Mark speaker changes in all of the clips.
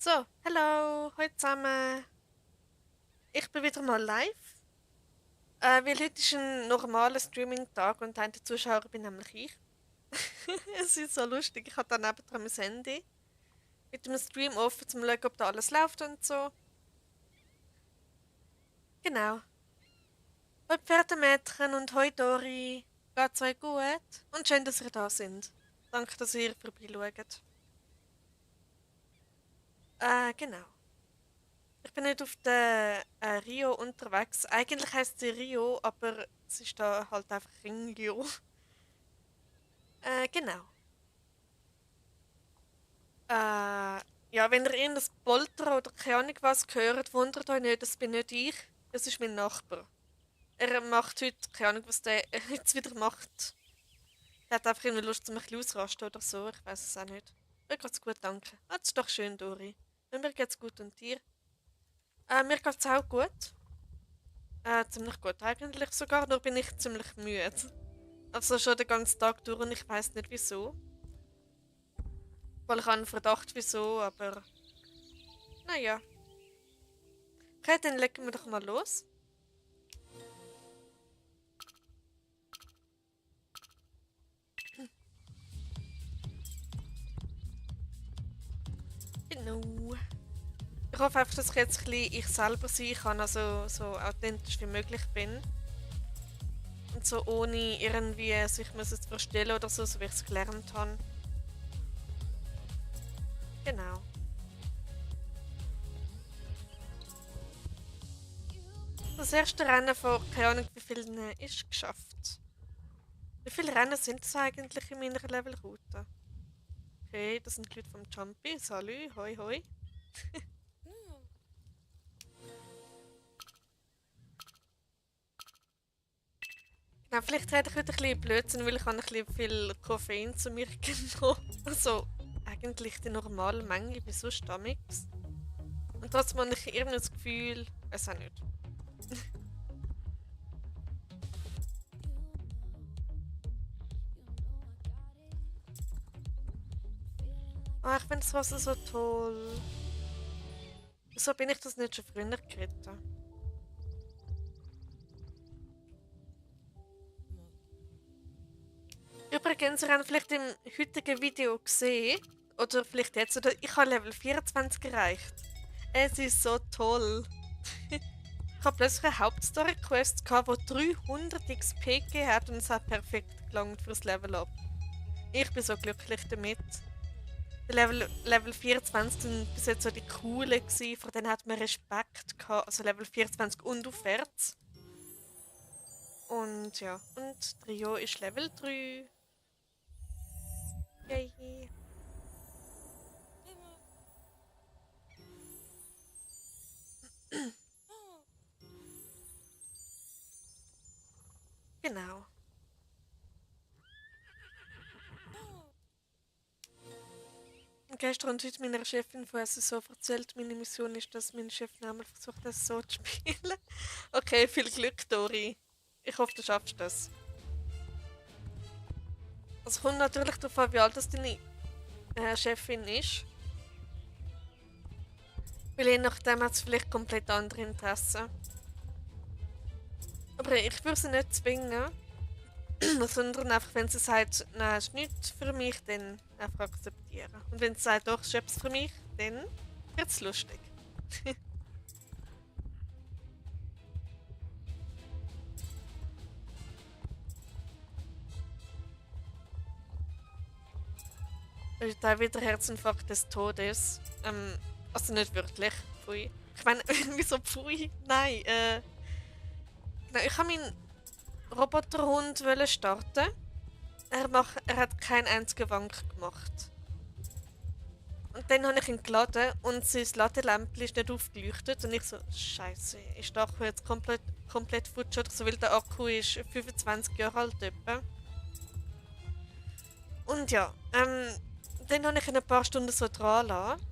Speaker 1: So, hallo, heute zusammen. Ich bin wieder mal live, weil heute ist ein normaler Streaming-Tag und einer der Zuschauer bin nämlich ich. Es ist so lustig, ich habe dann nebendran mein Handy mit dem Stream offen, um zu schauen, ob da alles läuft und so. Genau. Hoi Pferdemädchen und hoi Dori. Geht's euch gut? Und schön, dass ihr da sind. Danke, dass ihr vorbeischaut. Genau. Ich bin nicht auf der Rio unterwegs. Eigentlich heißt sie Rio, aber es ist da halt einfach Ringio. Genau. Ja, wenn ihr irgendein Poltern oder keine Ahnung was hört, wundert euch nicht, das bin nicht ich. Das ist mein Nachbar. Er macht heute, keine Ahnung, was der jetzt wieder macht. Er hat einfach irgendwie Lust, um ein bisschen auszurasten oder so. Ich weiß es auch nicht. Mir geht's gut, danke. Ah, das ist doch schön, Dori. Mir geht's gut und dir? Mir geht's auch gut. Ziemlich gut eigentlich sogar, nur bin ich ziemlich müde. Also schon den ganzen Tag durch und ich weiß nicht wieso. Weil ich habe einen Verdacht wieso, aber naja. Okay, dann legen wir doch mal los. Genau. Ich hoffe einfach, dass ich jetzt ein bisschen ich selber sein kann, also so authentisch wie möglich bin. Und so ohne irgendwie sich müssen zu verstellen oder so, so wie ich es gelernt habe. Genau. Das erste Rennen von keine Ahnung wie vielen ist geschafft. Wie viele Rennen sind es eigentlich in meiner Levelroute? Okay, das sind die Leute vom Jumpy. Salut, hoi hoi. Genau, vielleicht hätte ich heute ein bisschen Blödsinn, weil ich habe ein bisschen viel Koffein zu mir genommen. Also eigentlich die normale Menge, wie sonst damals. Und trotzdem habe ich irgendwie das Gefühl, weiß auch nicht. Ah, ich finde das Wasser so toll. Wieso bin ich das nicht schon früher geritten? Übrigens, ihr habt vielleicht im heutigen Video gesehen, oder vielleicht jetzt, oder ich habe Level 24 erreicht. Es ist so toll. Ich habe plötzlich eine Hauptstory-Quest gehabt, die 300 XP gegeben hat und es hat perfekt gelangt fürs Level Up. Ich bin so glücklich damit. Die Level 24 sind bis jetzt so die coolen gewesen, vor denen hat man Respekt gehabt, also Level 24 und aufwärts. Und ja, und Trio ist Level 3. Yay. Genau. Und gestern und heute meiner Chefin von SSO erzählt, meine Mission ist, dass meine Chefin einmal versucht, SSO zu spielen. Okay, viel Glück, Dori. Ich hoffe, du schaffst das. Es kommt natürlich darauf an, wie alt das deine Chefin ist. Weil je nachdem hat es vielleicht komplett andere Interessen. Aber ich würde sie nicht zwingen, sondern einfach, wenn sie sagt, nein, ist nicht für mich, dann einfach akzeptieren. Und wenn sie sagt, doch, ist etwas für mich, dann wird es lustig. Da wieder Herzinfarkt des Todes. Also nicht wirklich. Pfui. Ich meine, wieso Pfui? Nein, genau, ich habe meinen Roboterhund starten. Er hat keinen einzigen Wank gemacht. Und dann habe ich ihn geladen und sein Ladelämpchen ist nicht aufgeleuchtet. Und ich so, Scheiße, ist der Akku jetzt komplett futsch oder so, weil der Akku ist 25 Jahre alt etwa. Und ja, dann habe ich ihn ein paar Stunden so dran lassen.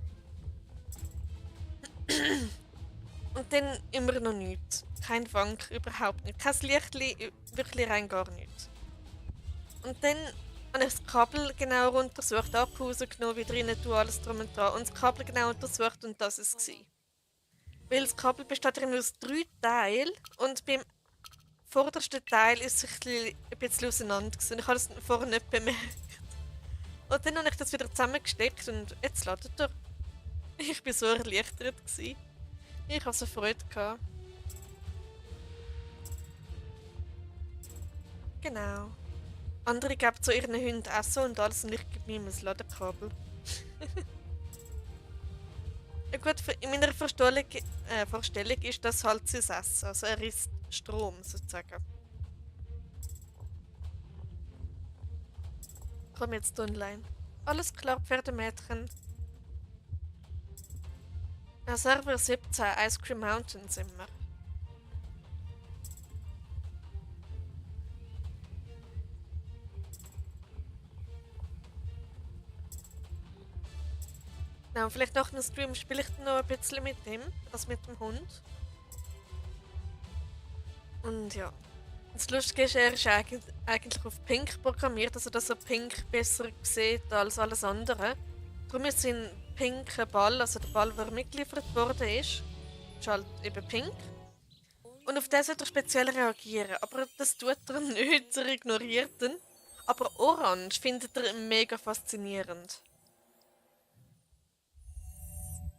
Speaker 1: Und dann immer noch nichts. Kein Wank, überhaupt nicht. Kein Lichtli, wirklich rein gar nichts. Und dann habe ich das Kabel genau untersucht, Akku rausgenommen, wieder rein tun, alles drum und dran. Und das Kabel genau untersucht und das ist es. Weil das Kabel besteht drin aus 3 Teilen und beim vordersten Teil ist es ein bisschen auseinander gewesen. Ich habe das vorher nicht bemerkt. Und dann habe ich das wieder zusammengesteckt und jetzt ladet er. Ich war so erleichtert gewesen. Ich hatte so Freude gehabt. Genau. Andere geben so ihren Hunden Essen und alles und ich gebe ihm ein Ladekabel. Ja gut, in meiner Vorstellung ist das halt sein Essen. Also er isst Strom sozusagen. Komm jetzt online. Alles klar, Pferdemädchen. Ja, Server 17, Ice Cream Mountain sind wir. Ja, und vielleicht nach dem Stream spiele ich dann noch ein bisschen mit ihm, also mit dem Hund. Und ja. Das Lustige ist, er ist eigentlich auf Pink programmiert, also dass er Pink besser sieht als alles andere. Darum ist sein pinker Ball, also der Ball, der mitgeliefert worden ist halt eben pink. Und auf den sollte er speziell reagieren, aber das tut er nicht, er ignoriert ihn. Aber Orange findet er mega faszinierend.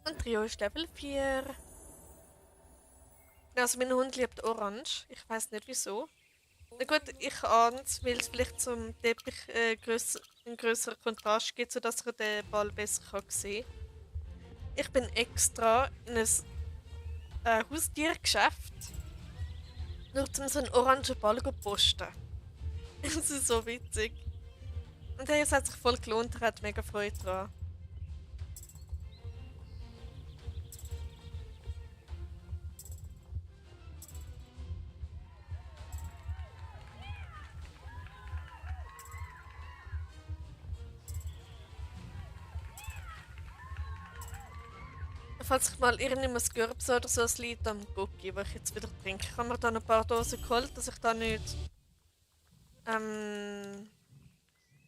Speaker 1: Und Trio ist Level 4. Also mein Hund liebt Orange, ich weiß nicht wieso. Na gut, ich ahne es, weil es vielleicht zum Teppich einen grösseren Kontrast gibt, sodass er den Ball besser sehen kann. Ich bin extra in ein Haustiergeschäft, nur um so einen orangen Ball zu posten. Das ist so witzig. Und hey, es hat sich voll gelohnt, er hat mega Freude dran. Falls ich mal irgendjemand Gürbs oder so ein Lied am Cookie, das ich jetzt wieder trinke, ich habe mir da ein paar Dosen geholt, dass ich da nicht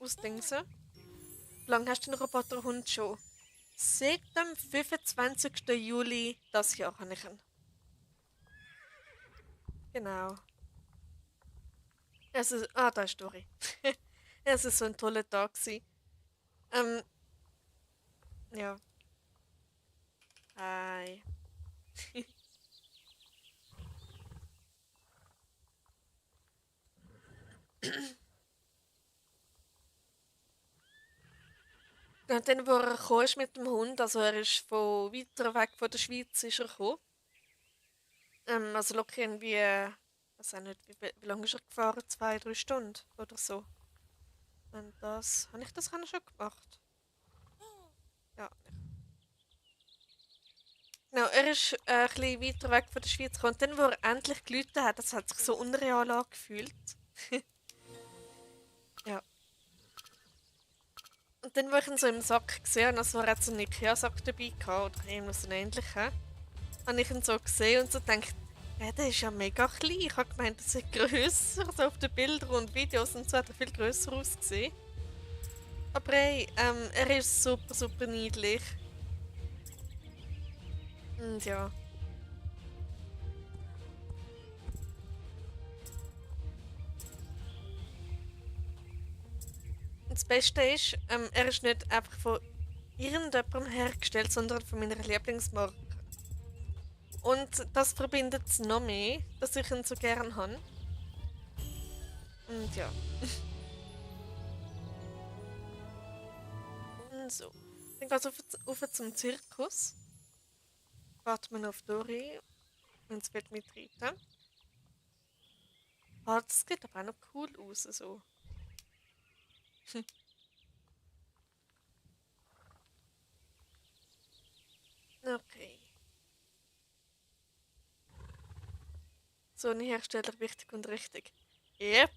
Speaker 1: ausdingse. Wie lange hast du den Roboterhund schon? Seit dem 25. Juli das Jahr habe ich ihn. Genau. Da ist Dori. Es war so ein toller Tag gewesen. Ähm, ja. Hi. Und dann, wo er gekommen ist mit dem Hund, also er ist von weiter weg von der Schweiz ist er gekommen. Also locker irgendwie, weiß auch nicht, wie lange ist er gefahren? 2, 3 Stunden oder so. Und habe ich das schon gemacht? Ja. Genau, er ist ein bisschen weiter weg von der Schweiz gekommen. Und dann, wo er endlich geläutet hat, das hat sich so unreal angefühlt. Ja. Und dann, wo ich ihn so im Sack gesehen habe, also er hat so einen Ikea-Sack dabei gehabt, oder irgendwas so ähnliches, habe ich ihn so gesehen und so gedacht, ja, der ist ja mega klein. Ich habe gemeint, er sei grösser, so auf den Bildern und Videos und so hat er viel grösser ausgesehen. Aber hey, er ist super, super niedlich. Und ja. Und das Beste ist, er ist nicht einfach von irgendjemandem hergestellt, sondern von meiner Lieblingsmarke. Und das verbindet es noch mehr, dass ich ihn so gern habe. Und ja. Und so. Dann geht es auf zum Zirkus. Warten wir noch auf Dori, wenn es wird mitreiten. Ah, das sieht aber auch noch cool aus. So. Okay. Sony-Hersteller wichtig und richtig. Yep.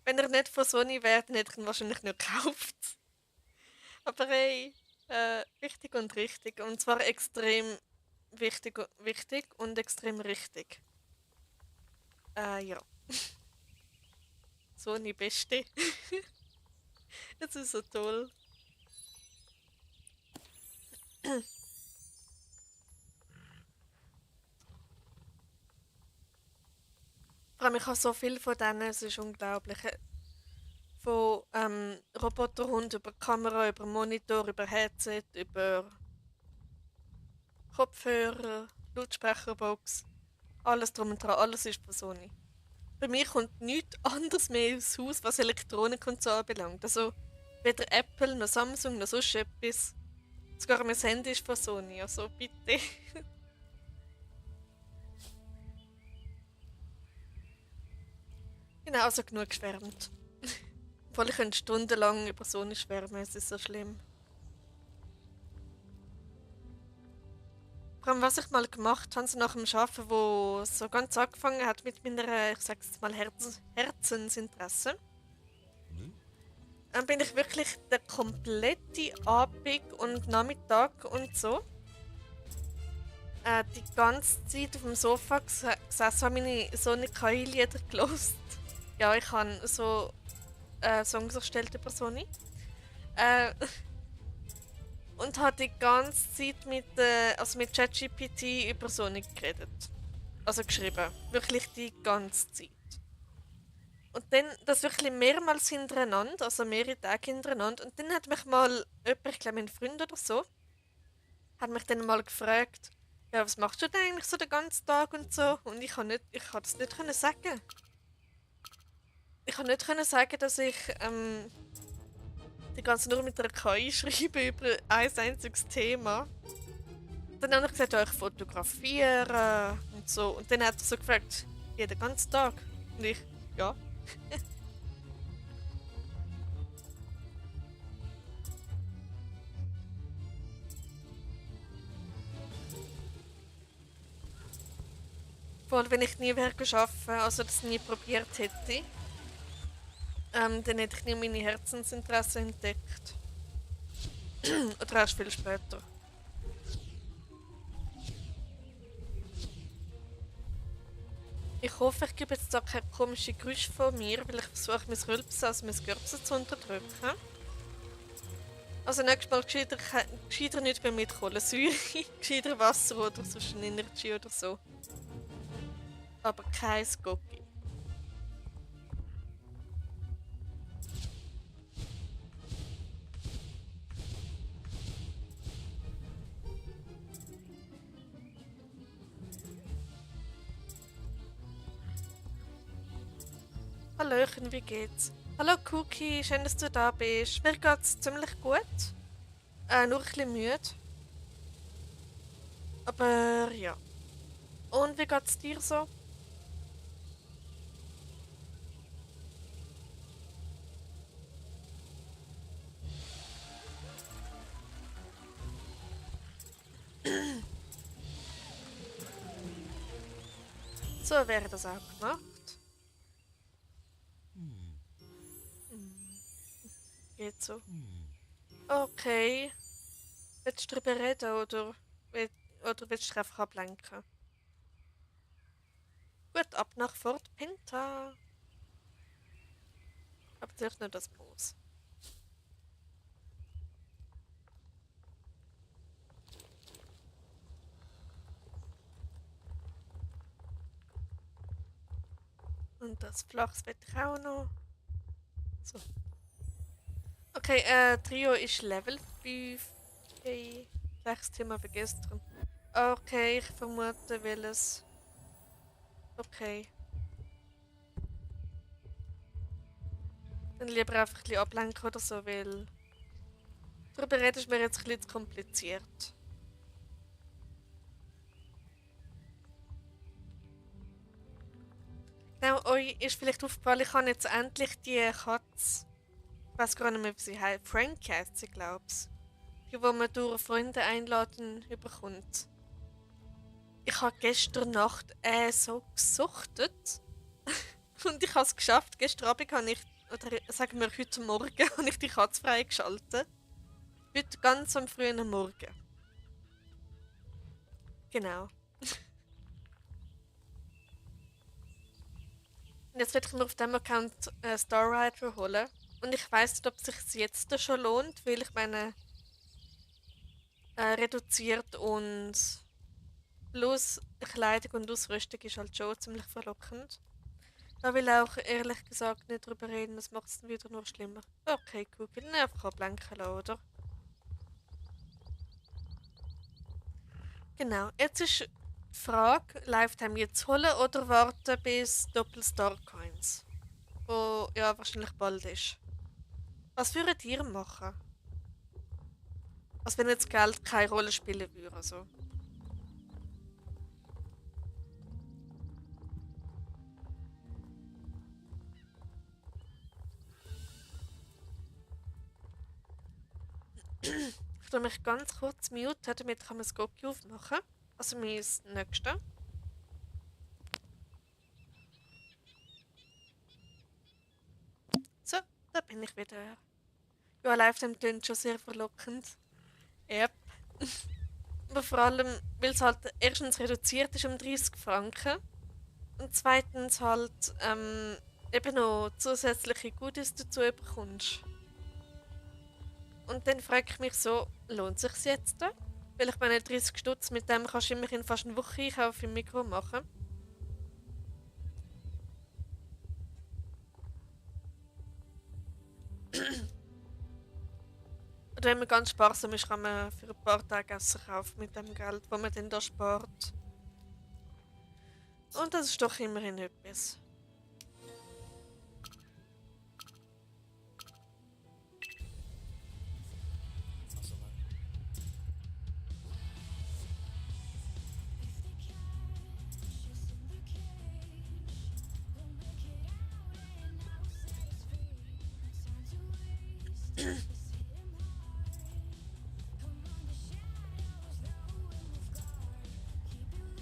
Speaker 1: Wenn er nicht von Sony wäre, dann hätte ich ihn wahrscheinlich nicht gekauft. Aber hey, wichtig und richtig. Und zwar extrem wichtig und extrem richtig. Ja. Sony Beste. Das ist so toll. Vor allem, ich habe so viel von denen, es ist unglaublich. Von Roboterhund über Kamera, über Monitor, über Headset, über Kopfhörer, Lautsprecherbox. Alles drum und dran, alles ist von Sony. Bei mir kommt nichts anderes mehr ins Haus, was Elektronik und so anbelangt. Also weder Apple noch Samsung noch sonst etwas. Sogar mein Handy ist von Sony, also bitte. Genau, also genug geschwärmt. Obwohl ich könnte stundenlang über Sony schwärmen, es ist so schlimm. Vor allem, was ich mal gemacht habe, so nach dem Arbeiten, wo es so ganz angefangen hat mit meiner, ich sag's jetzt mal, Herzensinteresse, dann bin ich wirklich den kompletten Abend und Nachmittag und so die ganze Zeit auf dem Sofa gesessen, habe meine Sonny KI-Lieder gelost. Ja, ich habe so Songs erstellt über Sony. Äh, und habe die ganze Zeit mit ChatGPT über Sony geredet. Also geschrieben. Wirklich die ganze Zeit. Und dann das wirklich mehrmals hintereinander, also mehrere Tage hintereinander. Und dann hat mich mal jemand, ich glaube mein Freund oder so, hat mich dann mal gefragt, ja, was machst du denn eigentlich so den ganzen Tag und so? Und ich kann das nicht können sagen. Ich kann nicht können sagen, dass ich die ganze nur mit der KI schreibe über ein einziges Thema. Dann habe ich gesagt, ja, ich fotografiere und so. Und dann hat er so gefragt, jeden ganzen Tag. Und ich, ja. Vor allem, wenn ich nie wäre arbeiten, also das nie probiert hätte, dann hätte ich nie meine Herzensinteresse entdeckt. Oder erst viel später. Ich hoffe, ich gebe jetzt da keine komischen Geräusche von mir, weil ich versuche, mein Rülpsen, also mein Gürpsen zu unterdrücken. Also nächstes Mal gescheiter nicht mehr mit Kohlensäure, gescheiter Wasser oder sonst ein Energy oder so. Aber kein Gocki. Hallöchen, wie geht's? Hallo Cookie, schön, dass du da bist. Mir geht's ziemlich gut. Nur ein bisschen müde. Aber ja. Und wie geht's dir so? So wäre das auch gemacht. Geht so. Okay. Willst du darüber reden oder willst du dich einfach ablenken? Gut, ab nach Fort Pinta. Aber zuerst nur das Moos. Und das Flachs will ich auch noch. So. Okay, Trio ist Level 5. Okay. Gleiches Thema wie gestern. Okay, ich vermute, welches. Okay. Dann lieber einfach ein bisschen ablenken oder so, weil. Darüber reden ist mir jetzt ein bisschen zu kompliziert. Genau, euch ist vielleicht aufgefallen, ich habe jetzt endlich die Katze. Ich weiß gar nicht mehr, wie sie heißt. Frankie heisst sie, glaub's. Die, wo man durch Freunde einladen überkommt. Ich habe gestern Nacht so gesuchtet. Und ich habe es geschafft. Gestern Abend habe ich, oder sagen wir heute Morgen, habe ich die Katze freigeschaltet. Heute ganz am frühen Morgen. Genau. Und jetzt werde ich mir auf dem Account Star Rider holen. Und ich weiß nicht, ob es sich jetzt schon lohnt, weil ich meine, reduziert und plus Kleidung und Ausrüstung ist halt schon ziemlich verlockend. Da will ich auch ehrlich gesagt nicht drüber reden, das macht es dann wieder nur schlimmer. Okay, gut, dann einfach ablenken lassen, oder? Genau, jetzt ist die Frage, Lifetime jetzt holen oder warten bis Doppelstar Coins, wo ja wahrscheinlich bald ist. Was würdet ihr machen? Als wenn jetzt Geld keine Rolle spielen würde, also. Ich tue mich ganz kurz muten, damit kann man das Goki aufmachen. Also mein nächstes. So, da bin ich wieder. Ja, Lifetime klingt schon sehr verlockend. Yep. Aber vor allem, weil es halt erstens reduziert ist um 30 Franken und zweitens halt eben noch zusätzliche Goodies dazu bekommst. Und dann frage ich mich so, lohnt sich's jetzt? Weil ich meine, 30 Stutz, mit dem kannst du immerhin fast eine Woche Einkauf im Mikro machen. Oder wenn man ganz sparsam ist, kann man für ein paar Tage Essen kaufen mit dem Geld, das man dann da spart. Und das ist doch immerhin etwas.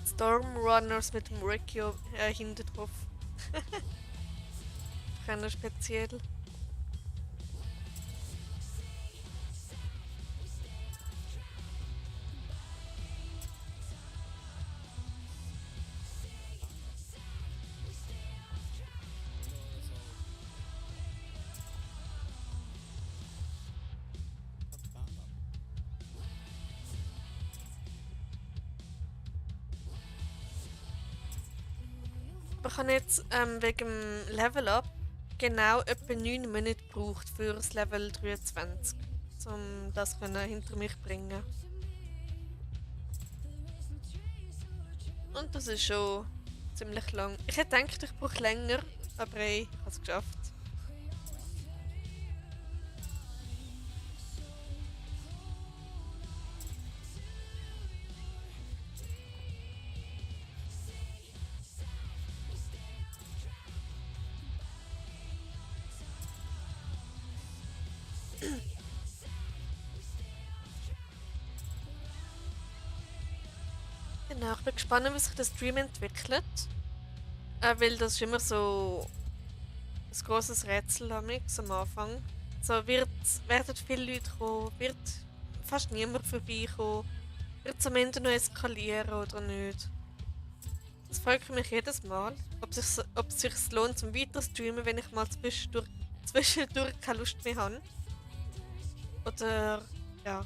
Speaker 1: Stormrunners mit dem Ricky hinten drauf. Keiner speziell. Ich habe jetzt wegen dem Level Up genau etwa 9 Minuten gebraucht für das Level 23, um das hinter mich zu bringen. Und das ist schon ziemlich lang. Ich hätte gedacht, ich brauche länger, aber hey, ich habe es geschafft. Genau, ich bin gespannt, wie sich der Stream entwickelt. Weil das ist immer so ein grosses Rätsel am Anfang. So werden viele Leute kommen, wird fast niemand vorbeikommen, wird es am Ende noch eskalieren oder nicht. Das frage ich mich jedes Mal, ob es sich lohnt zum weiter streamen, wenn ich mal zwischendurch keine Lust mehr habe. Oder ja.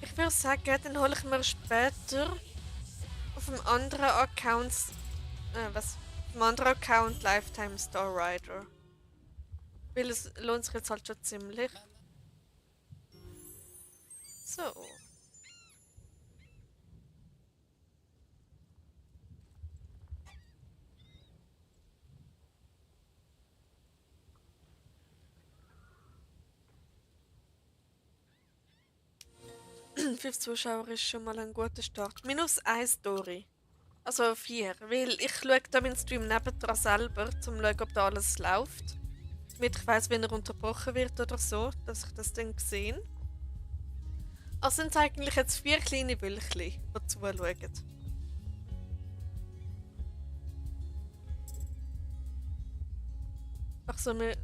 Speaker 1: Ich würde sagen, dann hole ich mir später auf dem anderen Account, was? Auf dem anderen Account Lifetime Star Rider. Weil es lohnt sich jetzt halt schon ziemlich. So. Fünf Zuschauer ist schon mal ein guter Start. Minus 1 Story. Also 4. Weil ich schaue da meinen Stream nebendran selber, um zu schauen, ob da alles läuft. Damit ich weiss, wenn er unterbrochen wird oder so, dass ich das dann sehe. Also sind es eigentlich jetzt 4 kleine Wölkchen, die zuschauen. Ach so, mir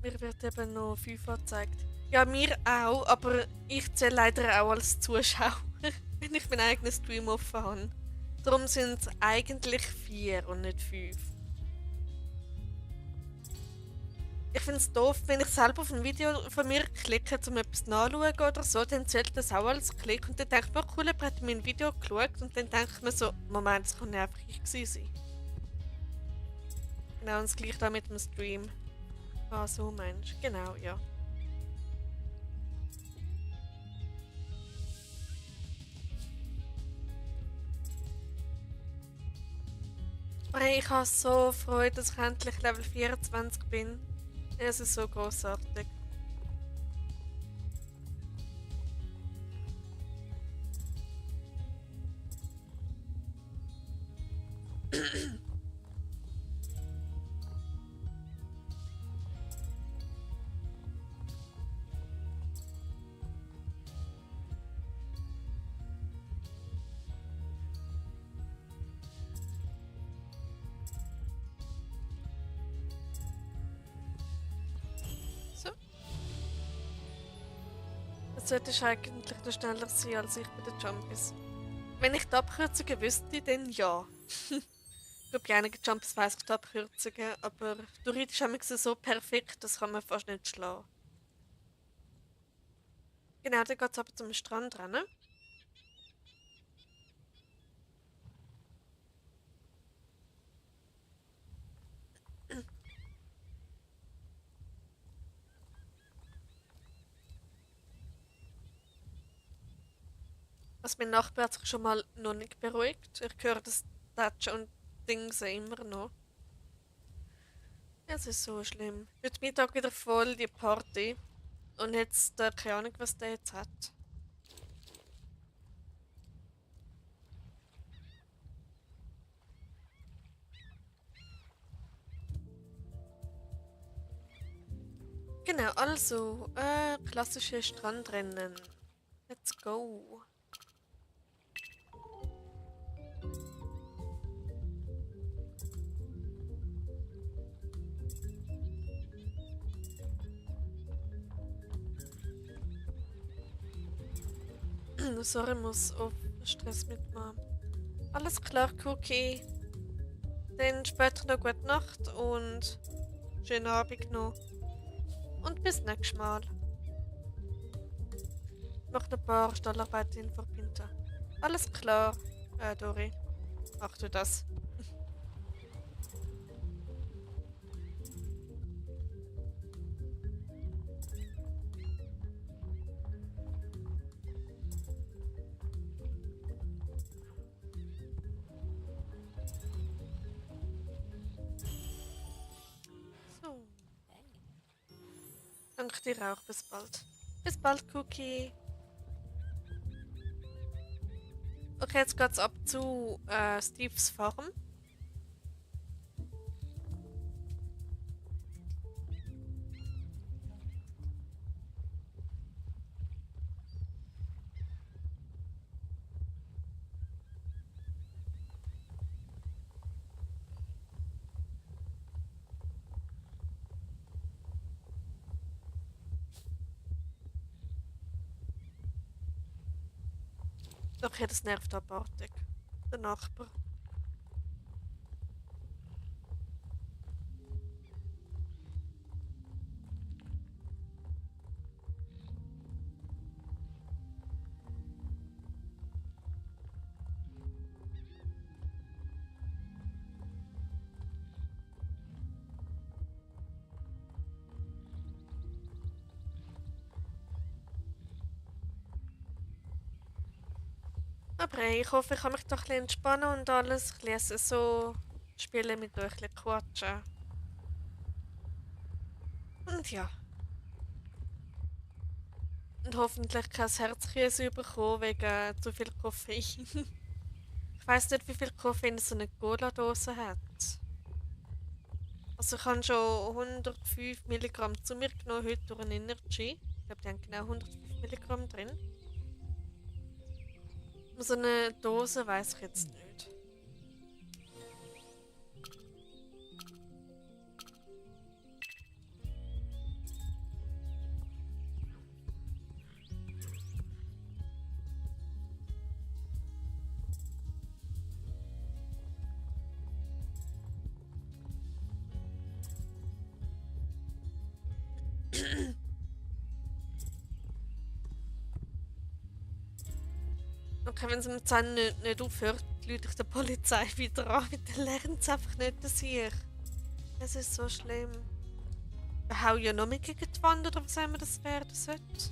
Speaker 1: wird eben noch 5 angezeigt. Ja, mir auch, aber ich zähle leider auch als Zuschauer, wenn ich meinen eigenen Stream offen habe. Darum sind es eigentlich 4 und nicht 5. Ich finde es doof, wenn ich selber auf ein Video von mir klicke, um etwas nachzuschauen oder so, dann zählt das auch als Klick und dann denkt man, cool, jemand hat mein Video geschaut und dann denkt man so, Moment, das kann ja einfach ich gewesen sein. Genau, und das gleiche da mit dem Stream. Ah, so Mensch, genau, ja. Aber hey, ich habe so Freude, dass ich endlich Level 24 bin. Es ist so großartig. So. Jetzt sollte ich eigentlich noch schneller sein als ich bei den Jumpies. Wenn ich die Abkürzungen wüsste, dann ja. Ich glaube, bei einigen Jumpies weiss ich die Abkürzungen, aber du reitest manchmal so perfekt, das kann man fast nicht schlagen. Genau, dann geht es aber zum Strand rennen. Also mein Nachbar hat sich schon mal noch nicht beruhigt. Ich höre das Tatschen und Dingsen immer noch. Es ist so schlimm. Heute Mittag wieder voll die Party. Und jetzt, keine Ahnung, was der jetzt hat. Genau, also, klassische Strandrennen. Let's go. Sorry, muss auf Stress mitmachen. Alles klar, Cookie. Dann später noch gute Nacht und schönen Abend noch. Und bis nächstes Mal. Noch ein paar Stallarbeiten in Verbinden. Alles klar, Dori. Mach du das. So. Danke dir auch. Bis bald. Bis bald, Cookie. Okay, jetzt geht's ab zu Steves Farm. Okay, das nervt abartig. Der Nachbar. Aber hey, ich hoffe, ich kann mich doch ein bisschen entspannen und alles. Ich lese so, spiele mit euch, ein bisschen quatschen. Und ja. Und hoffentlich kein Herzkrise bekommen wegen zu viel Koffein. Ich weiss nicht, wie viel Koffein so eine Cola-Dose hat. Also ich habe schon 105 Milligramm zu mir genommen heute durch ein Energy. Ich glaube, die haben genau 105 Milligramm drin. So eine Dose weiß ich jetzt nicht. Okay, wenn es mit 10 nicht aufhört, lüte ich der Polizei wieder an, weil dann lernt es einfach nicht, dass ich. Es ist so schlimm. Wir hauen ja noch mehr gegen die Wand, oder was immer das werden sollte.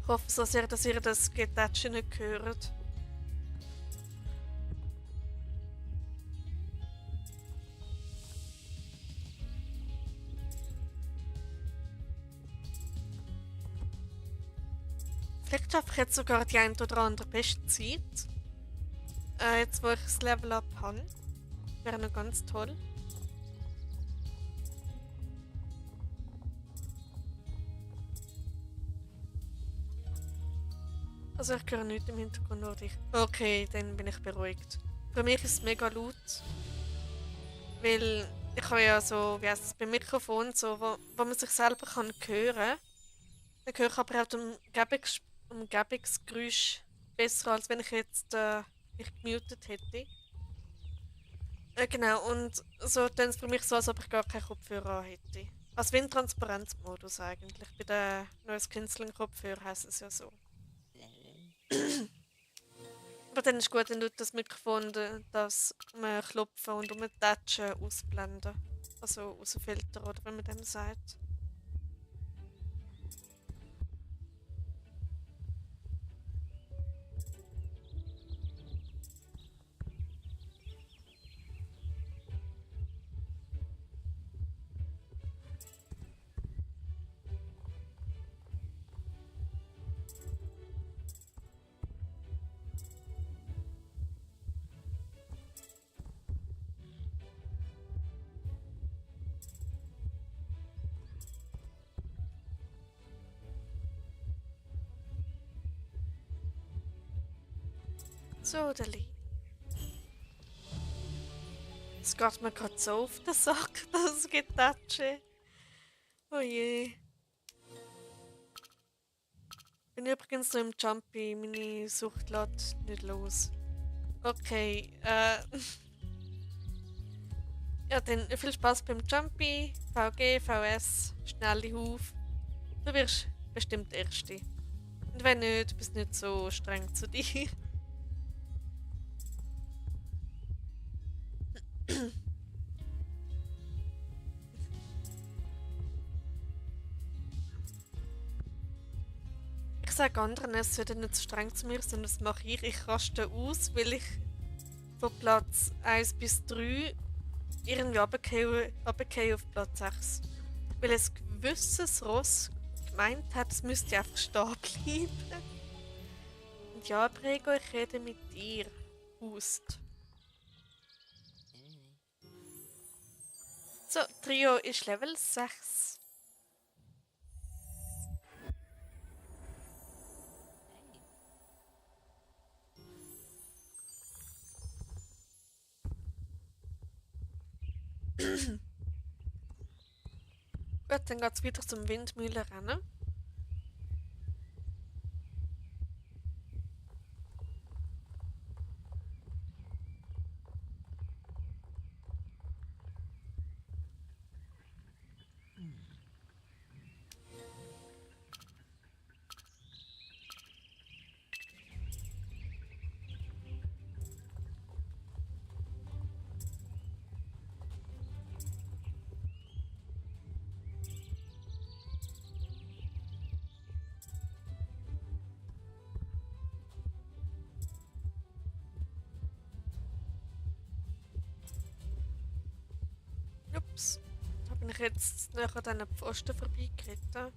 Speaker 1: Ich hoffe so sehr, dass ihr das Getätschen nicht hört. Vielleicht schaffe ich jetzt sogar die ein oder andere Bestzeit. Jetzt, wo ich das Level Up habe. Wäre noch ganz toll. Also ich höre nichts im Hintergrund, nur dich. Okay, dann bin ich beruhigt. Für mich ist es mega laut. Weil ich habe ja so, wie heisst es, beim Mikrofon, so, wo man sich selber kann hören. Dann höre ich aber auch die Umgebungsgeräusche besser, als wenn ich jetzt mich gemutet hätte. Genau, und so dann es für mich so, als ob ich gar keinen Kopfhörer hätte. Also wie ein Transparenzmodus eigentlich. Bei den Noise Cancelling Kopfhörer heisst es ja so. Aber dann ist gut, wenn du das Mikrofon, das Klopfen und Tatschen ausblenden. Also rausfiltern, oder wie man dem sagt. So, Dali. Es geht mir gerade so auf den Sack, das Getatsche. Oh je. Bin übrigens noch im Jumpy, meine Sucht lässt nicht los. Okay, ja, dann viel Spaß beim Jumpy, VG, VS, schnelle Huf. Du wirst bestimmt Erste. Und wenn nicht, bist nicht so streng zu dir. Ich sage anderen, es sollten nicht so streng zu mir, sondern das mache ich. Ich raste aus, weil ich von Platz 1 bis 3 irgendwie runtergehe auf Platz 6. Weil ein gewisses Ross gemeint hat, es müsste einfach stehen bleiben. Und ja, Prego, ich rede mit dir. Hust. So, Trio ist Level 6. Gut, dann geht es wieder zum Windmühlenrennen. Ups, da bin ich jetzt nachher an diesen Pfosten vorbeigeritten.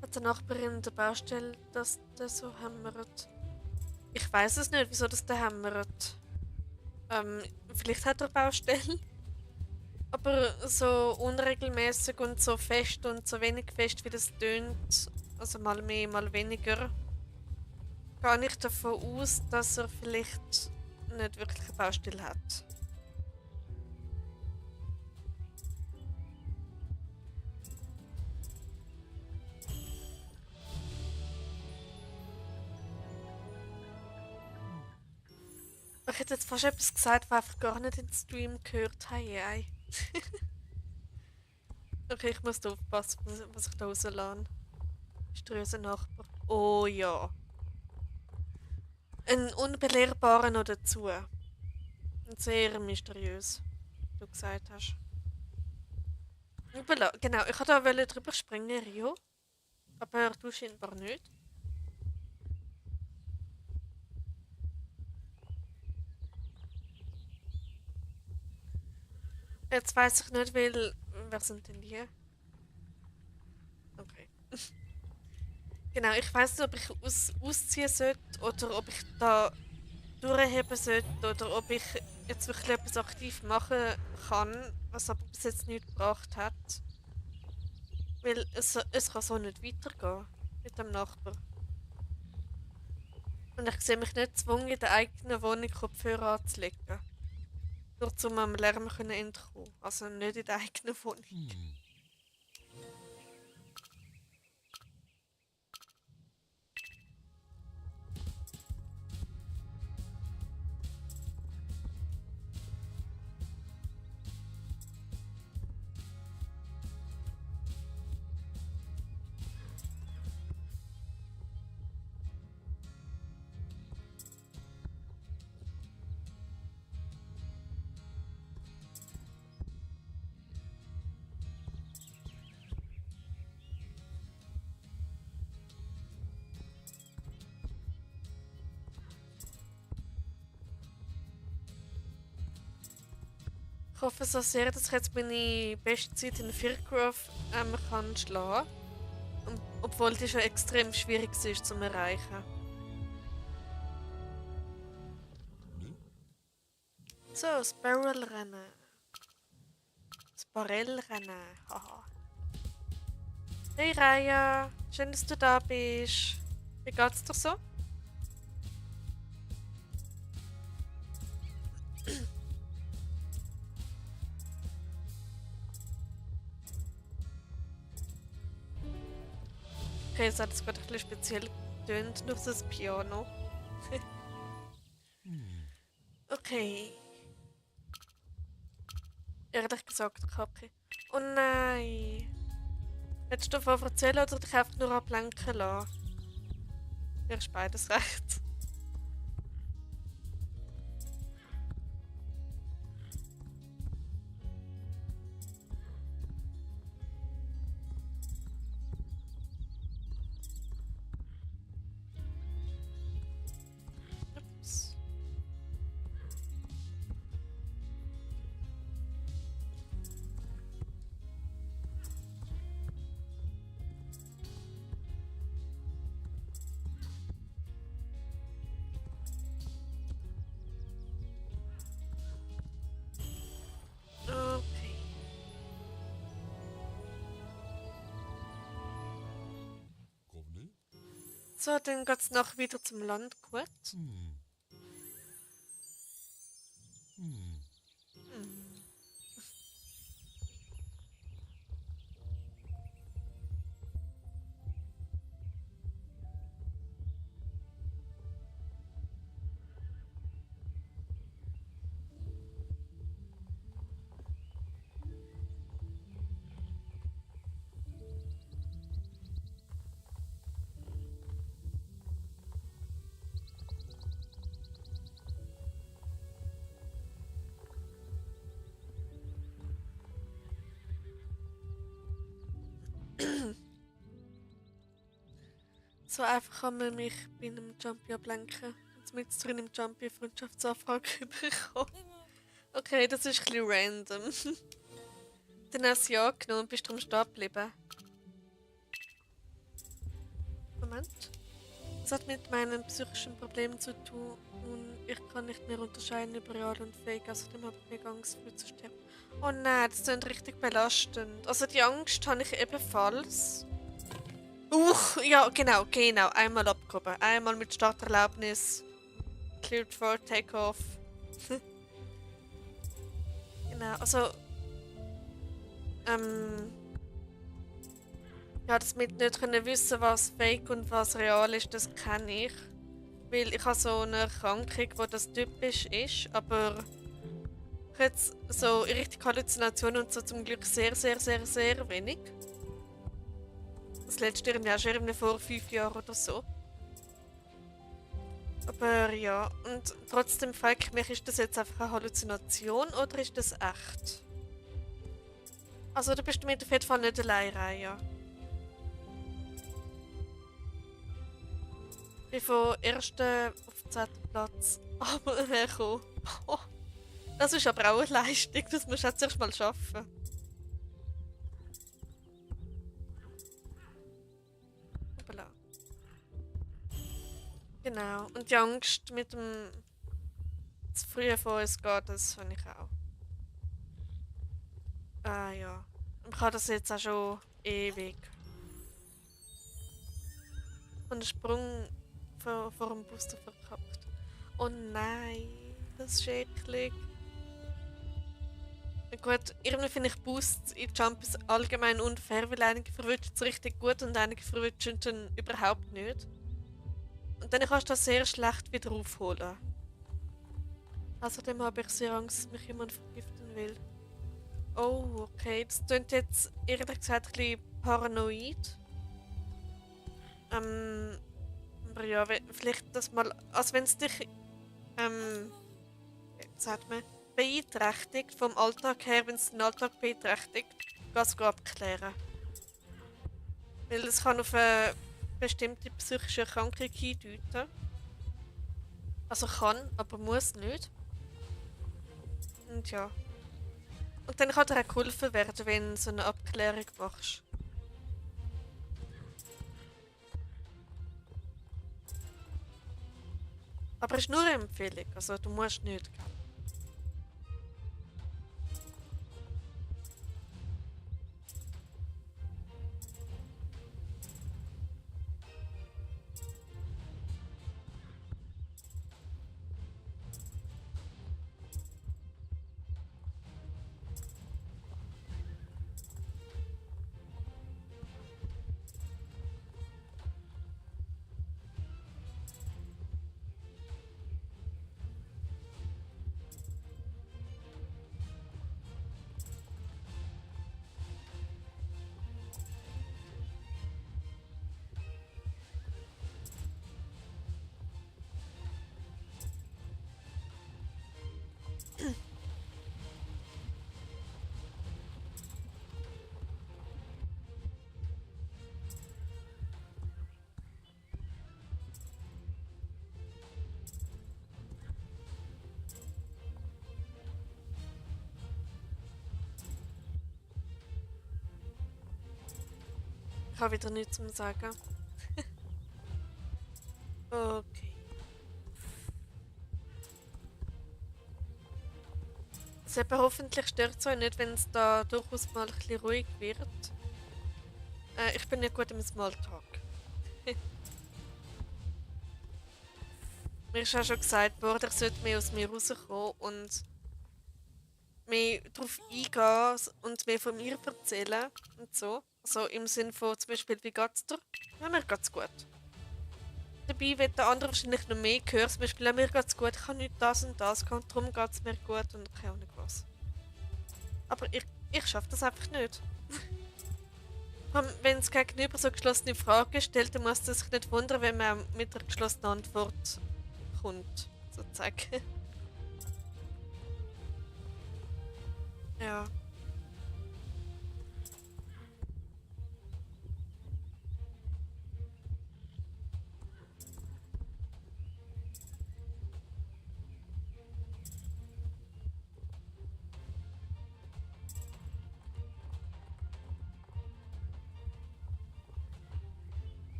Speaker 1: Hat der Nachbarin der Baustelle, dass der so hämmert? Ich weiß es nicht, wieso das der hämmert. Vielleicht hat er Baustelle. Aber so unregelmäßig und so fest und so wenig fest, wie das tönt, also mal mehr, mal weniger, gehe ich davon aus, dass er vielleicht nicht wirklich eine Baustelle hat. Ich hätte jetzt fast etwas gesagt, was einfach gar nicht ins Stream gehört. Hey, hey. Okay, ich muss da aufpassen, was ich da rauslade. Ströse Nachbar. Oh ja. Ein unbelehrbarer noch dazu. Und sehr mysteriös, wie du gesagt hast. Genau, ich wollte da drüber springen, Rio. Aber du scheinbar nicht. Jetzt weiß ich nicht, weil. Wer sind denn die? Okay. Genau, ich weiß nicht, ob ich ausziehen sollte oder ob ich da durchheben sollte oder ob ich jetzt wirklich etwas aktiv machen kann, was aber bis jetzt nichts gebracht hat. Weil es kann so nicht weitergehen mit dem Nachbar. Und ich sehe mich nicht gezwungen, in der eigenen Wohnung Kopfhörer anzulegen. Nur um am Lärm entkommen. Also nicht in der eigenen Wohnung. Ich hoffe so sehr, dass ich jetzt meine Bestzeit in Fircroft kann schlagen. Obwohl die schon extrem schwierig ist zu erreichen. So, das Barrelrennen. Das Barrelrennen. Haha. Hey Raya, schön, dass du da bist. Wie geht's dir so? Okay, es hat jetzt gerade ein bisschen speziell getönt, nur das Piano. Okay. Ehrlich gesagt, Kacke. Oh nein. Hättest du davon erzählen oder dich einfach nur ablenken lassen? Mir ist beides recht. Ups. Okay. So, dann geht's nachher wieder zum Landgut. Hm. So einfach kann man mich bei einem Jumpy ablenken. Und mit drin im Jumpy eine Freundschaftsanfrage bekommen. Okay, das ist ein bisschen random. Dann hast du ja angenommen und bist drum stehen geblieben. Moment. Das hat mit meinen psychischen Problemen zu tun Ich kann nicht mehr unterscheiden über real und fake, außerdem habe ich mega Angst, früh zu sterben. Oh nein, das klingt richtig belastend. Also die Angst habe ich ebenfalls. Ja, genau. Einmal abgehoben. Einmal mit Starterlaubnis. Cleared for Takeoff. Genau, also, ähm, ja, das mit nicht können wissen, was fake und was real ist, das kenne ich. Weil ich habe so eine Erkrankung, wo das typisch ist, aber ich habe jetzt so richtig Halluzinationen und so zum Glück sehr wenig. Das letzte irgendwie auch schon irgendwie vor 5 Jahren oder so. Aber ja, und trotzdem frage ich mich, ist das jetzt einfach eine Halluzination oder ist das echt? Also da bist du mit auf jeden Fall nicht allein, Raya. Ich bin von 1. auf 10. Platz aber hergekommen. Das ist aber auch eine Leistung, das musst du jetzt erst mal schaffen. Voilà. Genau. Und die Angst mit dem zu früh von uns gehen, das habe ich auch. Ah ja. Ich habe das jetzt auch schon ewig. Und einen Sprung vor dem Booster verkackt. Oh nein, das ist eklig. Gut, irgendwie finde ich Boosts in Jumps allgemein unfair, weil einige verwünschen es richtig gut und einige verwünschen es überhaupt nicht. Und dann kannst du das sehr schlecht wieder aufholen. Außerdem habe ich sehr Angst, dass mich jemand vergiften will. Oh, okay, das klingt jetzt ehrlich gesagt ein bisschen paranoid. Ähm, aber ja, vielleicht das mal, also wenn es dich, wie sagt man, beeinträchtigt vom Alltag her, wenn es den Alltag beeinträchtigt, kannst du abklären. Weil es kann auf eine bestimmte psychische Erkrankung hindeuten. Also kann, aber muss nicht. Und ja. Und dann kann dir auch geholfen werden, wenn du so eine Abklärung machst. Aber es ist nur eine Empfehlung, also du musst nicht. Ich habe wieder nichts zu sagen. Okay. Also eben, hoffentlich stört es euch nicht, wenn es da durchaus mal ein bisschen ruhig wird. Ich bin nicht gut im Smalltalk. Mir ist auch schon gesagt worden, ich sollte mehr aus mir rauskommen und mehr darauf eingehen und mehr von mir erzählen und so. Also im Sinne von zum Beispiel, wie geht's dir? Ja, mir geht's gut. Dabei wird der andere wahrscheinlich noch mehr hören, zum Beispiel, ja, mir geht's gut, ich habe nicht das und das gehabt, darum geht's mir gut und keine Ahnung was. Aber ich schaffe das einfach nicht. Wenn es gegenüber so geschlossene Fragen stellt, dann muss es sich nicht wundern, wenn man mit einer geschlossenen Antwort kommt, sozusagen. Ja.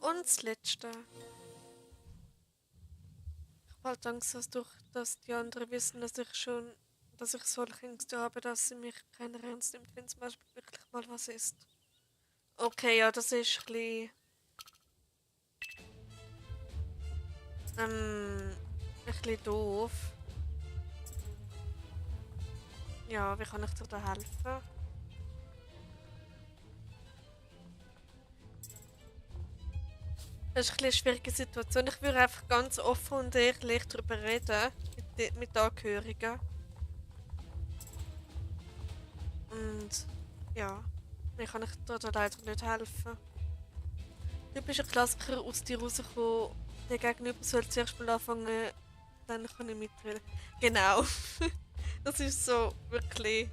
Speaker 1: Und das Letzte. Ich habe halt Angst, dass die anderen wissen, dass ich solche Ängste habe, dass sie mich keiner ernst nimmt, wenn zum Beispiel wirklich mal was ist. Okay, ja, das ist ein bisschen doof. Ja, wie kann ich dir da helfen? Das ist ein bisschen eine schwierige Situation. Ich würde einfach ganz offen und ehrlich darüber reden mit den Angehörigen. Und ja, mir kann ich dir da leider nicht helfen. Du bist ein Klassiker aus dir rausgekommen. Der Gegenüber soll zuerst mal anfangen, dann kann ich mitreden. Genau. Das ist so wirklich.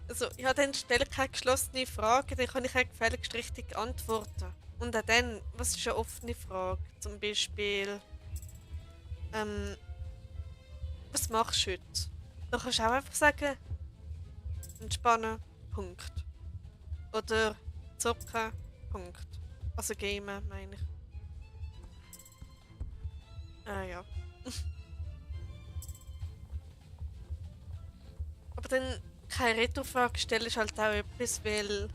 Speaker 1: Also, ja, dann stelle ich keine geschlossene Frage, dann kann ich auch gefälligst richtig antworten. Und auch dann, was ist eine offene Frage? Zum Beispiel, ähm, was machst du heute? Dann kannst du auch einfach sagen, entspannen, Punkt. Oder zocken, Punkt. Also gamen, meine ich. Ja. Aber dann keine Retrofrage stellen ist halt auch etwas, weil.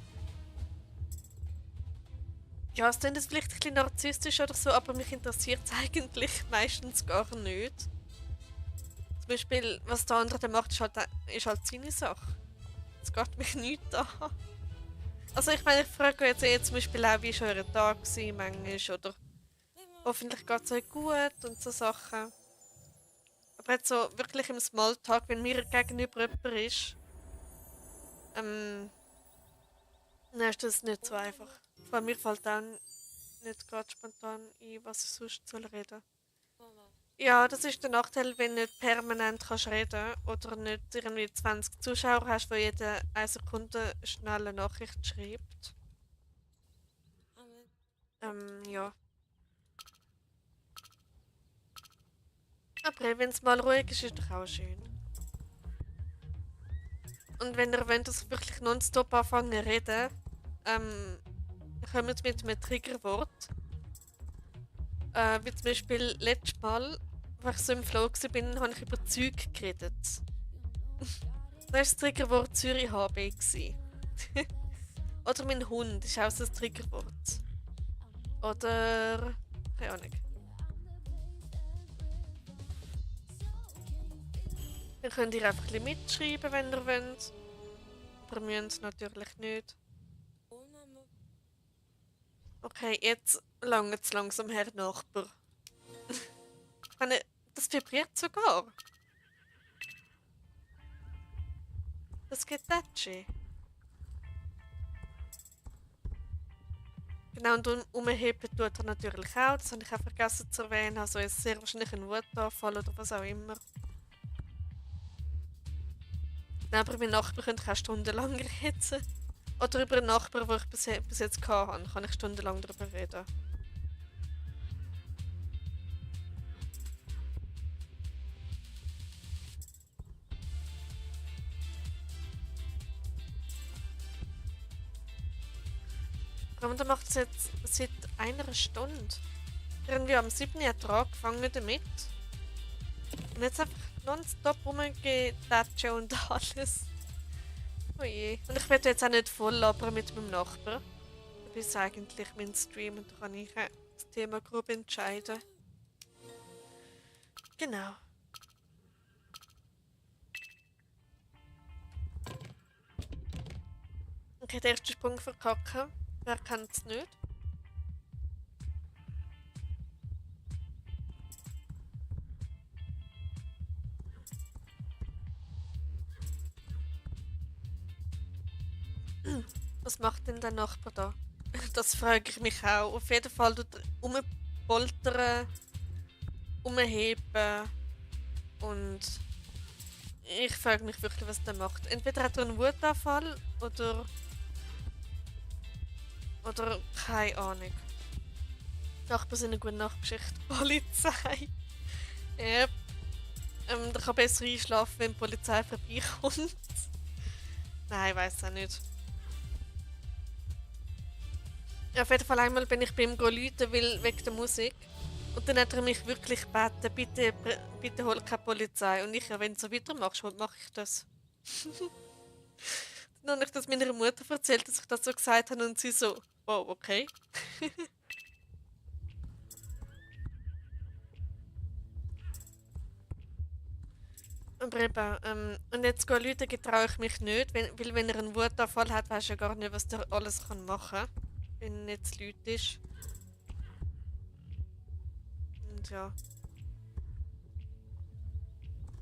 Speaker 1: Ja, es klingt jetzt vielleicht ein bisschen narzisstisch oder so, aber mich interessiert es eigentlich meistens gar nicht. Zum Beispiel, was der andere dann macht, ist halt seine Sache. Es geht mich nichts an. Also ich meine, ich frage jetzt zum Beispiel auch, wie war euer Tag manchmal oder hoffentlich geht es euch gut und so Sachen. Aber jetzt so wirklich im Smalltalk, wenn mir gegenüber jemand ist, ähm, dann ist das nicht so einfach. Vor allem mir fällt dann nicht gerade spontan ein, was ich sonst soll reden. Ja, das ist der Nachteil, wenn du nicht permanent kannst reden oder nicht irgendwie 20 Zuschauer hast, die jede 1 Sekunde schnell eine Nachricht schreibt. Ja. Aber wenn es mal ruhig ist, ist doch auch schön. Und wenn ihr wollt, dass wirklich nonstop anfangen zu reden, kommt mit einem Triggerwort. Wie zum Beispiel letztes Mal, als ich so im Flow war, habe ich über Zeug geredet. Das war das Triggerwort Zürich HB. Oder mein Hund ist auch so ein Triggerwort. Oder. Keine Ahnung. Dann könnt ihr einfach ein bisschen mitschreiben, wenn ihr wollt. Aber müsst natürlich nicht. Okay, jetzt langt es langsam, Herr Nachbar. Das vibriert sogar. Das geht tätschig. Genau, und umheben tut er natürlich auch. Das habe ich auch vergessen zu erwähnen. Also ist sehr wahrscheinlich ein Wutanfall oder was auch immer. Aber mein Nachbar könnte ich auch stundenlang reden. Oder über einen Nachbar, den ich bis jetzt hatte, kann ich stundenlang darüber reden. Aber der macht es jetzt seit einer Stunde. Irgendwie am 7. hat er angefangen damit. Und jetzt einfach nonstop rumgetatschen und alles. Oh je. Und ich werde jetzt auch nicht voll labern mit meinem Nachbar. Das ist eigentlich mein Stream und da kann ich das Thema grob entscheiden. Genau. Okay, der erste Sprung verkacken. Wer kennt es nicht? Was macht denn der Nachbar da? Das frage ich mich auch. Auf jeden Fall rumpoltern, umheben und ich frage mich wirklich, was der macht. Entweder hat er einen Wutanfall oder keine Ahnung. Nachbarn sind eine gute Nachtgeschichte. Polizei. Ja. Der kann besser einschlafen, wenn die Polizei vorbeikommt. Nein, ich weiß auch nicht. Auf jeden Fall einmal bin ich bei ihm läuten, weil wegen der Musik. Und dann hat er mich wirklich gebeten, bitte, bitte hol keine Polizei. Und ich, ja, wenn du so weitermachst, mache ich das. Dann habe ich das meiner Mutter erzählt, dass ich das so gesagt habe und sie so, wow, okay. Aber eben, und jetzt gehen Leute getraue ich mich nicht, weil wenn er einen Wutanfall hat, weiß ja gar nicht, was der alles machen kann, wenn jetzt Leute ist. Und ja.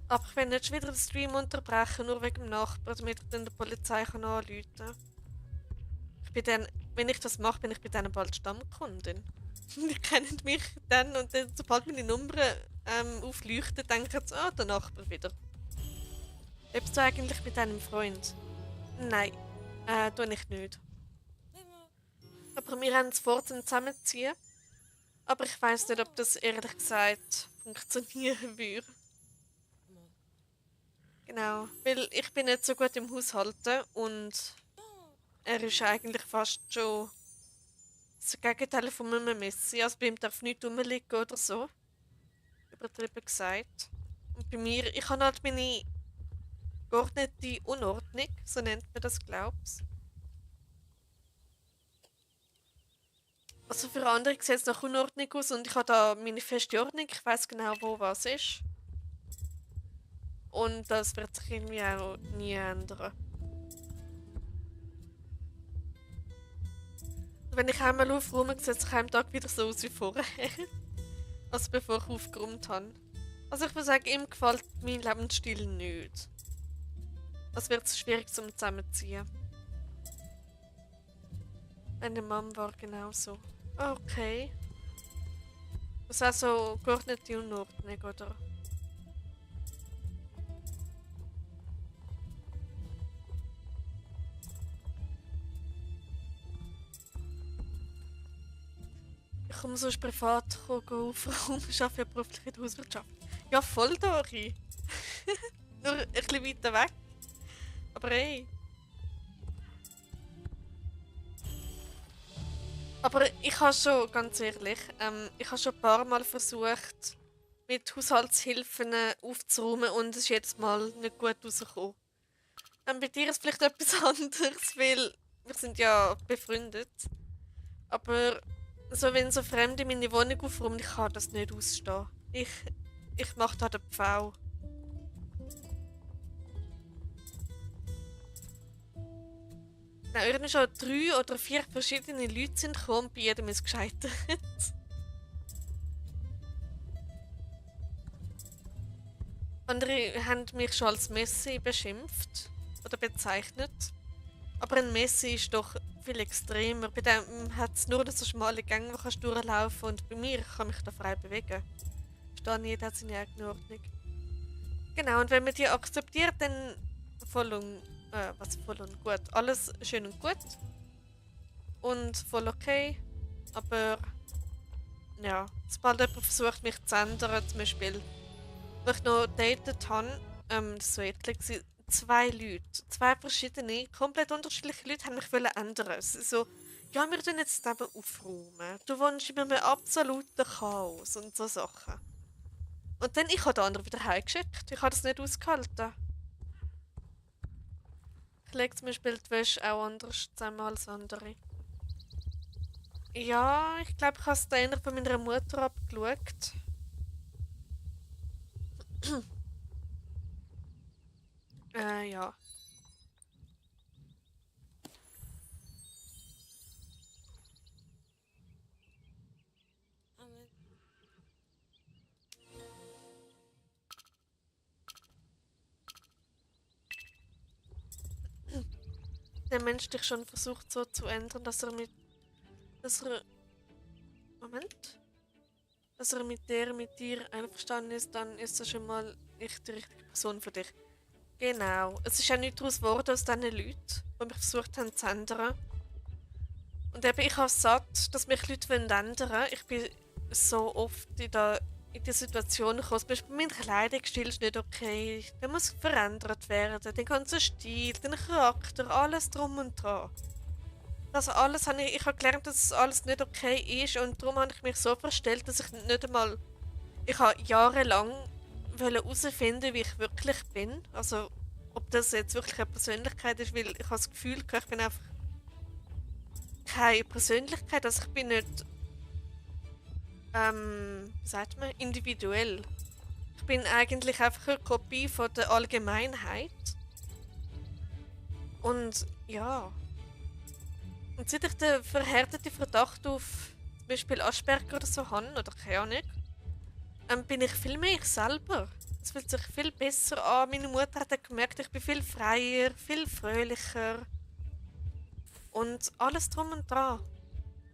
Speaker 1: Aber ich will nicht schon wieder den Stream unterbrechen, nur wegen dem Nachbarn, damit ich dann der Polizei kann anrufen kann. Ich bin dann, wenn ich das mache, bin ich bei denen bald Stammkundin. Die kennen mich dann und dann, sobald meine Nummer aufleuchtet, denken sie, ah, der Nachbar wieder. Lebst du eigentlich mit deinem Freund? Nein, tue ich nicht. Aber wir haben es vor zum Zusammenziehen. Aber ich weiß nicht, ob das ehrlich gesagt funktionieren würde. Genau, weil ich bin nicht so gut im Haushalten und er ist eigentlich fast schon das Gegenteil von einem Messi. Also bei ihm darf nichts rumliegen oder so. Übertrieben gesagt. Und bei mir, ich habe halt meine geordnete Unordnung, so nennt man das, glaub's. Also für andere sieht es nach Unordnung aus und ich habe da meine feste Ordnung, ich weiß genau, wo was ist. Und das wird sich irgendwie auch nie ändern. Wenn ich einmal aufräume, sieht es am Tag wieder so aus wie vorher. Also bevor ich aufgeräumt habe. Also ich würde sagen, ihm gefällt mein Lebensstil nicht. Das wird schwierig zum Zusammenziehen. Meine Mom war genauso. Okay. Das ist also geordnete Unordnung, oder? Ich komme sonst privat aufräumen, ich arbeite ja beruflich in der Hauswirtschaft. Ja, voll, Dori. Nur ein bisschen weiter weg. Aber hey. Aber ich habe schon, ganz ehrlich, ich habe schon ein paar Mal versucht, mit Haushaltshilfen aufzuräumen und es ist jedes Mal nicht gut rausgekommen. Bei dir ist vielleicht etwas anderes, weil wir sind ja befreundet. Aber so, wenn so Fremde meine Wohnung aufräumen, ich kann das nicht ausstehen. Ich mache da den Pfau. Nein, irgendwie schon 3 oder 4 verschiedene Leute sind gekommen und bei jedem ist gescheitert. Andere haben mich schon als Messi beschimpft oder bezeichnet. Aber ein Messi ist doch viel extremer. Bei dem hat es nur so schmale Gänge, wo kannst du durchlaufen und bei mir kann ich da frei bewegen. Verstehe nicht, jeder hat seine eigene Ordnung. Genau, und wenn man die akzeptiert, dann voll und, was voll und gut. Alles schön und gut. Und voll okay. Aber ja, sobald jemand versucht mich zu ändern, zum Beispiel, wo ich noch datet habe, das war so eklig, 2 Leute, 2 verschiedene, komplett unterschiedliche Leute haben mich ändern. So, ja, wir tun jetzt das Leben aufräumen. Du wohnst in einem absoluten Chaos und so Sachen. Und dann, ich habe den anderen wieder heimgeschickt. Ich habe das nicht ausgehalten. Ich lege zum Beispiel die Wäsche auch anders zusammen als andere. Ja, ich glaube, ich habe es eher von meiner Mutter abgeschaut. Ja. Der Mensch dich schon versucht so zu ändern, dass er mit. Dass er. Moment. Dass er mit dir einverstanden ist, dann ist er schon mal nicht die richtige Person für dich. Genau. Es ist ja nichts daraus geworden aus diesen Leuten, die mich versucht haben zu ändern. Und eben, ich habe es satt, dass mich Leute ändern wollen. Ich bin so oft in die Situation gekommen. Zum Beispiel mein Kleidungsstil ist nicht okay. Der muss verändert werden. Der ganze Stil, den Charakter, alles drum und dran. das alles habe ich habe gelernt, dass es alles nicht okay ist und darum habe ich mich so verstellt, dass ich nicht einmal, ich habe jahrelang herausfinden, wie ich wirklich bin. Also, ob das jetzt wirklich eine Persönlichkeit ist, weil ich habe das Gefühl, ich bin einfach keine Persönlichkeit, also ich bin nicht, wie sagt man, individuell. Ich bin eigentlich einfach eine Kopie von der Allgemeinheit. Und ja, und seit ich den verhärteten Verdacht auf zum Beispiel Asperger oder so habe, oder keine Ahnung, bin ich viel mehr ich selber. Es fühlt sich viel besser an. Meine Mutter hat gemerkt, ich bin viel freier, viel fröhlicher und alles drum und dran.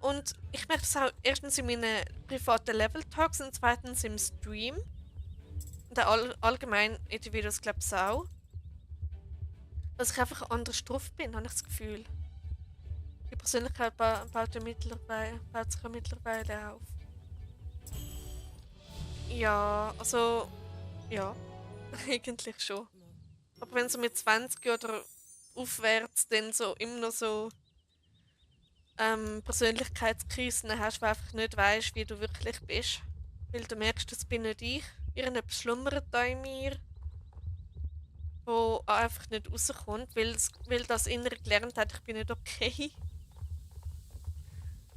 Speaker 1: Und ich merke das auch erstens in meinen privaten Level-Talks und zweitens im Stream. Und auch allgemein in den Videos, glaube ich, auch. Dass ich einfach anders drauf bin, habe ich das Gefühl. Die Persönlichkeit baut sich ja mittlerweile auf. Ja, also, ja, eigentlich schon. Aber wenn so mit 20 oder aufwärts dann so immer noch so Persönlichkeitskrisen hast, wo du einfach nicht weißt, wie du wirklich bist. Weil du merkst, das bin nicht ich. Irgendetwas schlummert da in mir, wo einfach nicht rauskommt, weil das Innere gelernt hat, ich bin nicht okay.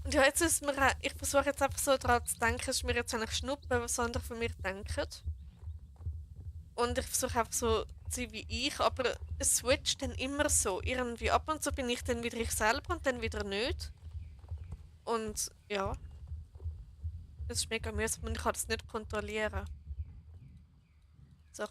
Speaker 1: Und ja, jetzt ist mir auch, ich versuche jetzt einfach so daran zu denken, es ist mir jetzt eigentlich Schnuppe, was andere von mir denken. Und ich versuche einfach so zu sein wie ich, aber es switcht dann immer so. Irgendwie ab und zu bin ich dann wieder ich selber und dann wieder nicht. Und ja, es ist mega mühsam und ich kann das nicht kontrollieren. So,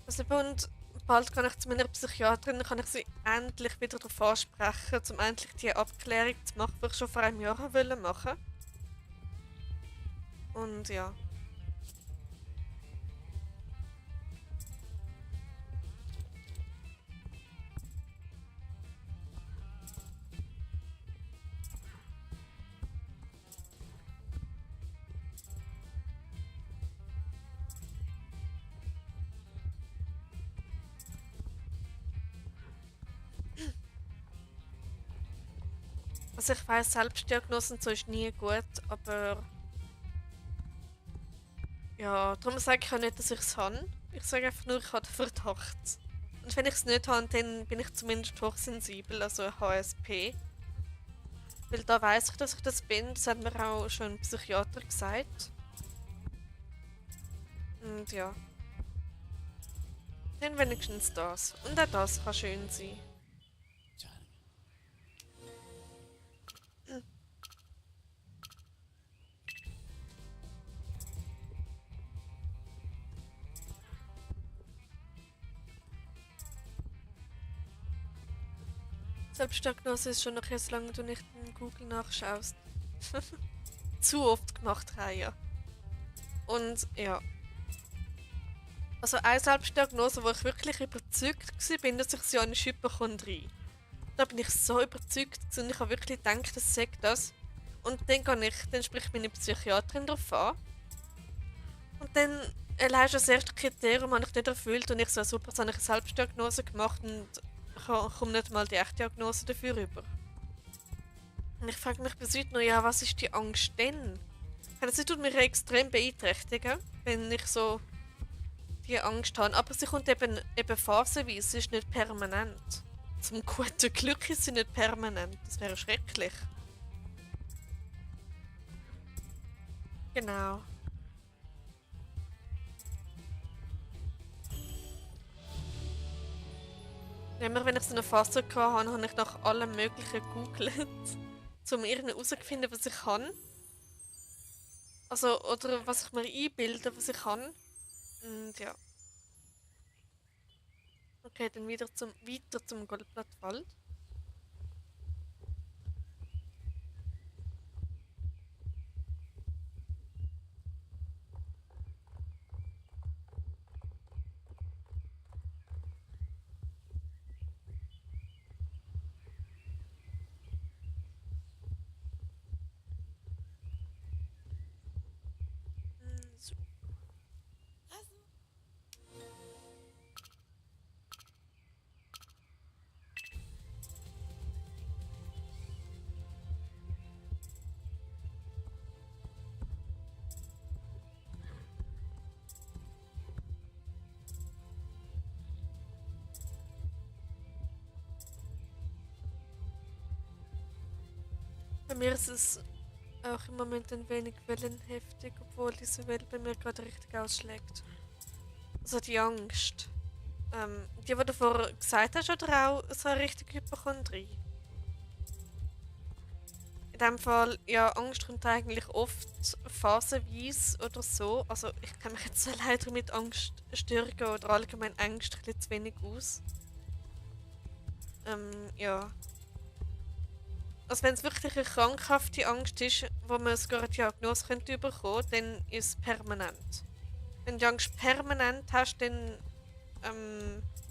Speaker 1: also und bald kann ich zu meiner Psychiaterin, dann kann ich sie endlich wieder darauf ansprechen, um endlich die Abklärung zu machen, die ich schon vor einem Jahr wollte machen. Und ja. Also ich weiß, Selbstdiagnose und so ist nie gut, aber ja, darum sage ich auch nicht, dass ich es habe. Ich sage einfach nur, ich habe den Verdacht. Und wenn ich es nicht habe, dann bin ich zumindest hochsensibel, also HSP. Weil da weiß ich, dass ich das bin. Das hat mir auch schon ein Psychiater gesagt. Und ja, dann wenigstens das. Und auch das kann schön sein. Selbstdiagnose ist schon okay, solange du nicht in Google nachschaust. Zu oft gemacht habe, ja. Und ja. Also eine Selbstdiagnose, wo ich wirklich überzeugt war, dass ich so eine Hypochondrie. Da bin ich so überzeugt und ich habe wirklich gedacht, das sagt das. Und dann spricht meine Psychiaterin darauf an. Und dann allein schon das erste Kriterium habe ich nicht erfüllt und ich so, super, jetzt habe ich eine Selbstdiagnose gemacht und ich komme nicht mal die echte Diagnose dafür rüber. Und ich frage mich bis heute noch, ja, was ist die Angst denn? Sie tut mich extrem beeinträchtigen, wenn ich so die Angst habe. Aber sie kommt eben phasenweise, sie ist nicht permanent. Zum guten Glück ist sie nicht permanent. Das wäre schrecklich. Genau. Ja, immer wenn ich so eine Phase hatte, habe ich nach allem Möglichen gegoogelt, um irgendwie herauszufinden, was ich kann. Also, oder was ich mir einbilde, was ich kann. Und ja. Okay, dann weiter zum Goldblattwald. So. Bei mir ist es auch im Moment ein wenig wellenheftig, obwohl diese Welle bei mir gerade richtig ausschlägt. Also die Angst. Die du davor gesagt hast, oder auch so eine richtige Hypochondrie? In dem Fall, ja, Angst kommt eigentlich oft phasenweise oder so. Also ich kenne mich jetzt so leider mit Angststörungen oder allgemein Ängsten ein bisschen zu wenig aus. Ja. Also wenn es wirklich eine krankhafte Angst ist, wo man sogar eine Diagnose könnte bekommen, dann ist es permanent. Wenn du die Angst permanent hast, dann,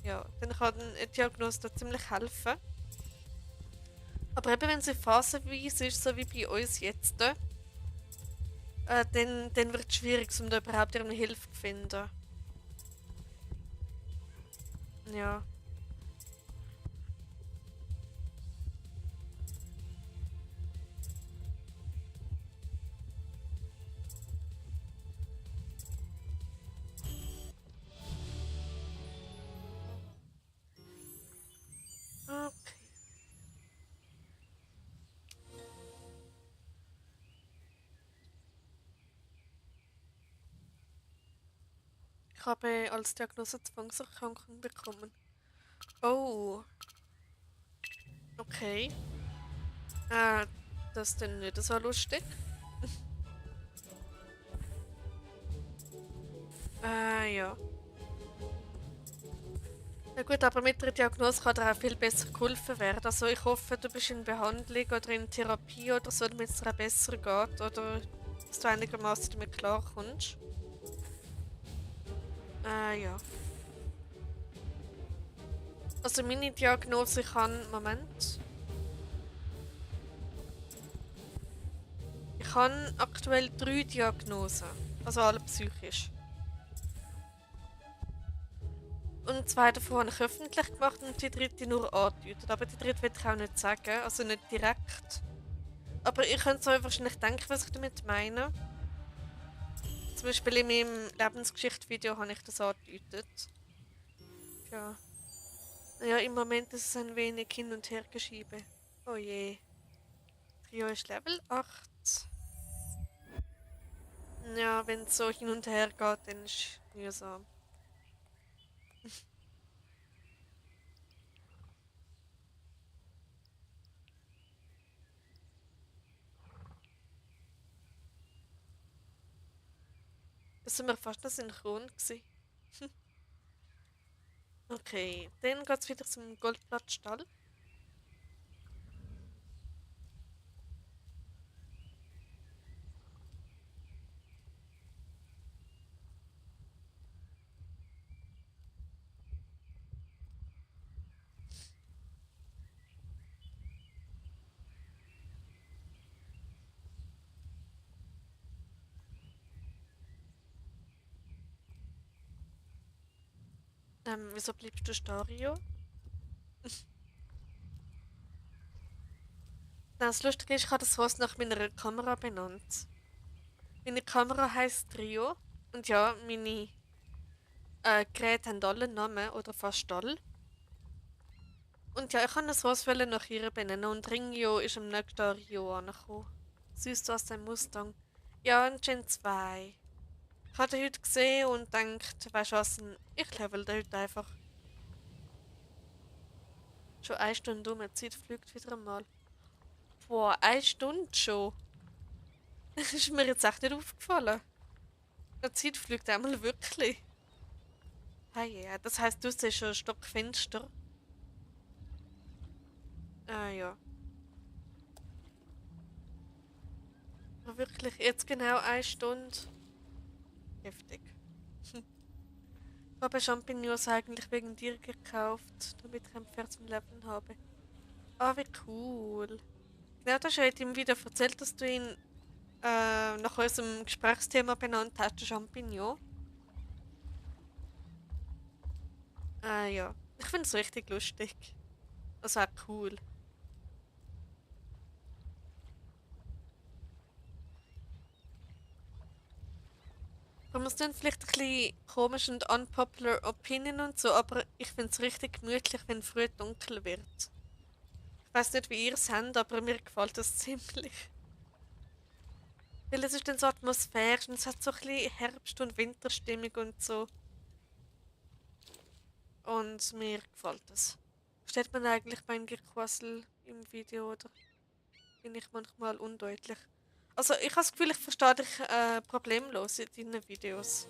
Speaker 1: ja, dann kann eine Diagnose da ziemlich helfen. Aber eben wenn sie phasenweise ist, so wie bei uns jetzt, dann wird es schwierig, um da überhaupt irgendeine Hilfe zu finden. Ja. Okay. Ich habe als Diagnose Zwangserkrankung bekommen. Oh, okay. Äh, das ist dann nicht so lustig. Ja. Na gut, aber mit der Diagnose kann dir auch viel besser geholfen werden. Also ich hoffe, du bist in Behandlung oder in Therapie oder so, damit es dir auch besser geht oder dass du einigermaßen damit klarkommst. Ja. Also meine Diagnose kann... Moment. Ich habe aktuell 3 Diagnosen. Also alle psychisch. Und 2 davon habe ich öffentlich gemacht und die dritte nur angedeutet. Aber die dritte will ich auch nicht sagen, also nicht direkt. Aber ihr könnt euch wahrscheinlich denken, was ich damit meine. Zum Beispiel in meinem Lebensgeschichte-Video habe ich das angedeutet. Ja. Ja, im Moment ist es ein wenig hin und her geschiebe. Oh je. Trio ist Level 8. Ja, wenn es so hin und her geht, dann ist es mühsam. Das sind wir fast noch synchron gewesen. Okay, dann geht es wieder zum Goldblattstall. Wieso bleibst du Stario? Das Lustige ist, ich habe das Haus nach meiner Kamera benannt. Meine Kamera heisst Trio. Und ja, meine Geräte haben alle einen Namen, oder fast alle. Und ja, ich kann das Haus nach ihr benennen und Ringio ist im nächsten Rio angekommen. Süß aus dem Mustang. Ja, ein Gen 2. Ich habe den heute gesehen und gedacht, weißt du was, ich level den heute einfach. Schon 1 Stunde um, die Zeit fliegt wieder einmal. Boah, 1 Stunde schon. Das ist mir jetzt echt nicht aufgefallen. Die Zeit fliegt einmal wirklich. Hey, ja, das heisst, du siehst schon stockfinster. Ja. Aber wirklich, jetzt genau 1 Stunde. Heftig. Ich habe Champignons eigentlich wegen dir gekauft, damit ich ein Pferd zum Leben habe. Ah, wie cool. Genau, das hast du heute ihm wieder erzählt, dass du ihn nach unserem Gesprächsthema benannt hast, den Champignon. Ja. Ich finde es richtig lustig. Also auch cool. Man muss dann vielleicht ein bisschen komisch und unpopular Opinion und so, aber ich finde es richtig gemütlich, wenn früh dunkel wird. Ich weiß nicht, wie ihr es habt, aber mir gefällt das ziemlich. Weil es ist dann so atmosphärisch und es hat so ein bisschen Herbst- und Winterstimmung und so. Und mir gefällt das. Versteht man eigentlich mein Gequassel im Video oder bin ich manchmal undeutlich? Also ich habe das Gefühl, ich verstehe dich problemlos in deinen Videos.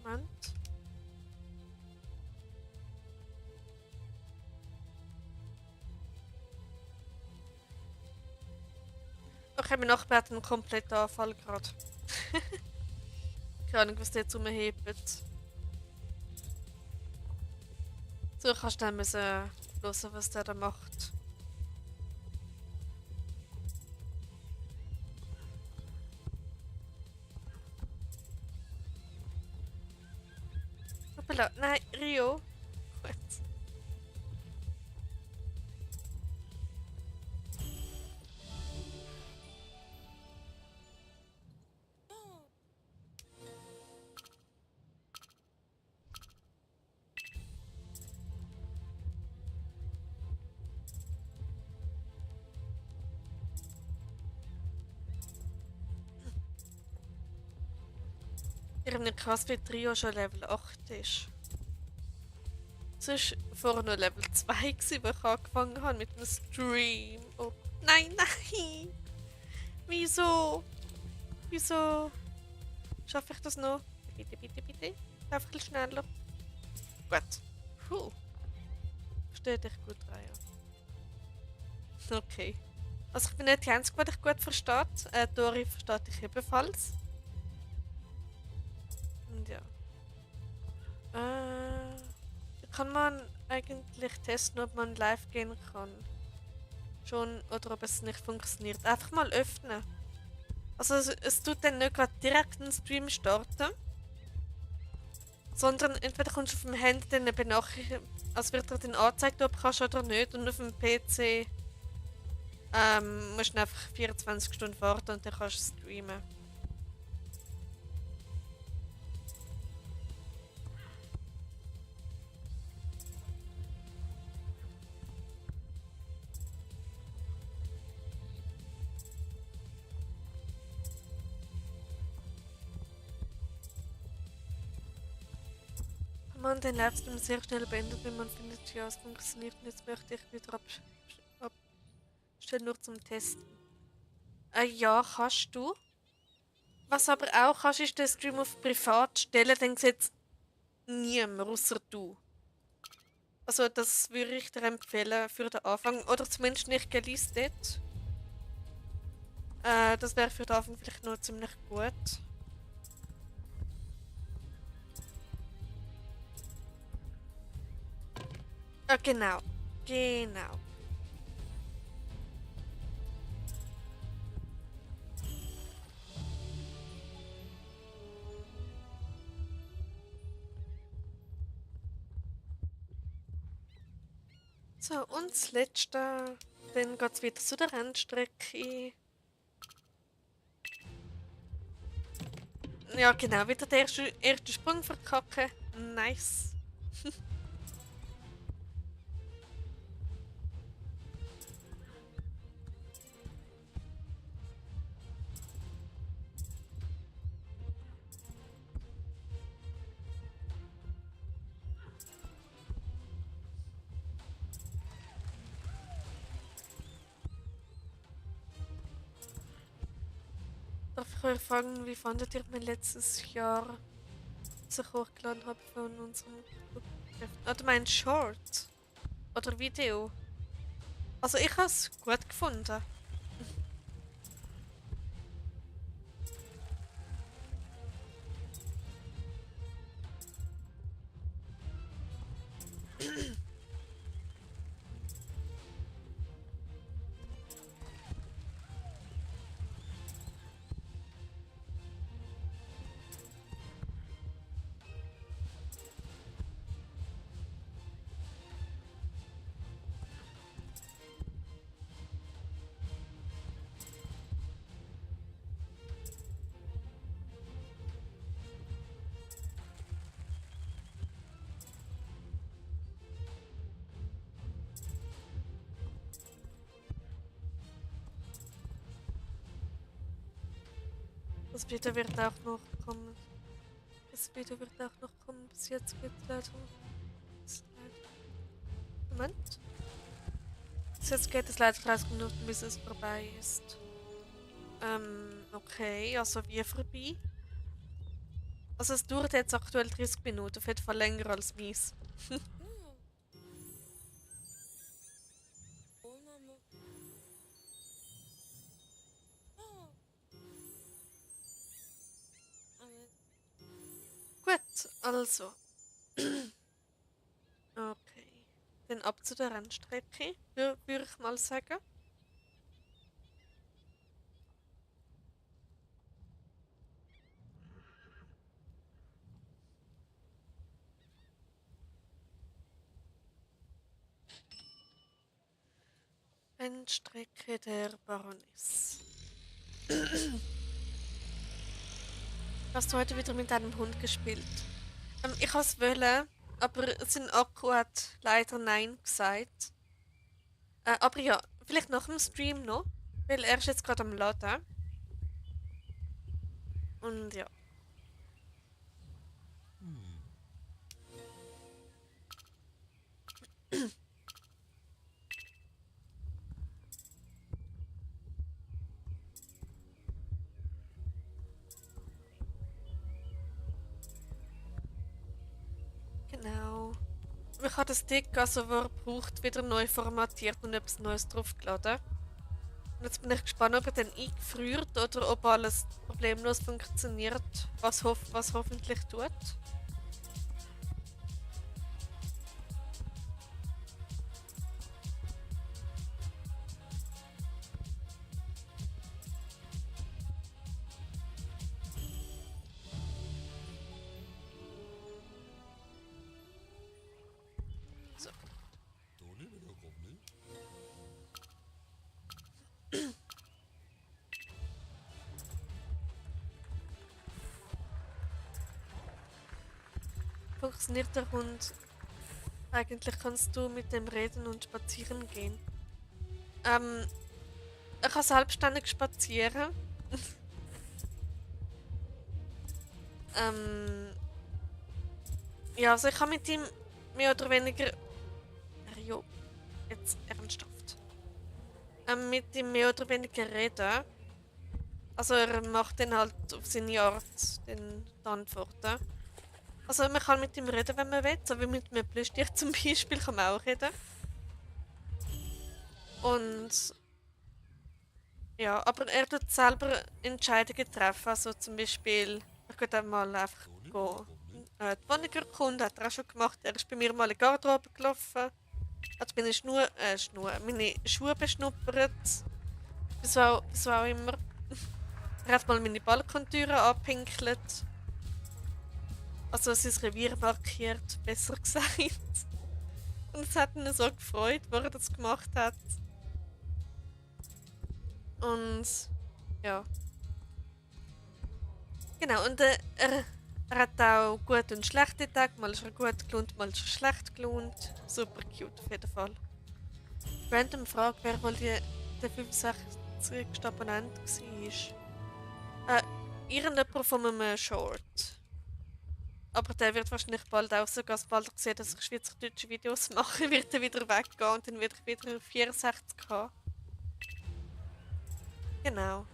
Speaker 1: Moment. Okay, mein Nachbar hat einen kompletten Anfall gerade. Keine Ahnung, was der jetzt umhebt. So, kannst du dann müssen hören, was der da macht. Hoppala. Nein, Rio. Gut. Ich habe nicht krass, wie Trio schon Level 8 ist. Es war vorher noch Level 2, gewesen, wo ich angefangen habe mit dem Stream. Oh, nein, nein! Wieso? Wieso? Schaffe ich das noch? Bitte, bitte, bitte. Lauf ein bisschen schneller. Gut. Puh. Verstehe dich gut rein. Ja. Okay. Also ich bin nicht die Einzige, die dich gut versteht. Dori versteht dich ebenfalls. Und ja. Kann man eigentlich testen, ob man live gehen kann? Schon oder ob es nicht funktioniert. Einfach mal öffnen. Also es tut dann nicht gerade direkt einen Stream starten, sondern entweder kommst du auf dem Handy dann eine Benachrichtigung, also wird dir dann angezeigt, ob du kannst oder nicht, und auf dem PC musst du einfach 24 Stunden warten und dann kannst du streamen. Kann man den Livestream sehr schnell beenden, wenn man findet, ja, es funktioniert und jetzt möchte ich wieder abstellen, nur zum Testen. Ja, kannst du. Was aber auch kannst, ist den Stream auf privat stellen, dann sieht es niemand, außer du. Also das würde ich dir empfehlen für den Anfang. Oder zumindest nicht gelistet. Das wäre für den Anfang vielleicht noch ziemlich gut. Genau. Genau. So, und das letzte. Dann geht es wieder zu der Rennstrecke. Ja, genau. Wieder der erste Sprung verkacken. Nice. Darf ich euch fragen, wie fandet ihr mein letztes Jahr? sich hochgeladen habe von unserem Treffen. Ah, du meinst Short? Oder Video? Also ich habe es gut gefunden. Das Video wird auch noch kommen. Das Video wird auch noch kommen. Bis jetzt geht es leider. Moment. Bis jetzt geht es leider 30 Minuten, bis es vorbei ist. Okay, also wie vorbei? Also es dauert jetzt aktuell 30 Minuten, auf jeden Fall länger als meins. Gut, also. Okay. Dann ab zu der Rennstrecke, würde ich mal sagen. Rennstrecke der Baroness. Hast du heute wieder mit deinem Hund gespielt? Ich wollte es wollen, aber sein Akku hat leider Nein gesagt. Aber ja, vielleicht nach dem Stream noch, weil er ist jetzt gerade am Laden. Und ja. Genau. Ich habe den Stick, also der braucht, wieder neu formatiert und etwas Neues draufgeladen. Und jetzt bin ich gespannt, ob er dann eingefriert oder ob alles problemlos funktioniert, was hoffentlich tut. So. Funktioniert der Hund? Eigentlich kannst du mit dem reden und spazieren gehen. Er kann selbstständig spazieren. Ja, also ich kann mit ihm mehr oder weniger. Jo, jetzt ernsthaft. Mit ihm mehr oder weniger reden. Also er macht dann halt auf seine Art den Antworten. Also man kann mit ihm reden, wenn man will. So wie mit einem Plüschtier zum Beispiel kann man auch reden. Und ja, aber er tut selber Entscheidungen treffen. Also zum Beispiel, ich könnte auch mal einfach gehen, die Wohnung erkunden, hat er auch schon gemacht. Er ist bei mir mal in die Garderobe gelaufen, hat meine meine Schuhe beschnuppert, was auch immer. Er hat mal meine Balkontüre angepinkelt. Also sein Revier markiert, besser gesagt. Und es hat ihn so gefreut, wo er das gemacht hat. Und ja. Genau, und er hat auch gute und schlechte Tage. Mal ist er gut gelaunt, mal ist er schlecht gelaunt. Super cute auf jeden Fall. Random Frage, wer wohl der 65. Abonnent war. Irgendjemand von einem Short. Aber der wird wahrscheinlich bald auch sogar, sobald er sieht, dass ich schweizerdeutsche Videos mache, wird er wieder weggehen und dann werde ich wieder 64 haben. Genau.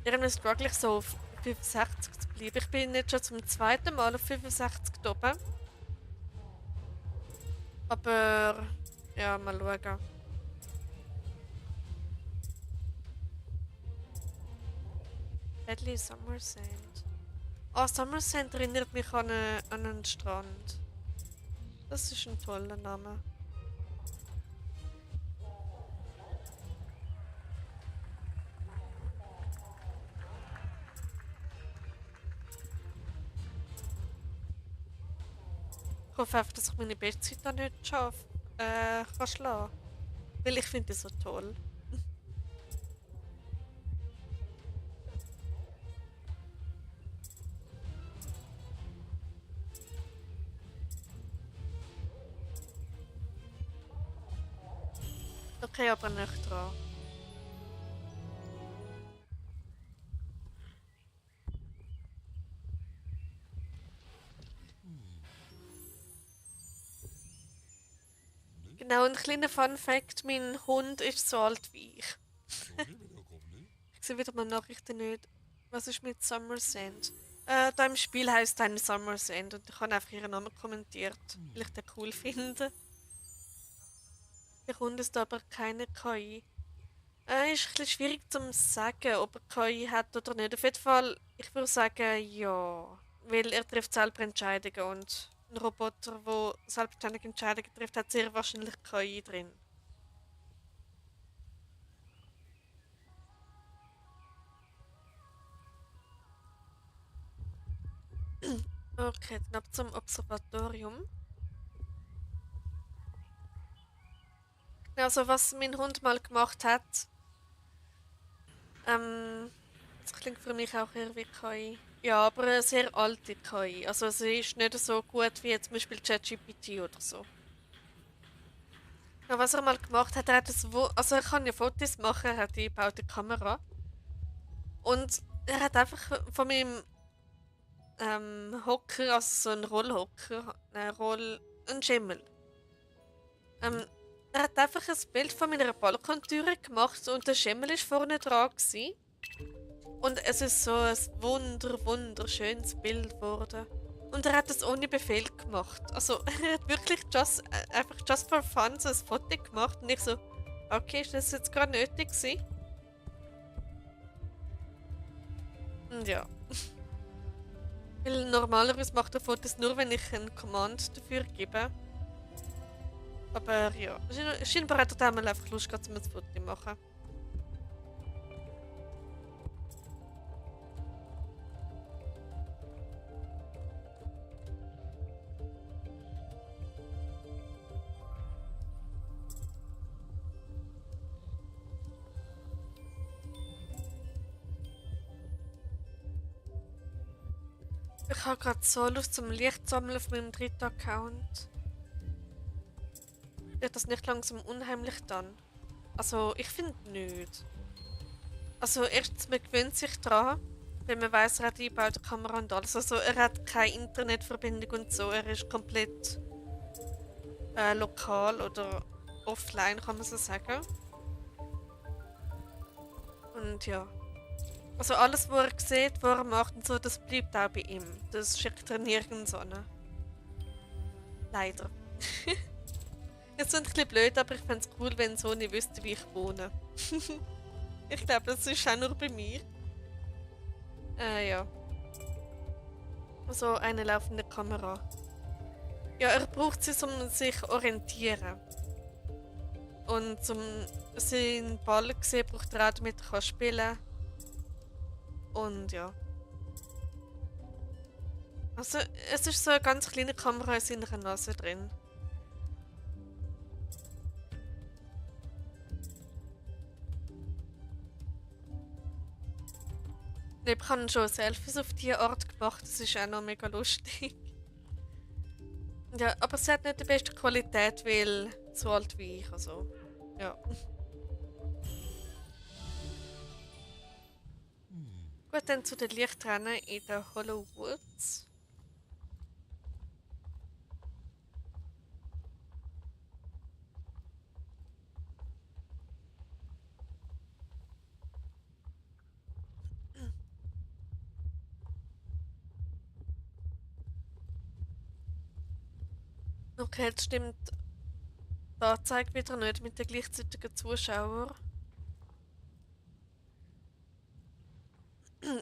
Speaker 1: Irgendwie struggle ich so auf 65 zu bleiben. Ich bin jetzt schon zum zweiten Mal auf 65 oben. Aber ja, mal schauen. Deadly Summer Sand. Ah, Summer Sand erinnert mich an einen Strand. Das ist ein toller Name. Ich hoffe einfach, dass ich meine Bestzeit noch nicht schaffe. Kann schlagen. Weil ich finde das so toll. Okay, aber nicht dran. Genau, ein kleiner Fun Fact: Mein Hund ist so alt wie ich. Ich sehe wieder meine Nachrichten nicht. Was ist mit Summer Sand? Da im Spiel heißt eine Summer Sand und ich habe einfach ihren Namen kommentiert, weil ich den cool finde. Der Hund ist aber keine KI. Ist ein bisschen schwierig zu sagen, ob er KI hat oder nicht. Auf jeden Fall, ich würde sagen, ja. Weil er trifft selber Entscheidungen und ein Roboter, der selbstständige Entscheidungen trifft, hat sehr wahrscheinlich KI drin. Okay, dann ab zum Observatorium. Also, was mein Hund mal gemacht hat, das klingt für mich auch eher wie KI. Ja, aber eine sehr alte KI. Also, sie ist nicht so gut wie jetzt zum Beispiel ChatGPT oder so. Ja, was er mal gemacht hat, er hat also er kann ja Fotos machen, er hat die gebaute Kamera. Und er hat einfach von meinem Hocker, also so ein Rollhocker, ein Schimmel. Ähm, Er hat einfach ein Bild von meiner Balkontüre gemacht und der Schimmel ist vorne dran gewesen. Und es ist so ein wunderschönes Bild geworden. Und er hat es ohne Befehl gemacht. Also er hat wirklich einfach just for fun so ein Foto gemacht und ich so, okay, ist das jetzt gerade nötig gewesen? Und ja. Weil normalerweise macht er Fotos nur, wenn ich einen Command dafür gebe. Aber ja, scheinbar hat er einmal einfach Lust gehabt, um ein Foto zu machen. Ich habe gerade so Lust zum Licht sammeln auf meinem dritten Account. Wird das nicht langsam unheimlich dann? Also, ich finde nicht. Also, erstens, man gewöhnt sich dran, wenn man weiss, er hat eingebaute Kamera und alles. Also, er hat keine Internetverbindung und so. Er ist komplett lokal oder offline, kann man so sagen. Und ja. Also, alles, was er sieht, was er macht und so, das bleibt auch bei ihm. Das schickt er nirgends an. Leider. Jetzt sind ein bisschen blöd, aber ich fände es cool, wenn Sony wüsste, wie ich wohne. Ich glaube, das ist auch nur bei mir. Ja. So eine laufende Kamera. Ja, er braucht sie, um sich zu orientieren. Und zum seinen Ball zu sehen, braucht er auch, damit er spielen kann. Und ja. Also, es ist so eine ganz kleine Kamera in seiner Nase drin. Ich habe schon Selfies auf diese Art gemacht, das ist auch noch mega lustig. Ja, aber sie hat nicht die beste Qualität, weil so alt wie ich, also. Ja. Gut, dann zu den Lichtrennen in den Hollow Woods. Okay, jetzt stimmt die Anzeige wieder nicht mit den gleichzeitigen Zuschauern.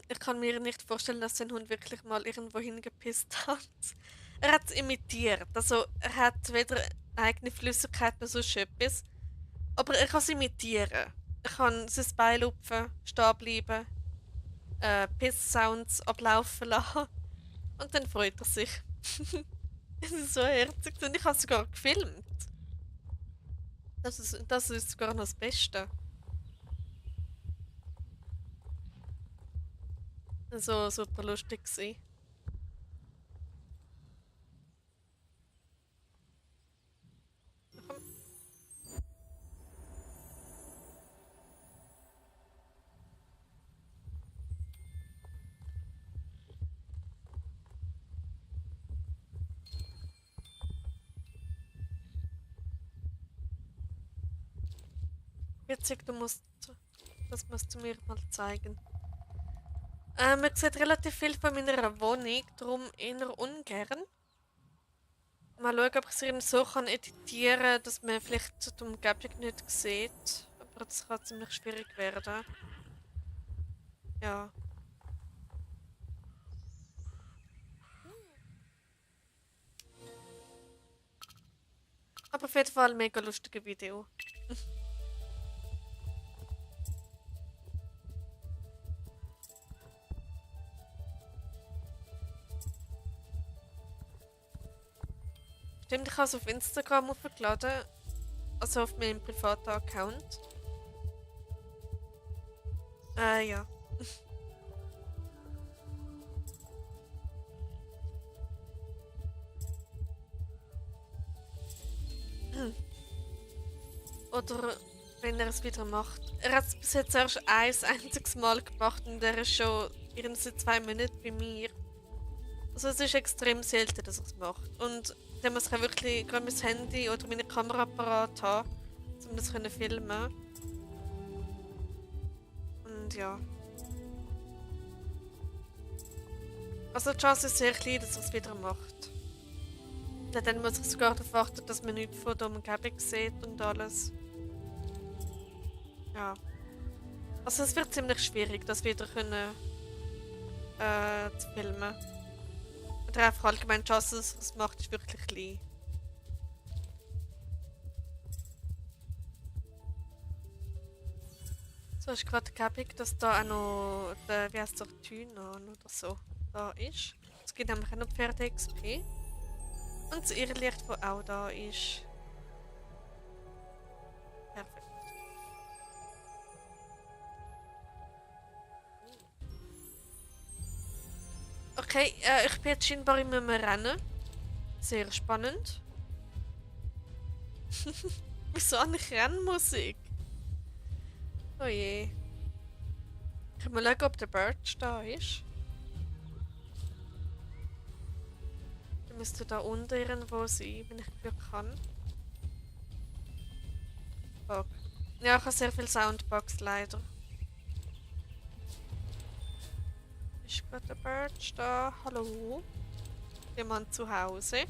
Speaker 1: Ich kann mir nicht vorstellen, dass ein Hund wirklich mal irgendwo hingepisst hat. Er hat es imitiert. Also er hat weder eigene Flüssigkeit noch sonst etwas. Aber er kann es imitieren. Er kann sein Bein lupfen, stehen bleiben, Piss-Sounds ablaufen lassen. Und dann freut er sich. Es ist so herzig. Und ich habe es sogar gefilmt. Das ist sogar noch das Beste. So super lustig gewesen. Witzig, das musst du mir mal zeigen. Man sieht relativ viel von meiner Wohnung, darum eher ungern. Mal schauen, ob ich es irgendwie so kann editieren kann, dass man vielleicht die Umgebung nicht sieht. Aber das kann ziemlich schwierig werden. Ja. Aber auf jeden Fall ein mega lustiges Video. Stimmt, ich habe es auf Instagram hochgeladen. Also auf meinem privaten Account. Ja. Oder wenn er es wieder macht. Er hat es bis jetzt erst ein einziges Mal gemacht und er ist schon irgendwie 2 Minuten bei mir. Also es ist extrem selten, dass er es macht. Und dann muss ich auch wirklich gerade mein Handy oder meine Kameraapparat haben, um das zu filmen. Und ja. Also die Chance ist sehr klein, dass er es wieder macht. Dann muss ich sogar darauf achten, dass man nichts von der Umgebung sieht und alles. Ja. Also es wird ziemlich schwierig, das wieder zu filmen. Oder einfach allgemein die Chance, dass es macht, ist wirklich klein. So ist gerade gäbig, dass da auch noch der, wie heißt der, Thynon oder so da ist. Es gibt nämlich auch noch Pferde XP. Und das Irrlicht, das auch da ist. Perfekt. Okay, ich bin jetzt scheinbar in einem Rennen. Sehr spannend. Wieso eigentlich Rennmusik? Oh je. Ich mal schauen, ob der Birch da ist. Der müsste da unten irgendwo sein, wenn ich Glück kann. Bug. Ja, ich habe sehr viele Soundbugs leider. Ist gerade der Birch da? Hallo? Jemand zu Hause?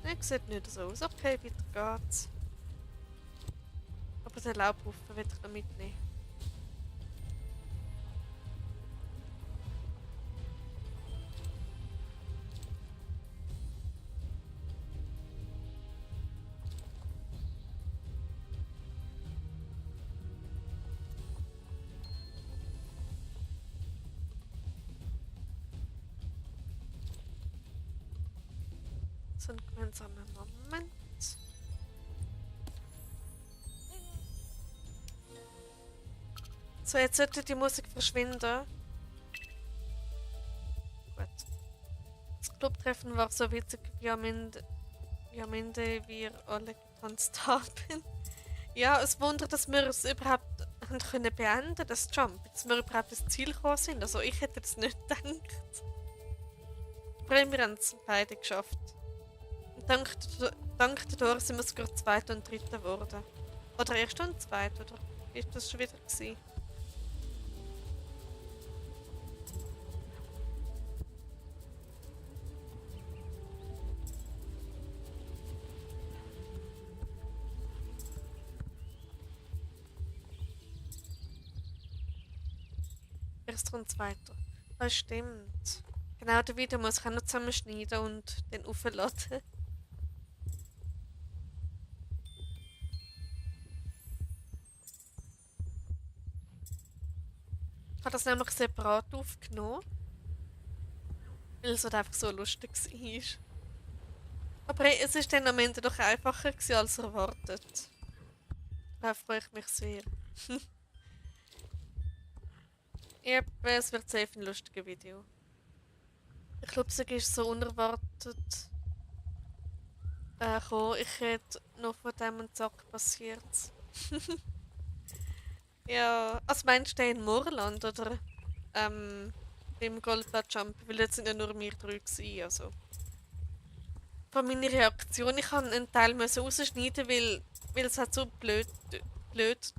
Speaker 1: Ne, sieht nicht so aus. Okay, weiter geht's. Aber den Laubhaufen will ich noch mitnehmen. So einen gemeinsamen Moment. So, jetzt sollte die Musik verschwinden. Gut. Das Clubtreffen war so witzig, wie am Ende wir alle getanzt haben. Ja, es wundert, dass wir es überhaupt haben können beenden, das Jump. Dass wir überhaupt ins Ziel gekommen sind. Also ich hätte es nicht gedacht. Aber wir haben es beide geschafft. Und dank der Dora sind wir sogar Zweiter und Dritter geworden. Oder Erster und Zweiter, oder ist das schon wieder gewesen? es uns weiter. Das stimmt. Genau, das Video muss ich auch noch zusammenschneiden und dann aufladen. Ich habe das nämlich separat aufgenommen, weil es halt einfach so lustig war. Aber hey, es ist dann am Ende doch einfacher gewesen als erwartet. Da freue ich mich sehr. Ja, es wird safe ein lustiges Video. Ich glaube, es ist so unerwartet gekommen. Ich hätte noch von dem einen Zack passiert. Ja, also meinst du den in Moorland oder im Goldblatt-Jump? Weil jetzt sind ja nur wir drei gewesen, also. Von meiner Reaktion, ich musste einen Teil müssen rausschneiden, weil es halt so blöd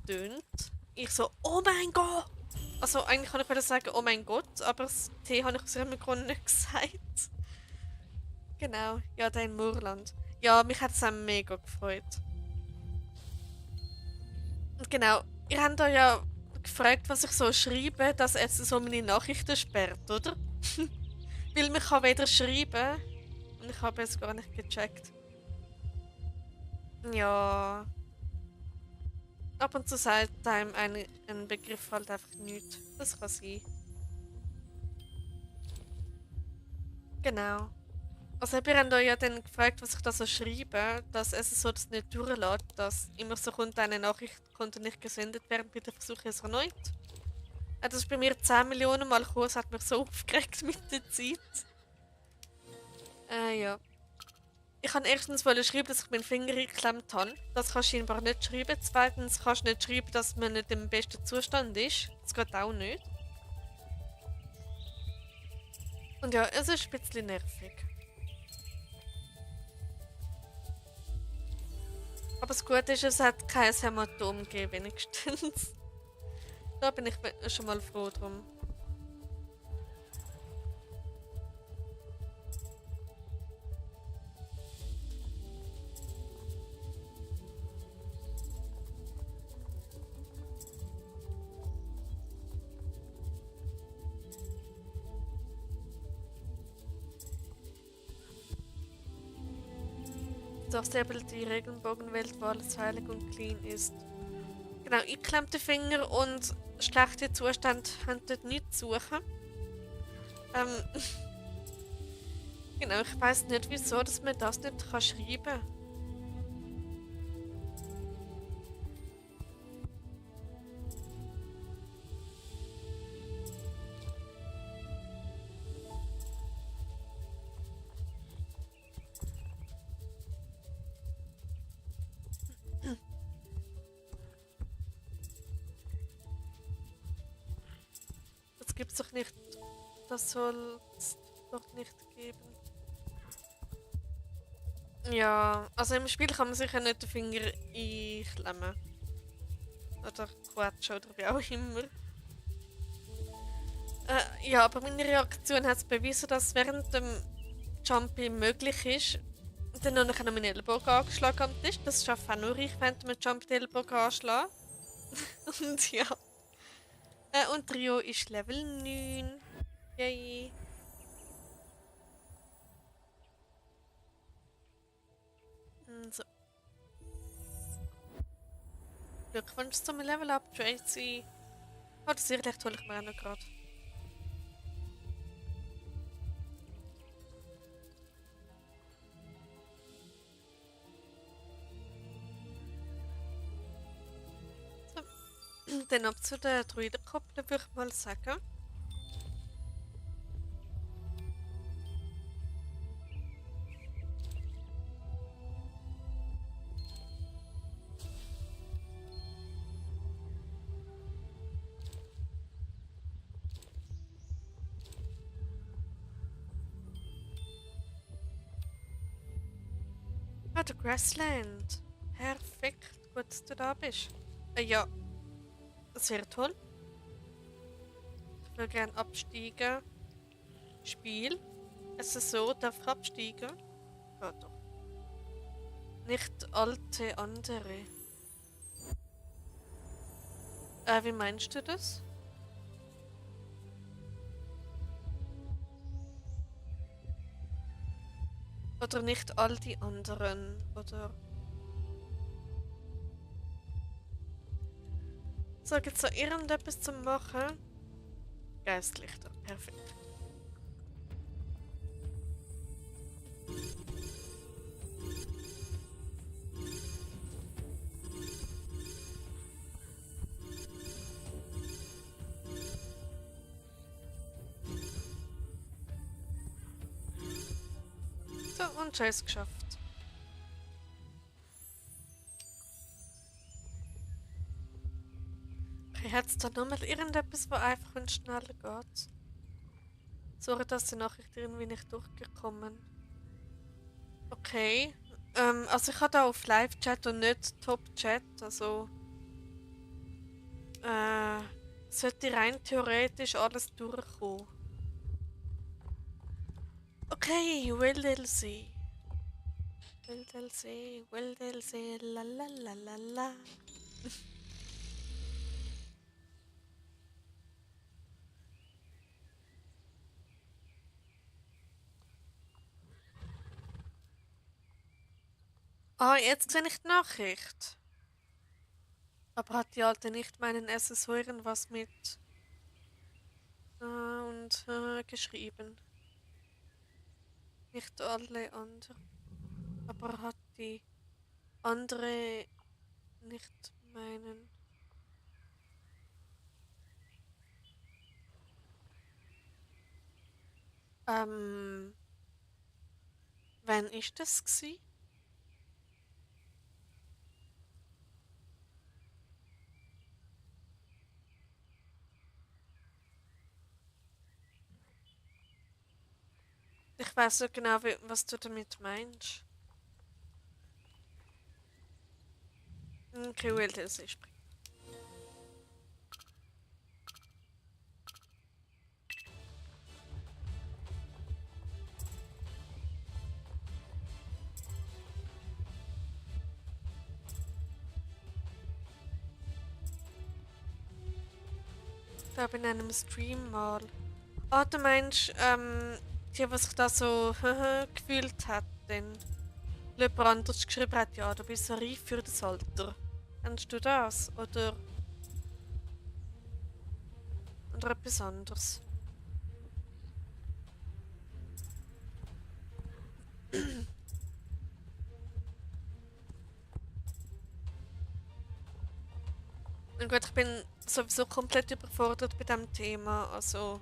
Speaker 1: tönt. Ich so, oh mein Gott! Also eigentlich kann ich sagen, oh mein Gott, aber das T habe ich aus irgendeinem Grund nicht gesagt. Genau, ja, der in Moorland. Ja, mich hat es auch mega gefreut. Und genau, ihr habt euch ja gefragt, was ich so schreibe, dass er so meine Nachrichten sperrt, oder? Weil man kann weder schreiben und ich habe es gar nicht gecheckt. Ja, ab und zu sagt einem ein Begriff halt einfach nichts. Das kann sein. Genau. Also ihr habt euch ja dann gefragt, was ich da so schreibe, dass es so das nicht durchlässt, dass immer so kommt, eine Nachricht konnte nicht gesendet werden, bitte versuche es erneut. Das ist bei mir 10 Millionen Mal gekommen, es hat mich so aufgeregt mit der Zeit. Ja. Ich kann erstens schreiben, dass ich meinen Finger geklemmt habe. Das kannst du scheinbar nicht schreiben. Zweitens kannst du nicht schreiben, dass man nicht im besten Zustand ist. Das geht auch nicht. Und ja, es ist ein bisschen nervig. Aber das Gute ist, es hat kein Hämatom gegeben, wenigstens. Da bin ich schon mal froh drum. Doch säbelt die Regenbogenwelt, wo alles heilig und clean ist. Genau, eingeklemmte Finger und schlechte Zustände haben dort nichts zu suchen. Ähm, genau, ich weiß nicht wieso, dass man das nicht schreiben kann. Das gibt's doch nicht. Das soll es doch nicht geben. Ja, also im Spiel kann man sicher nicht den Finger einklemmen. Oder quetschen oder wie auch immer. Ja, aber meine Reaktion hat es bewiesen, dass während dem Jumping möglich ist. Dann habe ich noch meinen Ellbogen angeschlagen am Tisch. Das schaffe auch nur ich, während man Jump den Ellbogen anschlagen. Und ja. Und Rio ist Level 9. Yay. So. Glückwunsch zum Level Up, Tracy. Oh, das Irrlicht hole ich mir auch noch gerade. So. Dann ab zu den Druidenkoppeln würde ich mal sagen. Ah, der Grassland. Perfekt. Gut, dass du da bist. Ja, das wäre toll. Ich würde gerne absteigen. Spiel. Es ist so, darf ich absteigen? Ja, doch. Nicht alte andere. Wie meinst du das? Oder nicht all die anderen, oder? So, gibt's noch irgendetwas zu machen? Geistlichter, perfekt. So, und schon ist es geschafft. Okay, hat es da nochmal irgendetwas, wo einfach und schneller geht? Sorry, dass die Nachricht irgendwie nicht durchgekommen. Okay. Also ich habe da auf Live-Chat und nicht Top-Chat, also äh, sollte rein theoretisch alles durchkommen. Okay, Will DLC. Will DLC, Will DLC, la la la la la. Ah, jetzt sehe ich die Nachricht. Aber hat die Alte nicht meinen SSO irgendwas mit und geschrieben? Nicht alle anderen. Aber hat die andere nicht meinen. Ähm, wann ist das gsi? Ich weiß nicht genau, was du damit meinst. Okay, will das ist. Da bin in einem Stream mal. Ah, du meinst, die, was sich da so gefühlt hat, denn jemand anderes geschrieben hat, ja, du bist so reif für das Alter. Kennst du das? Oder etwas anderes? Na gut, ich bin sowieso komplett überfordert bei diesem Thema, also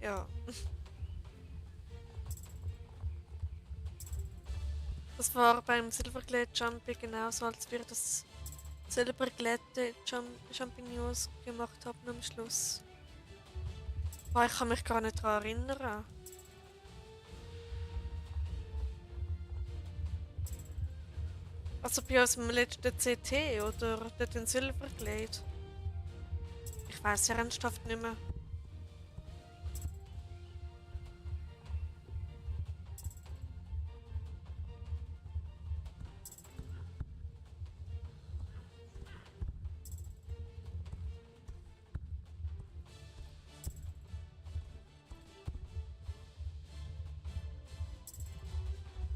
Speaker 1: ja. Das war beim Silverglade Jumping genauso, als wir das Silberglätte Champignons gemacht haben am Schluss. Boah, ich kann mich gar nicht daran erinnern. Also bei unserem letzten CT oder dort in Silverglade. Ich weiß ja ernsthaft nicht mehr.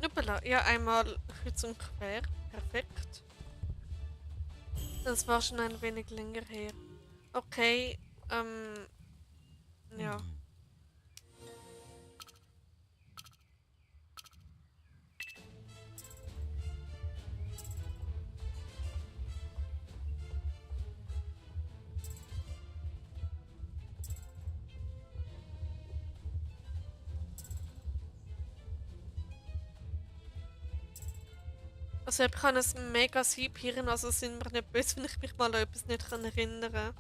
Speaker 1: Hoppala, ja, einmal kreuz und quer. Perfekt. Das war schon ein wenig länger her. Okay, ja. Also ich kann es mega Siebhirn, also sind wir nicht böse, wenn ich mich mal an etwas nicht erinnern kann.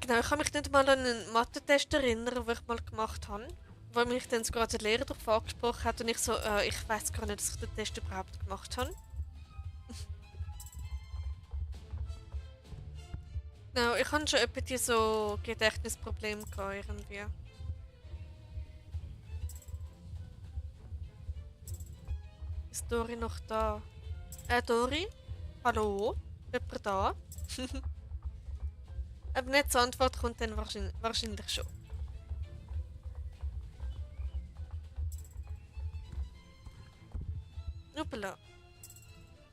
Speaker 1: Genau, ich kann mich nicht mal an einen Mathe-Test erinnern, den ich mal gemacht habe. Wo mich dann sogar der Lehrer darauf angesprochen hat und ich so, ich weiß gar nicht, dass ich den Test überhaupt gemacht habe. Genau, ich habe schon etwa die so Gedächtnisprobleme gehabt irgendwie. Ist Dori noch da? Dori? Hallo? Jemand da? Aber nicht zur Antwort kommt dann wahrscheinlich schon. Hoppala.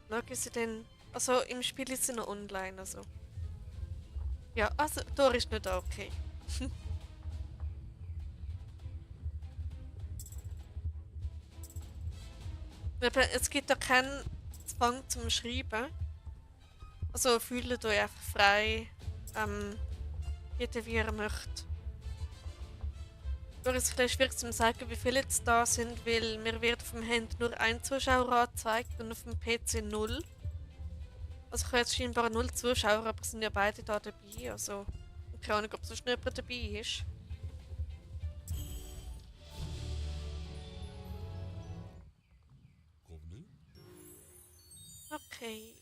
Speaker 1: Schauen sie denn... Also im Spiel ist sie noch online, also... Ja, also Tor ist nicht da, okay. Aber es gibt da keinen Zwang zum Schreiben. Also fühlt euch einfach frei, jeder wie er möchte. Aber es ist vielleicht schwierig zu sagen, wie viele jetzt da sind, weil mir wird auf dem Handy nur ein Zuschauer angezeigt und auf dem PC null. Also ich habe jetzt scheinbar null Zuschauer, aber es sind ja beide da dabei. Also keine Ahnung, ob sonst noch jemand dabei ist. Okay.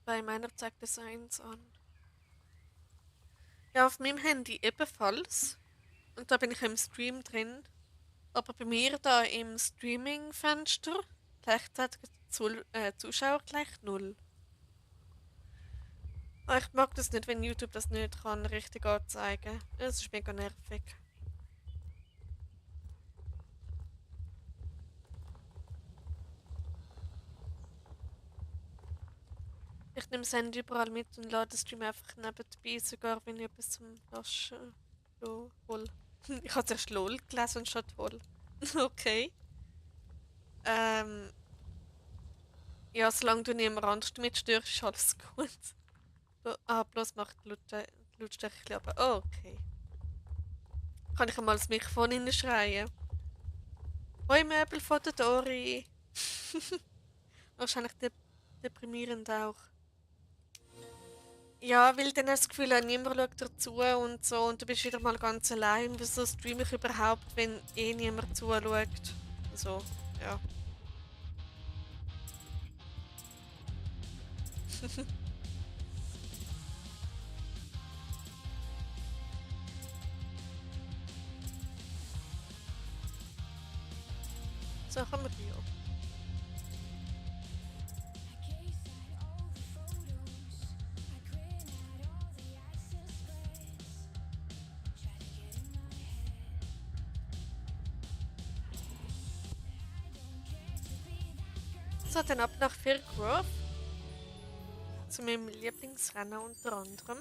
Speaker 1: Bei meiner zeigt es eins an. Ja, auf meinem Handy ebenfalls. Und da bin ich im Stream drin. Aber bei mir da im Streaming-Fenster gleichzeitig Zuschauer gleich null. Ah, ich mag das nicht, wenn YouTube das nicht kann richtig anzeigen. Es ist mega nervig. Ich nehme das Handy überall mit und lade den Stream einfach nebenbei, sogar wenn ich etwas zum Naschen hol. Ich habe zuerst LOL gelesen und statt hol. Okay. Ähm, ja, solange du niemand anderes mitstörst, ist alles gut. Bloß macht die Lautstärke ein bisschen aber okay. Kann ich einmal das Mikrofon hineinschreien? Hoi Möbel von der Dori! Wahrscheinlich deprimierend auch. Ja, weil dann hast du das Gefühl, niemand schaut dazu und so und du bist wieder mal ganz allein. Wieso streame ich überhaupt, wenn eh niemand zuschaut? So, ja. So haben wir die auch. So, dann ab nach Firgrove. Zu meinem Lieblingsrennen unter anderem.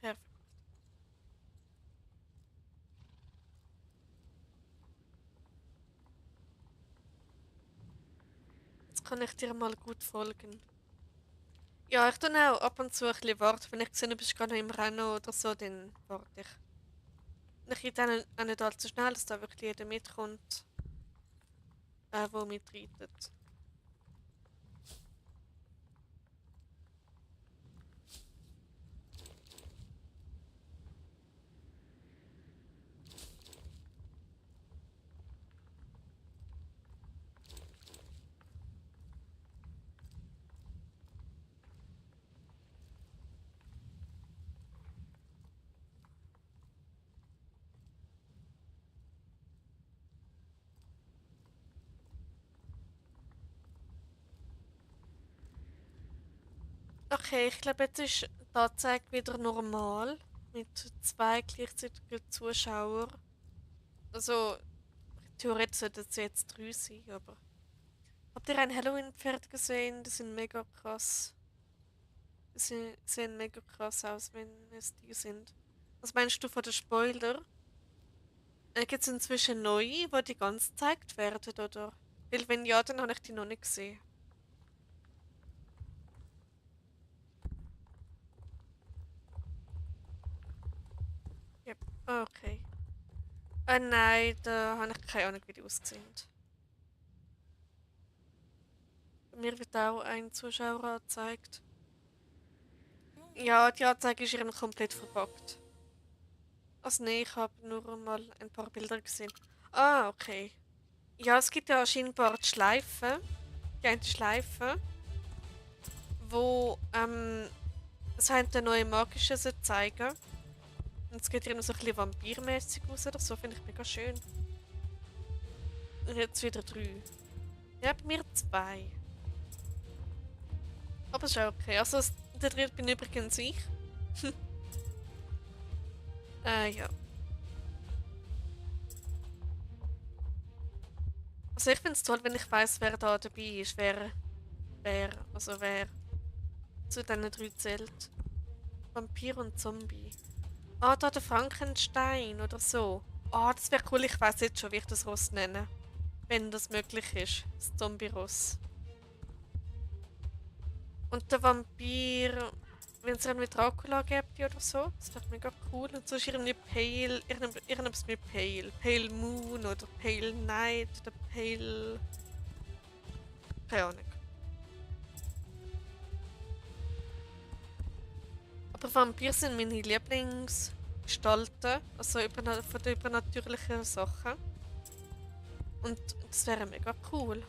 Speaker 1: Perfekt. Jetzt kann ich dir mal gut folgen. Ja, ich tue auch ab und zu ein bisschen warten. Wenn ich sehe, du bist gerade noch im Rennen oder so, dann warte ich. Ich gehe dann auch nicht allzu schnell, dass da wirklich jeder mitkommt, der mitreitet. Okay, ich glaube, jetzt ist die Anzeige wieder normal. Mit zwei gleichzeitigen Zuschauern. Also, theoretisch sollten es jetzt drei sein, aber. Habt ihr ein Halloween-Pferd gesehen? Die sind mega krass. Sehen mega krass aus, wenn es die sind. Was meinst du von den Spoiler? Gibt es inzwischen neue, die die ganz gezeigt werden, oder? Weil wenn ja, dann habe ich die noch nicht gesehen. Ja, okay. Nein, da habe ich keine Ahnung, wie die aussehen. Mir wird auch ein Zuschauer angezeigt. Ja, die Anzeige ist irgendwie komplett verpackt. Also nee, ich habe nur mal ein paar Bilder gesehen. Ah, okay. Ja, es gibt ja scheinbar die Schleife. Die eine Schleife, wo es haben eine neue magische zeigen. Und es geht irgendwie so ein bisschen vampirmäßig aus oder so, finde ich mega schön. Und jetzt wieder 3. Ja, bei mir 2. Aber ist auch okay. Also der dritte bin übrigens ich. Ja. Also ich finde es toll, wenn ich weiß, wer da dabei ist, wer zu diesen 3 zählt. Vampir und Zombie. Ah, da der Frankenstein oder so. Ah, das wäre cool, ich weiß jetzt schon, wie ich das Ross nenne. Wenn das möglich ist. Das Zombie-Ross. Und der Vampir, wenn es irgendwie Dracula gibt oder so, das wäre mega cool. Und sonst irgendwie Pale, irgendwas mit Pale. Pale Moon oder Pale Night oder Pale... Keine Ahnung. Aber Vampire sind meine Lieblingsgestalten, also von den übernatürlichen Sachen. Und das wäre mega cool.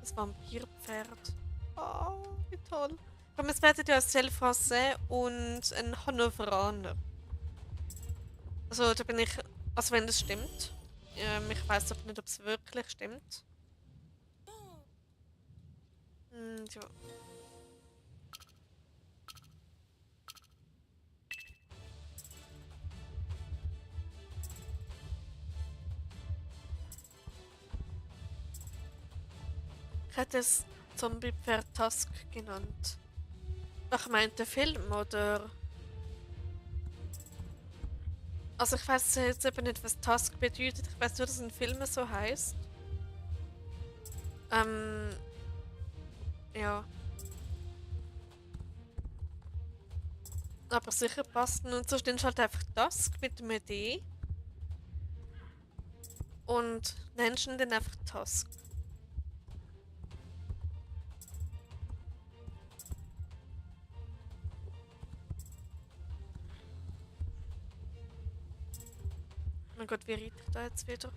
Speaker 1: Das Vampirpferd. Oh, wie toll. Aber es werden ja ein Selfhasse und ein Hannoveraner. Also da bin ich, also wenn das stimmt. Ich weiß aber nicht, ob es wirklich stimmt. Ja. Ich hätte es Zombie-Pferd Tusk genannt. Ach, meint der Film, oder? Also ich weiß jetzt eben nicht, was Tusk bedeutet. Ich weiß nur, dass ein Film so heißt. Ähm, ja. Aber sicher passen. Und so stehen halt einfach Tusk mit dem D. Und nennst ihn dann einfach Tusk. Mein Gott, wie reite ich da jetzt wieder?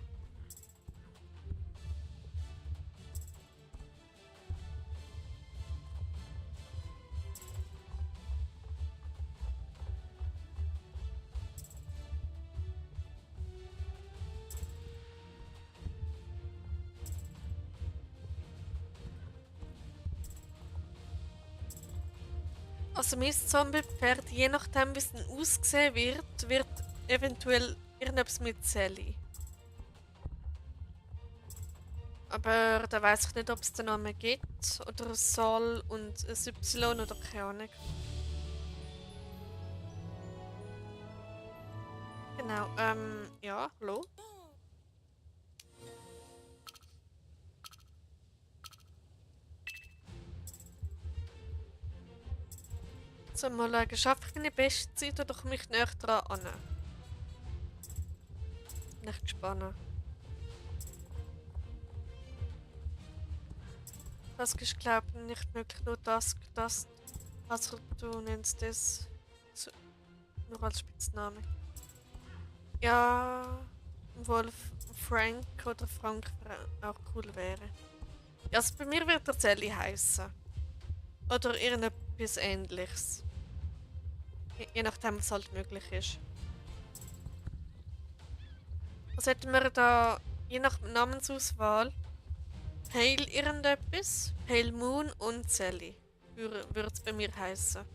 Speaker 1: Also mein Zombie-Pferd, je nachdem wie es dann aussehen wird eventuell irgendetwas mit Sally. Aber da weiß ich nicht, ob es den Namen gibt oder soll und ein Y oder keine Ahnung. Genau, ja, hallo? So, mal schauen, schaffe ich meine beste Zeit oder komme ich näher dran an? Bin ich gespannt. Das ist, glaube ich, nicht möglich, nur das, also du nennst das so, nur als Spitzname. Ja, obwohl Frank oder Frank auch cool wäre. Ja, also bei mir wird er Sally heißen. Oder irgendetwas ähnliches. Je nachdem, was halt möglich ist. Was hätten wir da, je nach Namensauswahl, Pale irgendetwas, Pale Moon und Sally. Würde es bei mir heißen.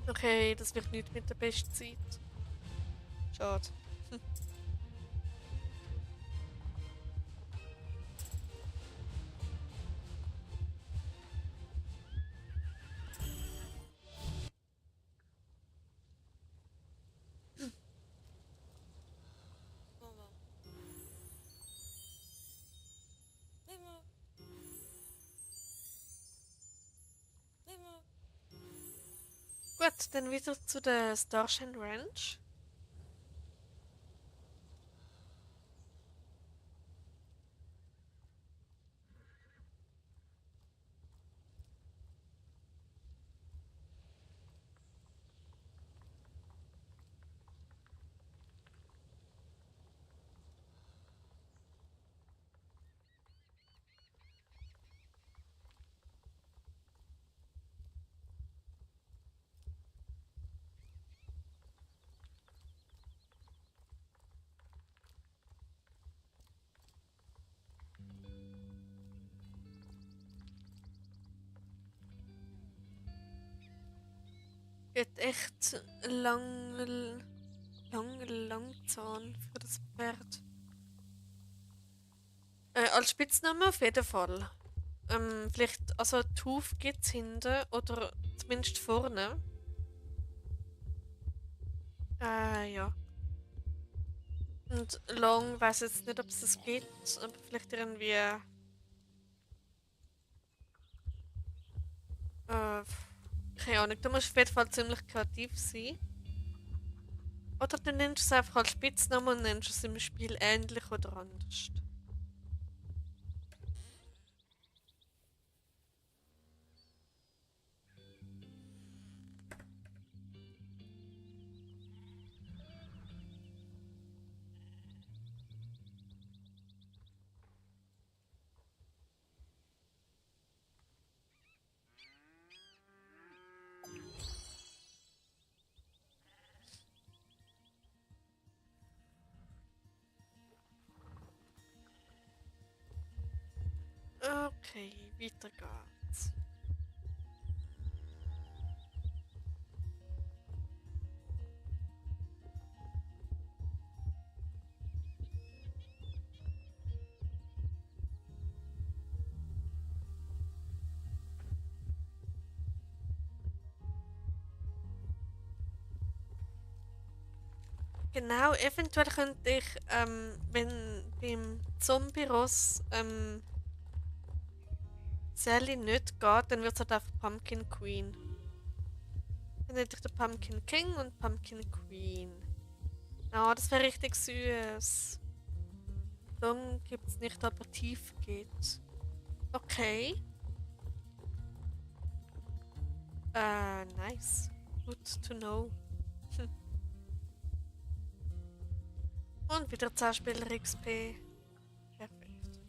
Speaker 1: Okay, das wird nicht mit der besten Zeit. Schade. Gut, dann wieder zu der Starshine Ranch. Hat echt lang Zahn für das Pferd. Als Spitzname auf jeden Fall. Vielleicht, also Tuf gibt es hinten oder zumindest vorne. Ja. Und Long weiß jetzt nicht, ob es das gibt, aber vielleicht irgendwie. Keine Ahnung, du musst auf jeden Fall ziemlich kreativ sein. Oder du nennst es einfach als Spitznamen und nennst es im Spiel ähnlich oder anders. Okay, weiter geht's. Genau, eventuell könnte ich, wenn beim Zombie-Ross Sally nicht geht, dann wird es halt einfach Pumpkin Queen. Dann hätte ich den Pumpkin King und Pumpkin Queen. Ja, das wäre richtig süß. Long gibt's nicht, aber tief geht. Okay. Nice. Good to know. Und wieder 10 Spieler XP. Perfekt.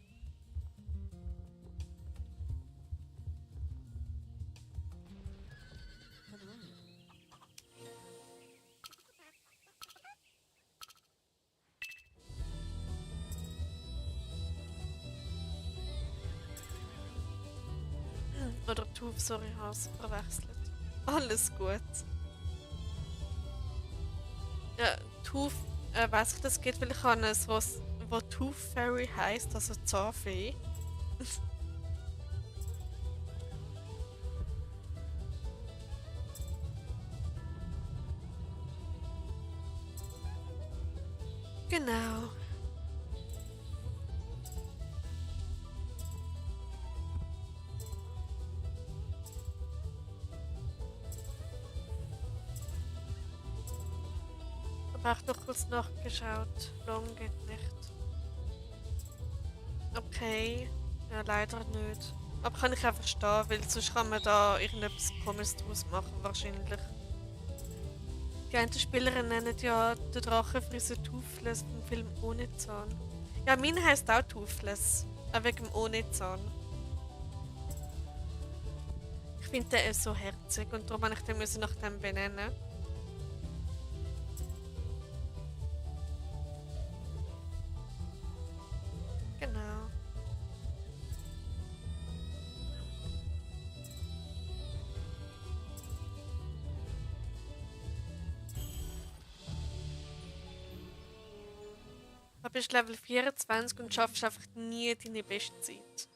Speaker 1: Oder Tuf, sorry, Haus verwechselt. Alles gut. Ja, Tooth, weiß ich, das geht, weil ich habe was, wo Tooth Fairy heisst, also Zahnfee. Genau. Habe auch noch kurz nachgeschaut. Long geht nicht. Okay. Ja, leider nicht. Aber kann ich einfach stehen, weil sonst kann man da irgendetwas Komisches draus machen, wahrscheinlich. Die einen Spielerin nennen ja den Drachenfrisser Toothless vom Film Ohne Zahn. Ja, mein heisst auch Toothless. Auch wegen dem Ohne Zahn. Ich finde den so herzig und darum musste ich den nach dem benennen. Genau. Du bist Level 24 und schaffst einfach nie deine Bestzeit.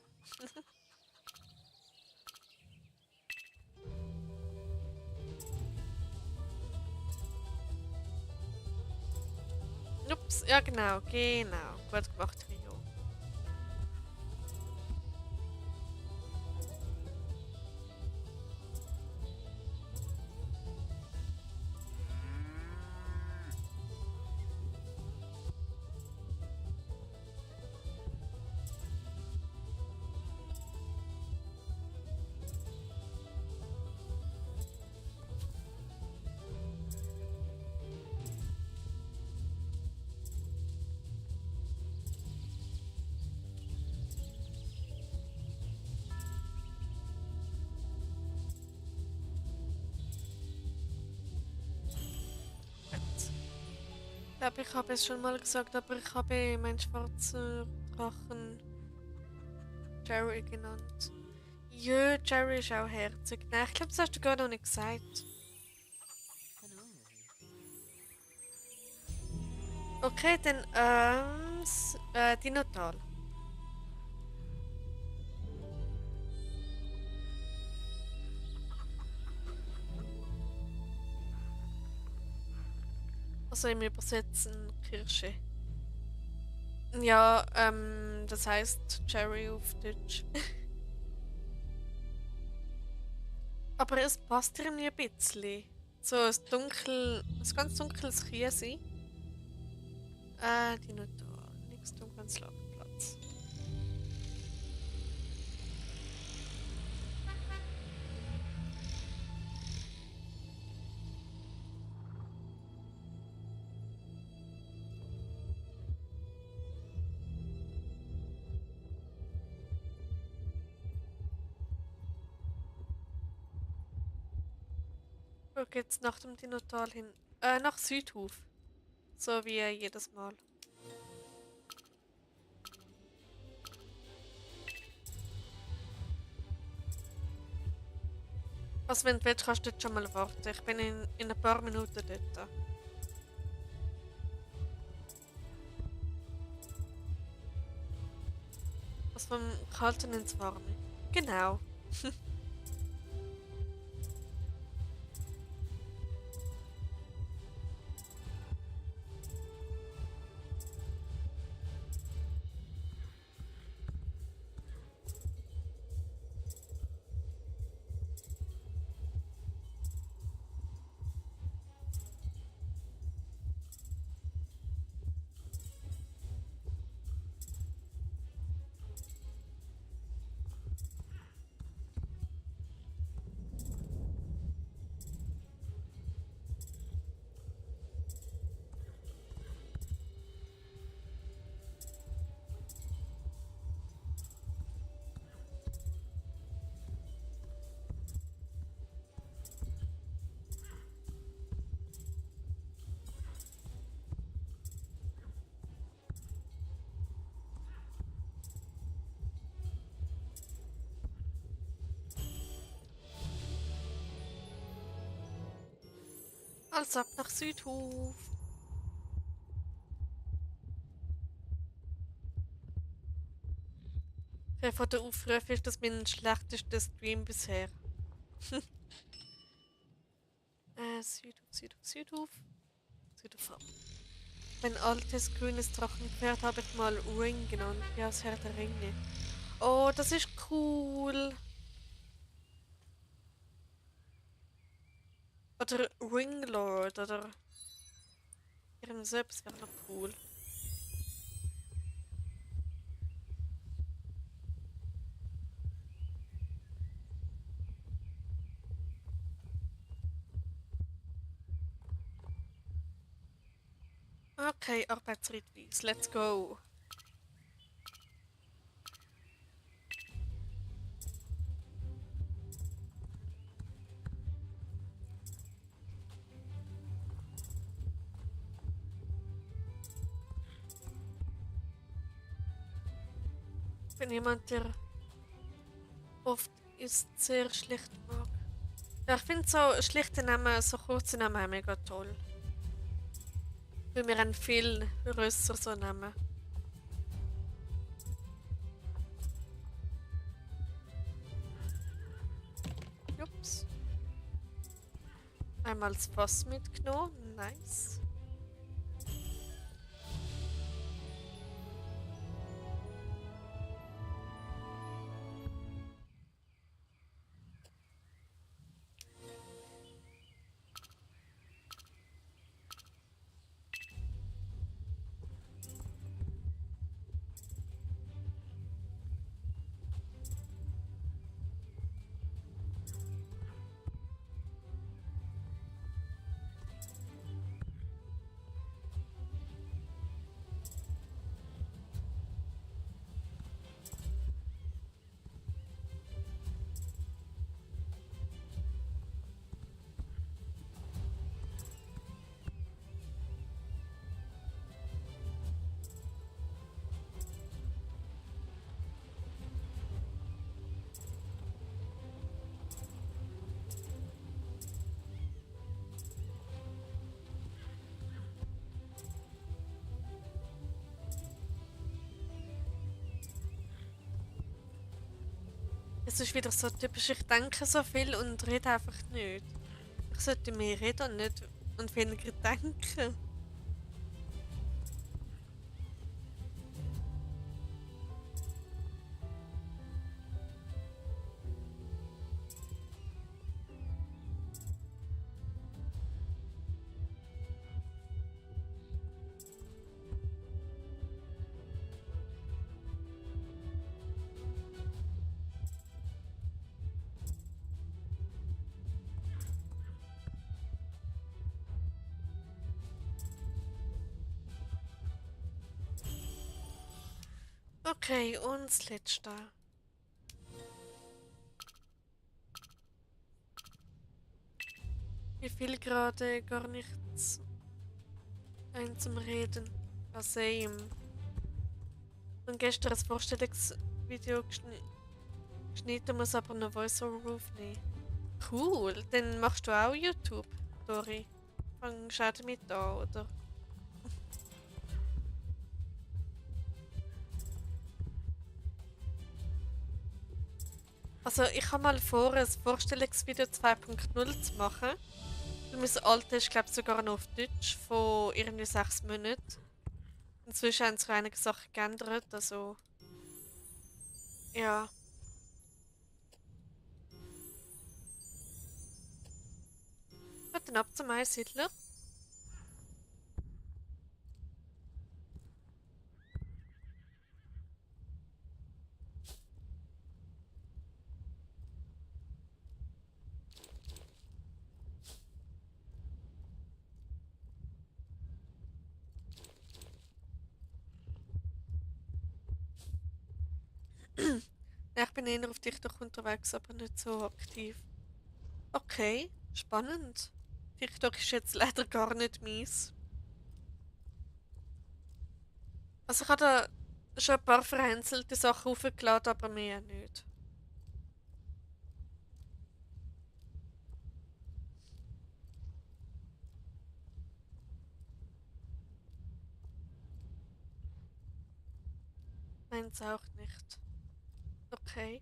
Speaker 1: Ups, ja genau, genau. Gut gemacht, Rio. Gut. Ich glaube, ich habe es schon mal gesagt, aber ich habe meinen schwarzen Drachen Jerry genannt. Jö, Jerry ist auch herzig. Nein, ich glaube, das hast du gar noch nicht gesagt. Okay, dann Dinotal. Also im Übersetzen Kirsche. Ja, das heißt Cherry auf Deutsch. Aber es passt irgendwie ein bisschen. So ein ganz dunkles Kiesi. Dinotal. Nix dunkles Lagerplatz. Wo geht's nach dem Dinotal hin? Nach Südhof. So wie jedes Mal. Also wenn du willst, kannst du dort schon mal warten. Ich bin in ein paar Minuten dort. Also vom Kalten ins Warme. Genau. Also ab nach Südhof. Von der Aufrufe ist das mein schlechtester Stream bisher. Südhof, Südhof, Südhof. Südhof ab. Mein altes grünes Drachenpferd habe ich mal Ring genannt. Ja, das Herr der Ringe. Oh, das ist cool. Oder Ringlord oder irgend selbst wäre noch cool. Okay, Arbeitsrittweise. Let's go. Ich bin jemand, der oft ist sehr schlicht mag. Ja, ich finde so schlichte Namen, so kurze Namen mega toll. Weil wir einen viel grösser so Namen. Ups. Einmal das Fass mitgenommen. Nice. Es ist wieder so typisch, ich denke so viel und rede einfach nicht. Ich sollte mehr reden und nicht und weniger denken. Okay, und das letzte. Wie viel gerade gar nichts ein zum Reden. Same. Und gestern ein Vorstellungsvideo geschnitten, muss aber noch Voice-Over aufnehmen. Cool, dann machst du auch YouTube, Dori. Fangst du auch damit an, oder? Also ich habe mal vor, ein Vorstellungsvideo 2.0 zu machen. Und mein altes ist, glaube ich, sogar noch auf Deutsch, von irgendwie 6 Monaten. Inzwischen haben sich einige Sachen geändert, also ja. Gut, dann ab zum Einsiedler. Ja, ich bin eher auf TikTok unterwegs, aber nicht so aktiv. Okay, spannend. TikTok ist jetzt leider gar nicht meins. Also ich habe da schon ein paar vereinzelte Sachen hochgeladen, aber mehr nicht. Meins auch nicht. Okay.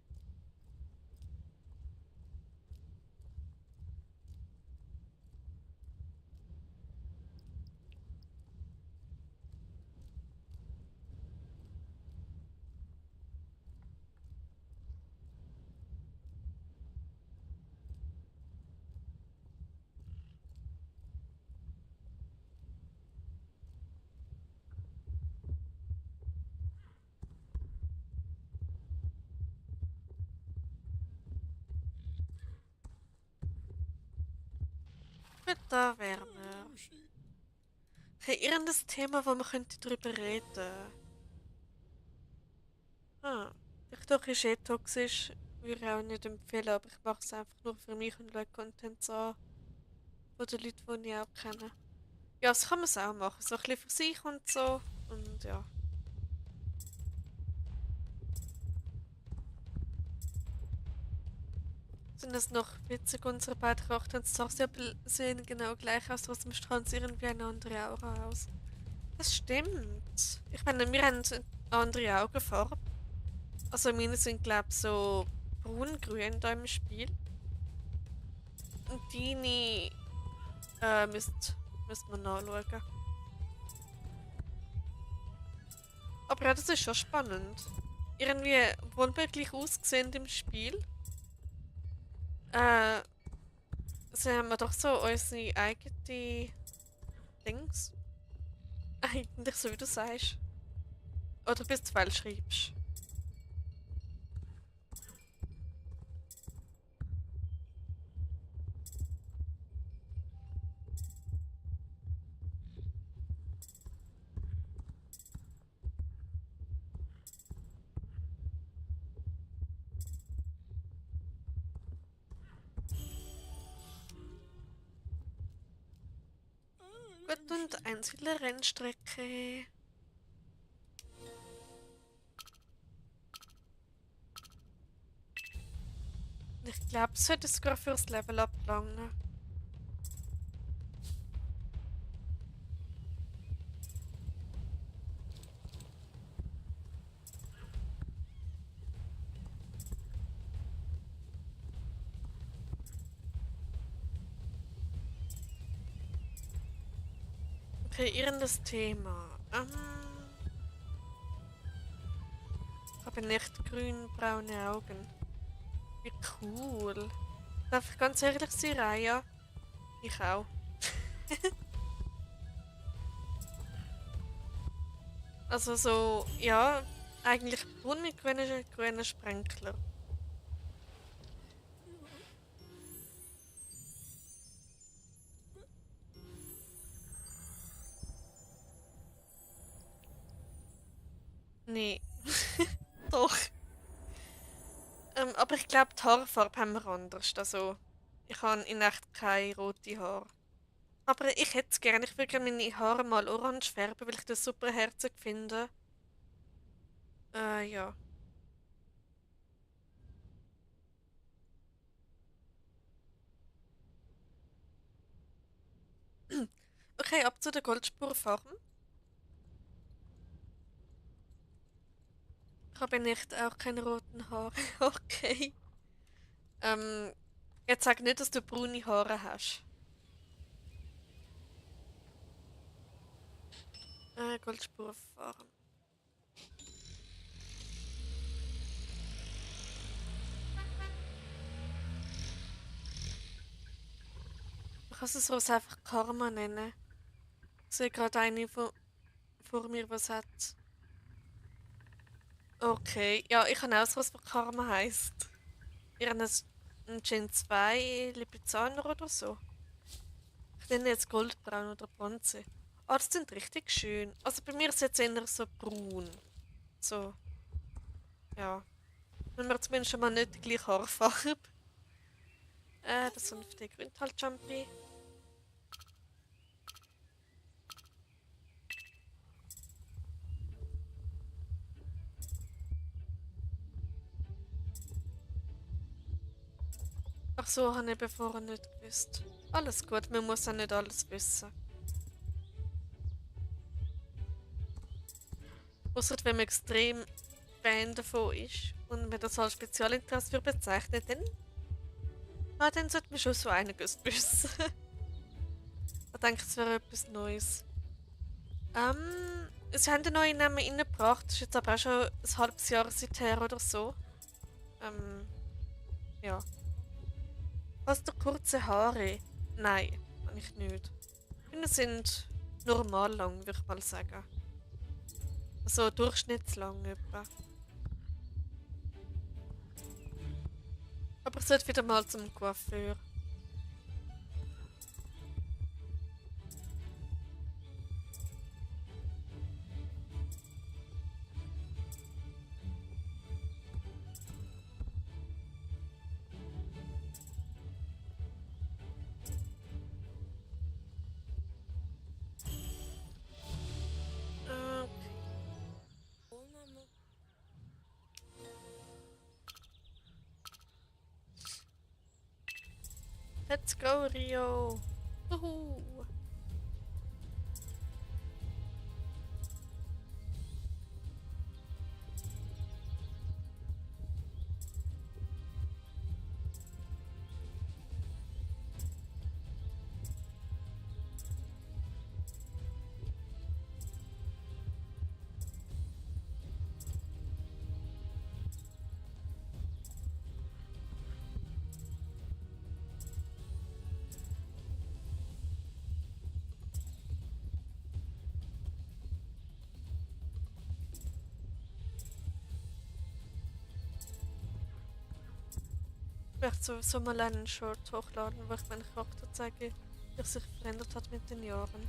Speaker 1: Gut, da wären wir. Hey, irgendein Thema, wo man könnte drüber reden. Ah, TikTok ist eh toxisch. Würde ich auch nicht empfehlen, aber ich mache es einfach nur für mich und schaue Content an von den Leuten, die ich auch kenne. Ja, so kann man es auch machen. So ein bisschen für sich und so. Und ja. Sind das noch witzig, unsere beiden Charaktere sehen genau gleich aus, trotzdem strahlen sie irgendwie eine andere Aura aus. Das stimmt. Ich meine, wir haben eine andere Augenfarbe. Also meine sind, glaube ich, so braun-grün da im Spiel. Und deine müsst man nachschauen. Aber ja, das ist schon spannend. Irgendwie, obwohl wir gleich aussehen im Spiel, äh, so haben wir doch so unsere eigenen Dings. Eigentlich so wie du sagst. Oder bis du falsch schreibst. Gut, und einzelne Rennstrecke. Ich glaube, es sollte sogar fürs Level up langen. Kreierendes Thema. Ich habe nicht grün-braune Augen. Wie cool. Darf ich ganz ehrlich sein, Raya? Ich auch. Also so, ja, eigentlich braun mit grünen Sprenkler. Nee, doch. Aber ich glaube, die Haarfarbe haben wir anders. Also, ich habe in echt keine roten Haare. Aber ich hätte es gerne. Ich würde gerne meine Haare mal orange färben, weil ich das super herzig finde. Ja. Okay, ab zu der Goldspurfarm. Ich habe nicht auch keine roten Haare. Okay. Ähm, jetzt sag nicht, dass du braune Haare hast. Goldspurfarm. Du kannst es sonst einfach Karma nennen. Ich sehe gerade eine vor mir, was hat. Okay, ja, ich kann auch so was Karma heisst. Ihr habt ein Gen 2 Lipizzaner oder so. Ich nenne jetzt Goldbraun oder Bronze. Ah, das sind richtig schön. Also bei mir ist es jetzt eher so braun. So, ja. Dann haben wir zumindest schon mal nicht die gleiche Haarfarbe. Das sind die Grüntal-Jumpy. Ach so, habe ich vorher nicht gewusst. Alles gut, man muss ja nicht alles wissen. Außer wenn man extrem Fan davon ist und man das als Spezialinteresse für bezeichnet, dann sollte man schon so einiges wissen. Ich denke, es wäre etwas Neues. Sie haben den neuen Namen reingebracht, das ist jetzt aber auch schon ein halbes Jahr seither oder so. Ähm, ja. Hast du kurze Haare? Nein, habe ich nicht. Meine sind normal lang, würde ich mal sagen. Also durchschnittslang etwa. Aber ich sollte wieder mal zum Coiffeur. Äh, let's go, Rio! Juhu. Ich möchte sowieso mal einen Short hochladen, wo ich meinen Charakter zeige, wie er sich verändert hat mit den Jahren.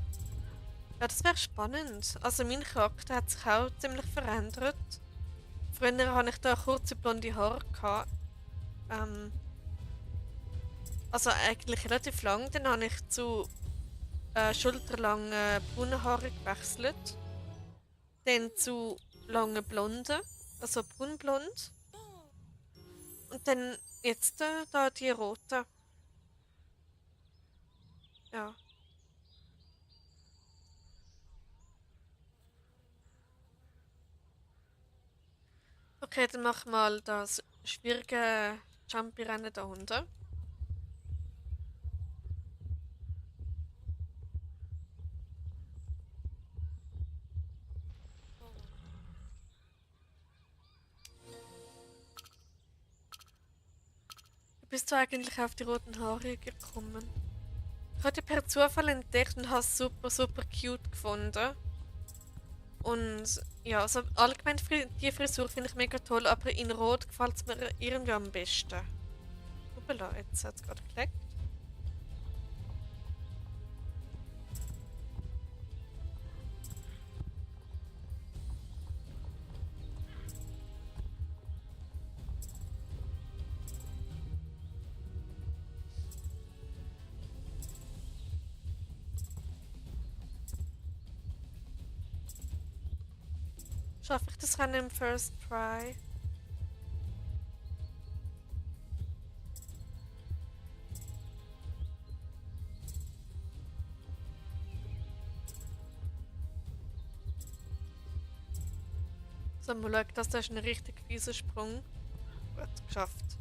Speaker 1: Ja, das wäre spannend. Also mein Charakter hat sich auch ziemlich verändert. Früher hatte ich da kurze blonde Haare. Ähm, also eigentlich relativ lang. Dann habe ich zu schulterlangen braunen Haaren gewechselt. Dann zu langen blonden, also braunblond. Und dann jetzt da die roten. Ja. Okay, dann mach mal das schwierige Jumpy-Rennen da unten. bist du eigentlich auf die roten Haare gekommen? Ich habe die per Zufall entdeckt und habe es super, super cute gefunden. Und ja, also allgemein die Frisur finde ich mega toll, aber in Rot gefällt es mir irgendwie am besten. Hoppala, jetzt hat es gerade geleckt. Schaffe ich das Rennen im First Try? So, mal schauen, das ist ein richtig fieser Sprung. Gut, geschafft.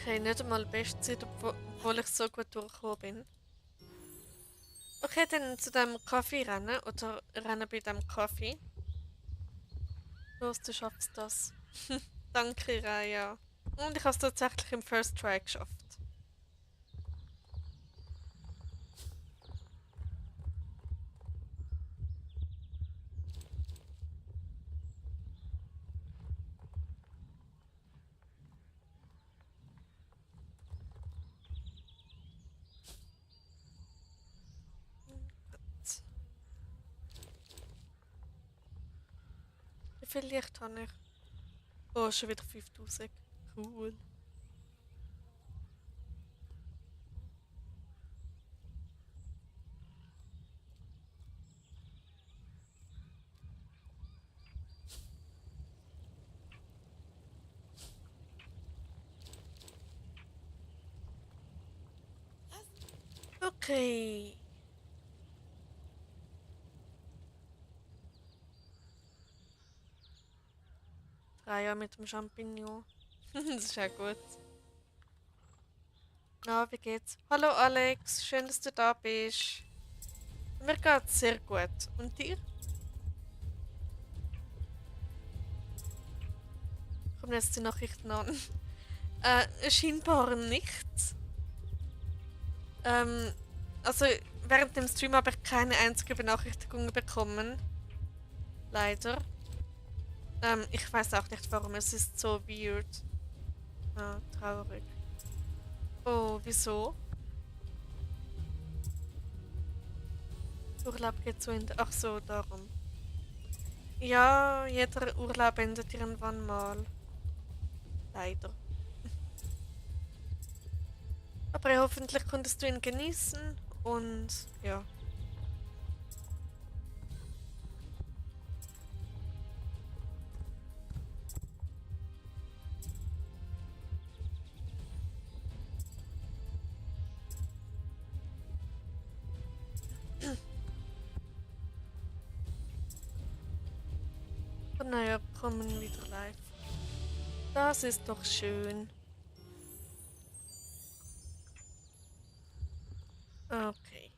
Speaker 1: Okay, nicht einmal Bestzeit, obwohl ich so gut durchgekommen bin. Okay, dann zu dem Kaffee rennen oder rennen bei dem Kaffee. Los, du schaffst das. Danke, Raya. Und ich habe es tatsächlich im First Try geschafft. Gut. Wie viel Licht habe ich? Oh, schon wieder 5000. Cool. Okay. Raya mit dem Champignon. Das ist ja gut. Na, wie geht's? Hallo Alex, schön, dass du da bist. Mir geht's sehr gut. Und dir? Kommen jetzt die Nachrichten an? Scheinbar nicht. Ähm, also während dem Stream habe ich keine einzige Benachrichtigung bekommen. Leider. Ich weiß auch nicht warum, es ist so weird. Ah, traurig. Oh, wieso? Urlaub geht zu Ende. Ach so, darum. Ja, jeder Urlaub endet irgendwann mal. Leider. Aber ja, hoffentlich konntest du ihn genießen und ja. Und naja, kommen wieder live. Das ist doch schön. Okay.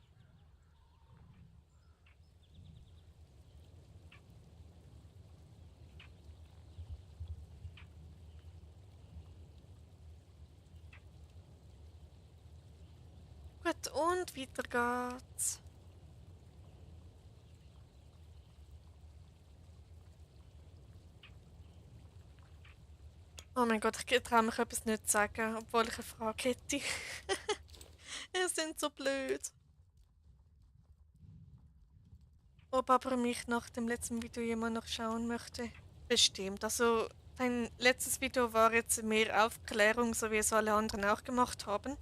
Speaker 1: Gut, und weiter geht's. Oh mein Gott, ich traue mich etwas nicht zu sagen, obwohl ich eine Frage hätte. Ihr sind so blöd. Ob aber mich nach dem letzten Video jemand noch schauen möchte? Bestimmt. Also, dein letztes Video war jetzt mehr Aufklärung, so wie es alle anderen auch gemacht haben.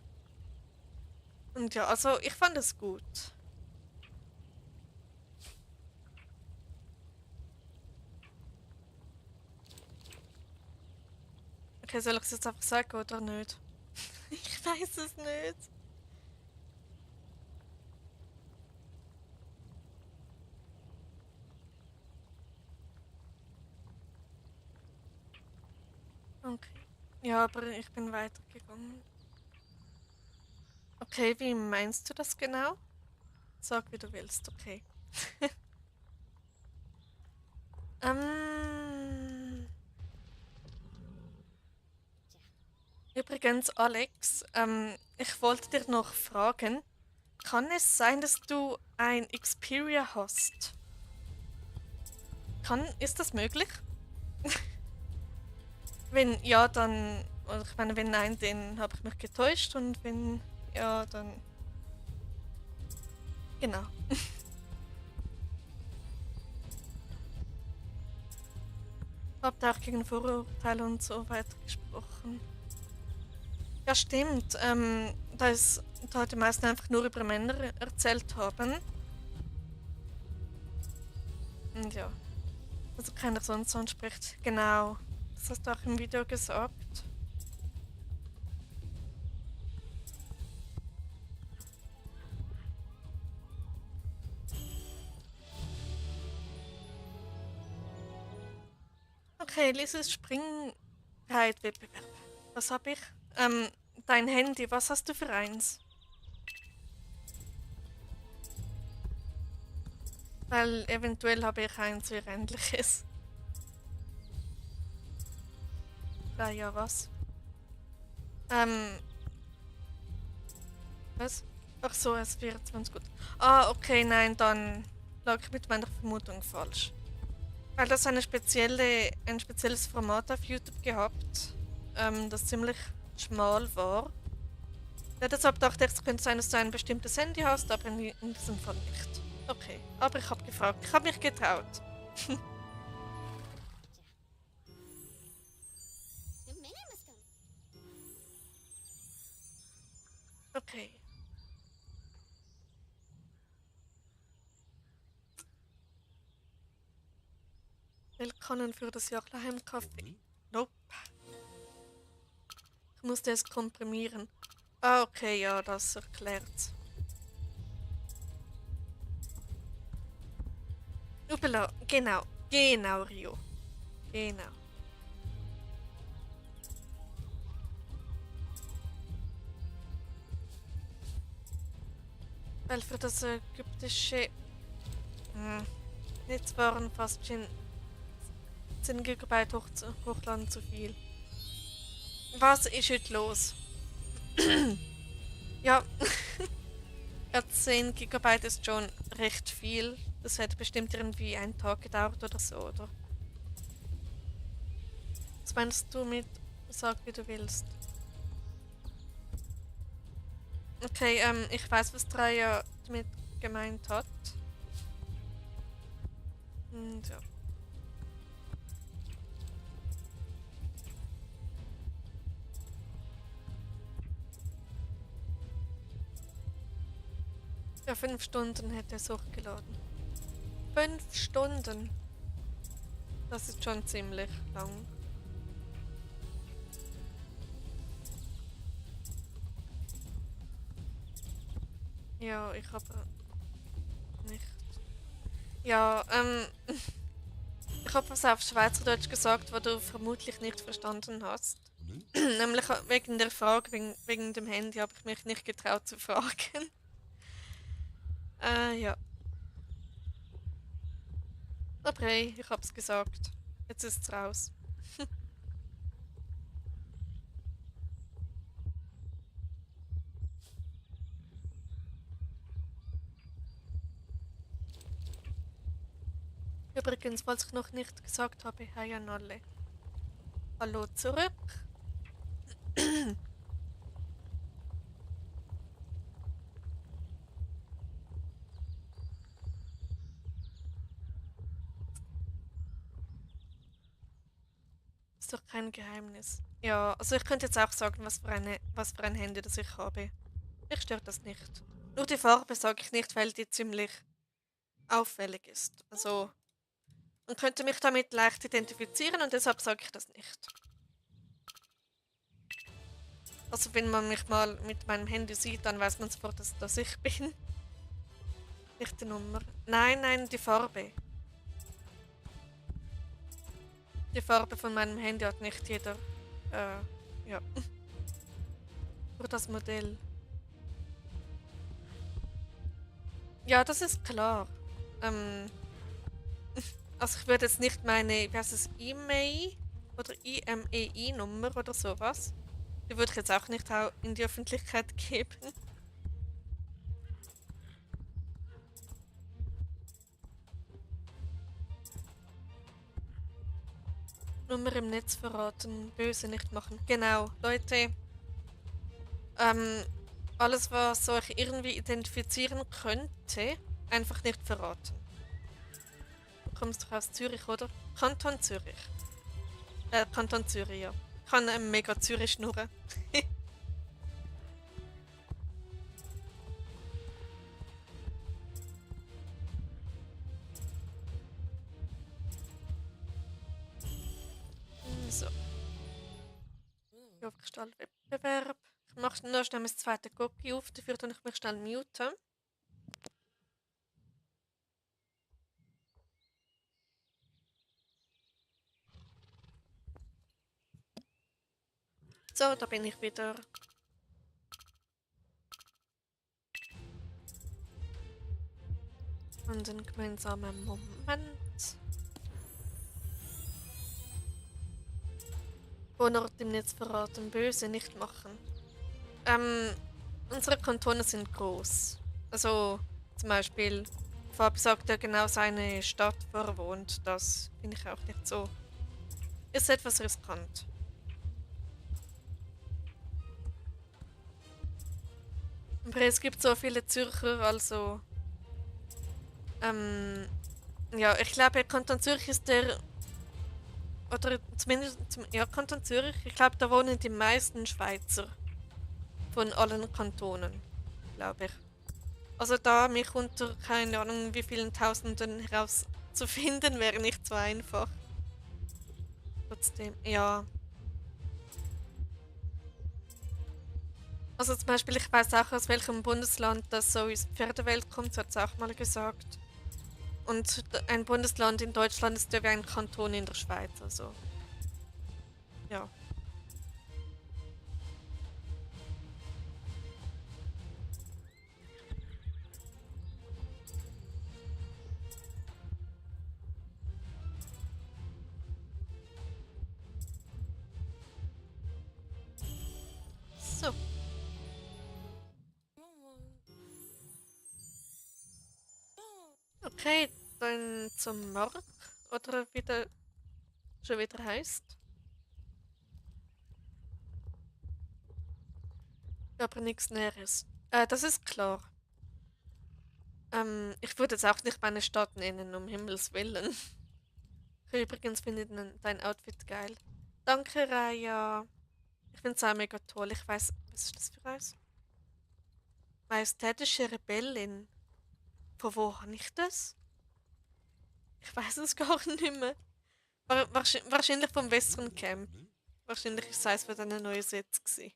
Speaker 1: Und ja, also ich fand es gut. Okay, soll ich es jetzt einfach sagen oder nicht? Ich weiß es nicht. Okay. Ja, aber ich bin weitergegangen. Okay, wie meinst du das genau? Sag, wie du willst, okay. Ähm, übrigens, Alex, ich wollte dir noch fragen, kann es sein, dass du ein Xperia hast? Ist das möglich? Wenn ja, dann, oder ich meine, wenn nein, dann habe ich mich getäuscht und wenn ja, dann genau. Habt ihr auch gegen Vorurteile und so weiter gesprochen? Ja, stimmt. Da die meisten einfach nur über Männer erzählt haben. Und ja, also keiner sonst anspricht. Genau. Das hast du auch im Video gesagt. Okay, dieses Springreitwettbewerb. Was hab ich? Ähm, dein Handy, was hast du für eins? Weil eventuell habe ich eins sehr ähnliches. Ja, was? Ähm, was? Ach so, S24, gut. Ah, okay, nein, dann lag ich mit meiner Vermutung falsch. Weil das ein spezielles Format auf YouTube gehabt, das ziemlich schmal war. Ja, deshalb dachte ich, es könnte sein, dass du ein bestimmtes Handy hast, aber in diesem Fall nicht. Okay, aber ich habe gefragt. Ich habe mich getraut. Okay. Willkommen für das Jachlaheim-Café. Nope. Ich musste es komprimieren. Ah, okay, ja, das erklärt's. Upela, genau. Genau, Rio. Genau. Weil für das ägyptische Netz waren fast schon 10 GB Hochladen zu viel. Was ist heute los? Ja, ja, 10 Gigabyte ist schon recht viel. Das hätte bestimmt irgendwie einen Tag gedauert oder so, oder? Was meinst du mit sag, wie du willst? Okay, ich weiß, was Dreier damit gemeint hat. Und ja. Ja, 5 Stunden hätte es hochgeladen. 5 Stunden? Das ist schon ziemlich lang. Ja, ich habe nicht. Ja, ich habe was auf Schweizerdeutsch gesagt, was du vermutlich nicht verstanden hast. Nämlich wegen der Frage, wegen dem Handy, habe ich mich nicht getraut zu fragen. Ja. Aber hey, ich hab's gesagt. Jetzt ist's raus. Übrigens, was ich noch nicht gesagt habe, hi an alle. Hallo zurück. Ist doch kein Geheimnis. Ja, also ich könnte jetzt auch sagen, was für ein Handy das ich habe. Mich stört das nicht. Nur die Farbe sage ich nicht, weil die ziemlich auffällig ist. Also, man könnte mich damit leicht identifizieren und deshalb sage ich das nicht. Also, wenn man mich mal mit meinem Handy sieht, dann weiß man sofort, dass das ich bin. Nicht die Nummer. Nein, nein, die Farbe. Die Farbe von meinem Handy hat nicht jeder. Ja. Nur das Modell. Ja, das ist klar. Ähm, also ich würde jetzt nicht meine, wie heißt es, E-Mail oder IMEI-Nummer oder sowas. Die würde ich jetzt auch nicht in die Öffentlichkeit geben. Nummer im Netz verraten, böse nicht machen. Genau, Leute, ähm, alles, was euch irgendwie identifizieren könnte, einfach nicht verraten. Du kommst doch aus Zürich, oder? Kanton Zürich. Kanton Zürich, ja. Ich kann mega Zürich schnurren. So, Wettbewerb. Ich mache noch schnell mein zweites Cookie auf, dafür tue ich mich schnell muten. So, da bin ich wieder. Und einen gemeinsamen Moment. Wohnort im Netz verraten, böse nicht machen. Unsere Kantone sind groß. Also zum Beispiel, Fabi sagt ja genau seine Stadt, wo er wohnt. Das finde ich auch nicht so. Ist etwas riskant. Aber es gibt so viele Zürcher, also ja, ich glaube, Kanton Zürich ist der, oder zumindest, ja, Kanton Zürich, ich glaube, da wohnen die meisten Schweizer von allen Kantonen, glaube ich. Also da mich unter keine Ahnung wie vielen Tausenden herauszufinden, wäre nicht so einfach. Trotzdem, ja. Also zum Beispiel, ich weiß auch, aus welchem Bundesland das so ins Pferdewelt kommt, das hat es auch mal gesagt. Und ein Bundesland in Deutschland ist ja wie ein Kanton in der Schweiz, also ja. So, okay, dann zum Mark, oder wie der schon wieder heißt. Aber nichts Näheres. Das ist klar. Ich würde jetzt auch nicht meine Stadt nennen, um Himmels Willen. Übrigens finde ich dein Outfit geil. Danke, Raya. Ich finde es auch mega toll. Ich weiß, was ist das für eins? Majestätische Rebellin. Von wo habe ich das? Ich weiß es gar nicht mehr. Wahrscheinlich vom Western Camp. Wahrscheinlich ist es eines von diesen neuen Sets gewesen.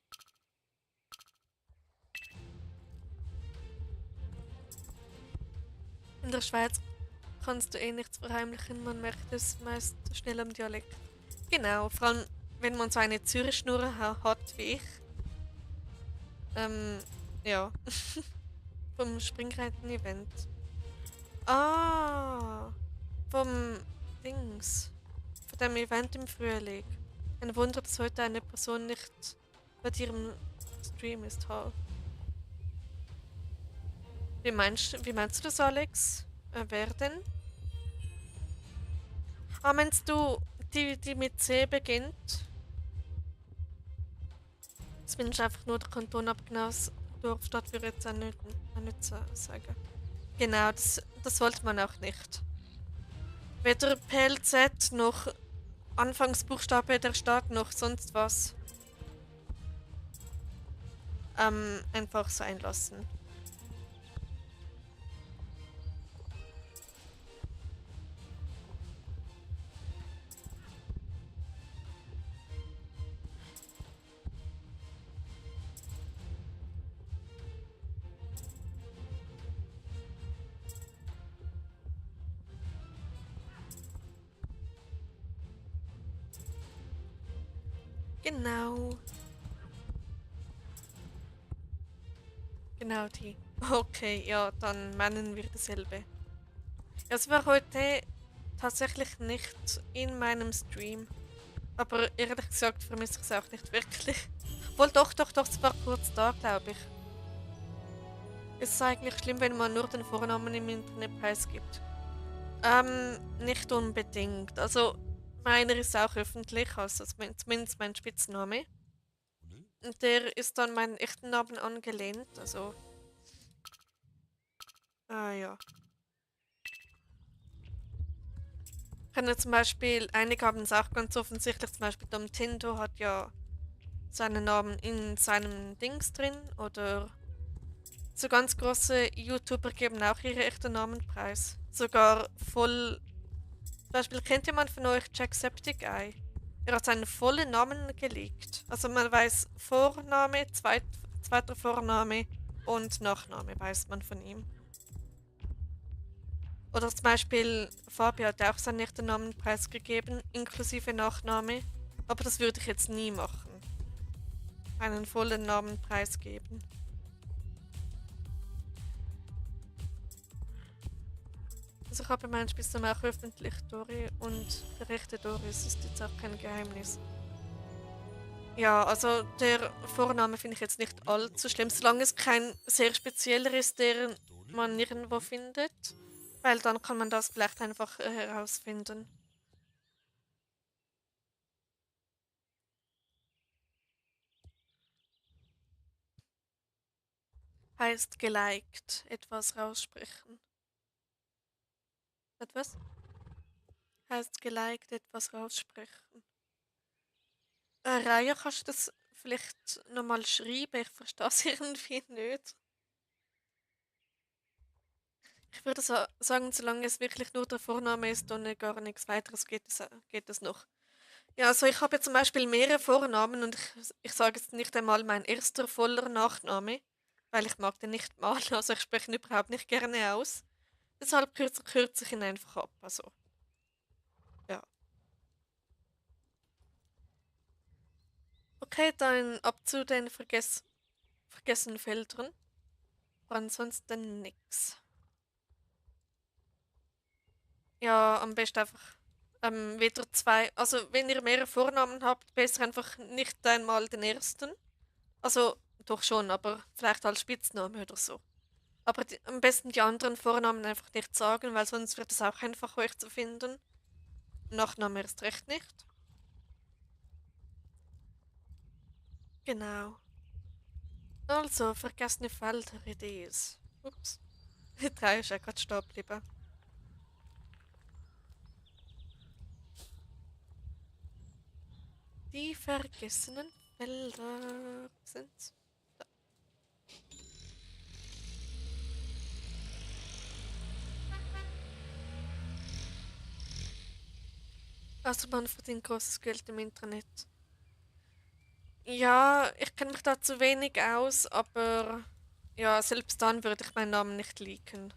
Speaker 1: In der Schweiz kannst du eh nichts verheimlichen, man merkt es meist schnell am Dialekt. Genau, vor allem wenn man so eine Zürich-Schnur hat wie ich. Ähm, ja. Vom Springreiten-Event. Ah, vom Dings. Von dem Event im Frühling. Ein Wunder, dass heute eine Person nicht bei ihrem Stream ist. Ha. Wie meinst du das, Alex? Wer denn? Ah, meinst du die mit C beginnt? Das bin ich einfach nur der Kanton, aber genau das Dorfstadt würde ich jetzt auch nicht sagen. Genau, das sollte man auch nicht. Weder PLZ noch Anfangsbuchstabe der Stadt noch sonst was. einfach sein lassen. Genau. Genau die. Okay, ja, dann meinen wir dasselbe. Ja, es war heute tatsächlich nicht in meinem Stream. Aber ehrlich gesagt vermisse ich es auch nicht wirklich. Wohl doch, es war kurz da, glaube ich. Ist es eigentlich schlimm, wenn man nur den Vornamen im Internet preisgibt? Nicht unbedingt. Also, meiner ist auch öffentlich, also zumindest mein Spitzname. Und der ist an meinen echten Namen angelehnt, also, ja. Kann ja zum Beispiel, einige haben es auch ganz offensichtlich, zum Beispiel Domtindo hat ja seinen Namen in seinem Dings drin, oder so ganz große YouTuber geben auch ihre echten Namen preis. Sogar voll. Zum Beispiel kennt jemand von euch Jacksepticeye? Er hat seinen vollen Namen gelegt. Also man weiß Vorname, zweiter Vorname und Nachname weiß man von ihm. Oder zum Beispiel Fabio hat auch seinen echten Namen preisgegeben, inklusive Nachname. Aber das würde ich jetzt nie machen. Einen vollen Namen preisgeben. Also ich habe meinen Spitznamen auch öffentlich, Dori, und der rechte Doris ist jetzt auch kein Geheimnis. Ja, also der Vorname finde ich jetzt nicht allzu schlimm, solange es kein sehr spezieller ist, den man nirgendwo findet. Weil dann kann man das vielleicht einfach herausfinden. Heißt geliked, etwas raussprechen. Etwas? Heißt geliked, etwas raussprechen. Raya, kannst du das vielleicht nochmal schreiben? Ich verstehe es irgendwie nicht. Ich würde sagen, solange es wirklich nur der Vorname ist und gar nichts weiteres geht es noch. Ja, also ich habe jetzt zum Beispiel mehrere Vornamen und ich sage jetzt nicht einmal mein erster voller Nachname, weil ich mag den nicht mal, also ich spreche ihn überhaupt nicht gerne aus. Deshalb kürze ich ihn einfach ab, also ja. Okay, dann ab zu den vergessenen Feldern. Aber ansonsten nix. Ja, am besten einfach weder zwei. Also, wenn ihr mehrere Vornamen habt, besser einfach nicht einmal den ersten. Also, doch schon, aber vielleicht als Spitzname oder so. Aber am besten die anderen Vornamen einfach nicht sagen, weil sonst wird es auch einfach euch zu finden. Nachname erst recht nicht. Genau. Also, vergessene Felder, Idees. Ups. Die drei ist ja gerade stehen geblieben. Die vergessenen Felder sind's. Also man verdient großes Geld im Internet. Ja, ich kenne mich da zu wenig aus, aber ja, selbst dann würde ich meinen Namen nicht leaken.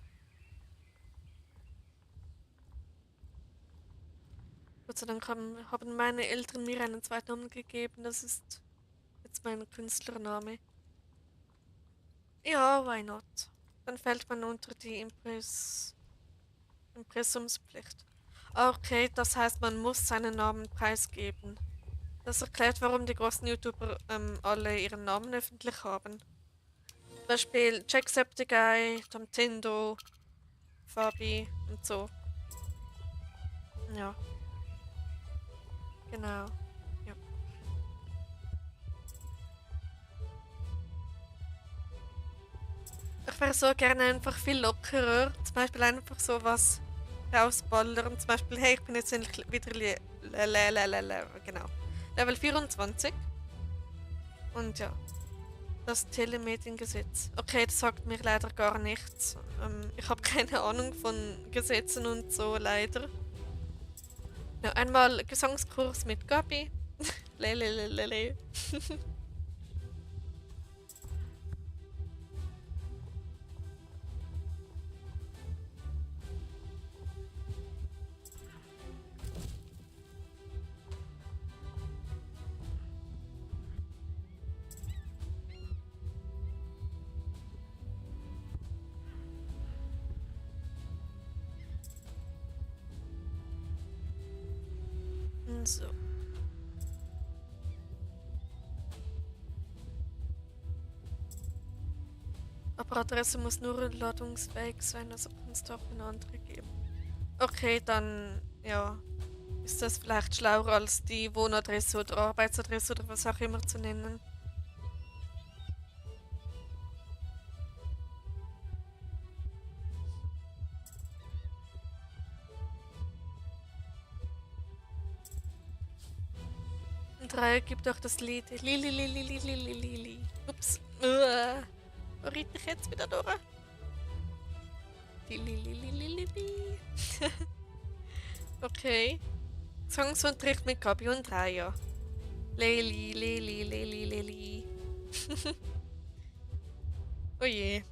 Speaker 1: Gott sei Dank haben meine Eltern mir einen zweiten Namen gegeben. Das ist jetzt mein Künstlername. Ja, why not? Dann fällt man unter die Impressumspflicht. Okay, das heißt, man muss seinen Namen preisgeben. Das erklärt, warum die großen YouTuber alle ihren Namen öffentlich haben. Zum Beispiel Jacksepticeye, Tamtindo, Fabi und so. Ja, genau. Ja. Ich wäre so gerne einfach viel lockerer. Zum Beispiel einfach so was rausballern. Zum Beispiel, hey, ich bin jetzt endlich wieder genau. Level 24. Und ja. Das Telemediengesetz. Okay, das sagt mir leider gar nichts. Ich habe keine Ahnung von Gesetzen und so, leider. Ja, einmal Gesangskurs mit Gabi. Lelelelele. So. Aber Adresse muss nur ladungsfähig sein, also kann es doch eine andere geben. Okay, dann ja, ist das vielleicht schlauer als die Wohnadresse oder Arbeitsadresse oder was auch immer zu nennen. Und Reihe gibt auch das Lied Lili Lili Lili Lili Lili. Ups. Wo reite ich jetzt wieder durch? Lili Lili Lili Lili. Okay. Gesangsunterricht mit Gabi und Raya. Leli, Leli, Leli, Leli. Oh je.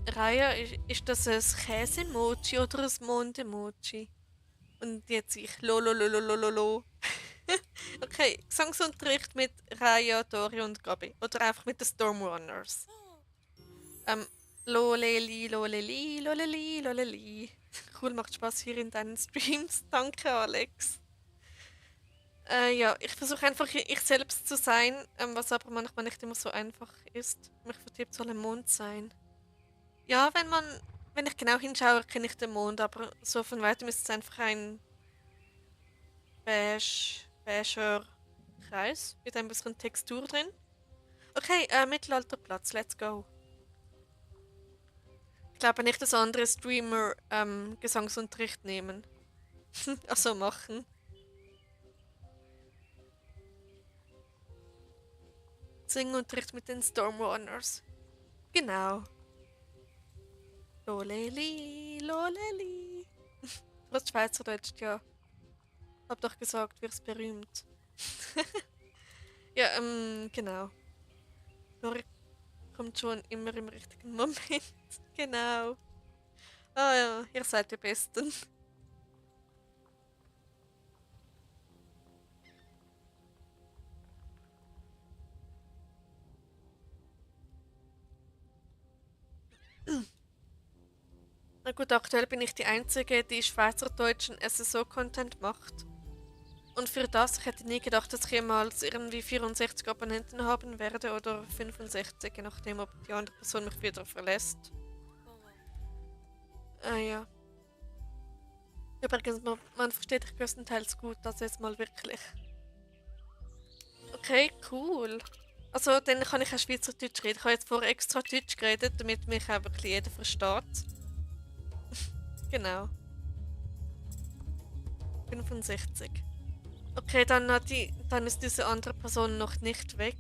Speaker 1: Raya, ist das ein Käse-Emoji oder ein Mond-Emoji? Und jetzt ich. Lololololololo. Okay, Gesangsunterricht mit Raya, Dori und Gabi. Oder einfach mit den Stormrunners. Ähm, Loleli, Loleli, Loleli, Loleli. Cool, macht Spaß hier in deinen Streams. Danke, Alex. Ja, ich versuche einfach ich selbst zu sein, was aber manchmal nicht immer so einfach ist. Mich vertippt soll ein Mond sein. Ja, wenn ich genau hinschaue, kenne ich den Mond, aber so von weitem ist es einfach ein beiger Kreis mit ein bisschen Textur drin. Okay, Mittelalterplatz, let's go. Ich glaube nicht, dass andere Streamer Gesangsunterricht nehmen. Also machen. Singunterricht mit den Stormrunners. Genau. Loleli, Loleli. Du hast Schweizerdeutsch, ja. Hab doch gesagt, wirst berühmt. Ja, genau. Lori kommt schon immer im richtigen Moment. Genau. Ah ja, ihr seid die Besten. Na gut, aktuell bin ich die Einzige, die schweizerdeutschen SSO-Content macht. Und für das, ich hätte nie gedacht, dass ich jemals irgendwie 64 Abonnenten haben werde oder 65, je nachdem, ob die andere Person mich wieder verlässt. Ja. Übrigens, man versteht dich größtenteils gut, das jetzt mal wirklich. Okay, cool. Also, dann kann ich auch Schweizerdeutsch reden. Ich habe jetzt vorher extra Deutsch geredet, damit mich auch wirklich jeder versteht. Genau. 65. Okay, dann ist diese andere Person noch nicht weg.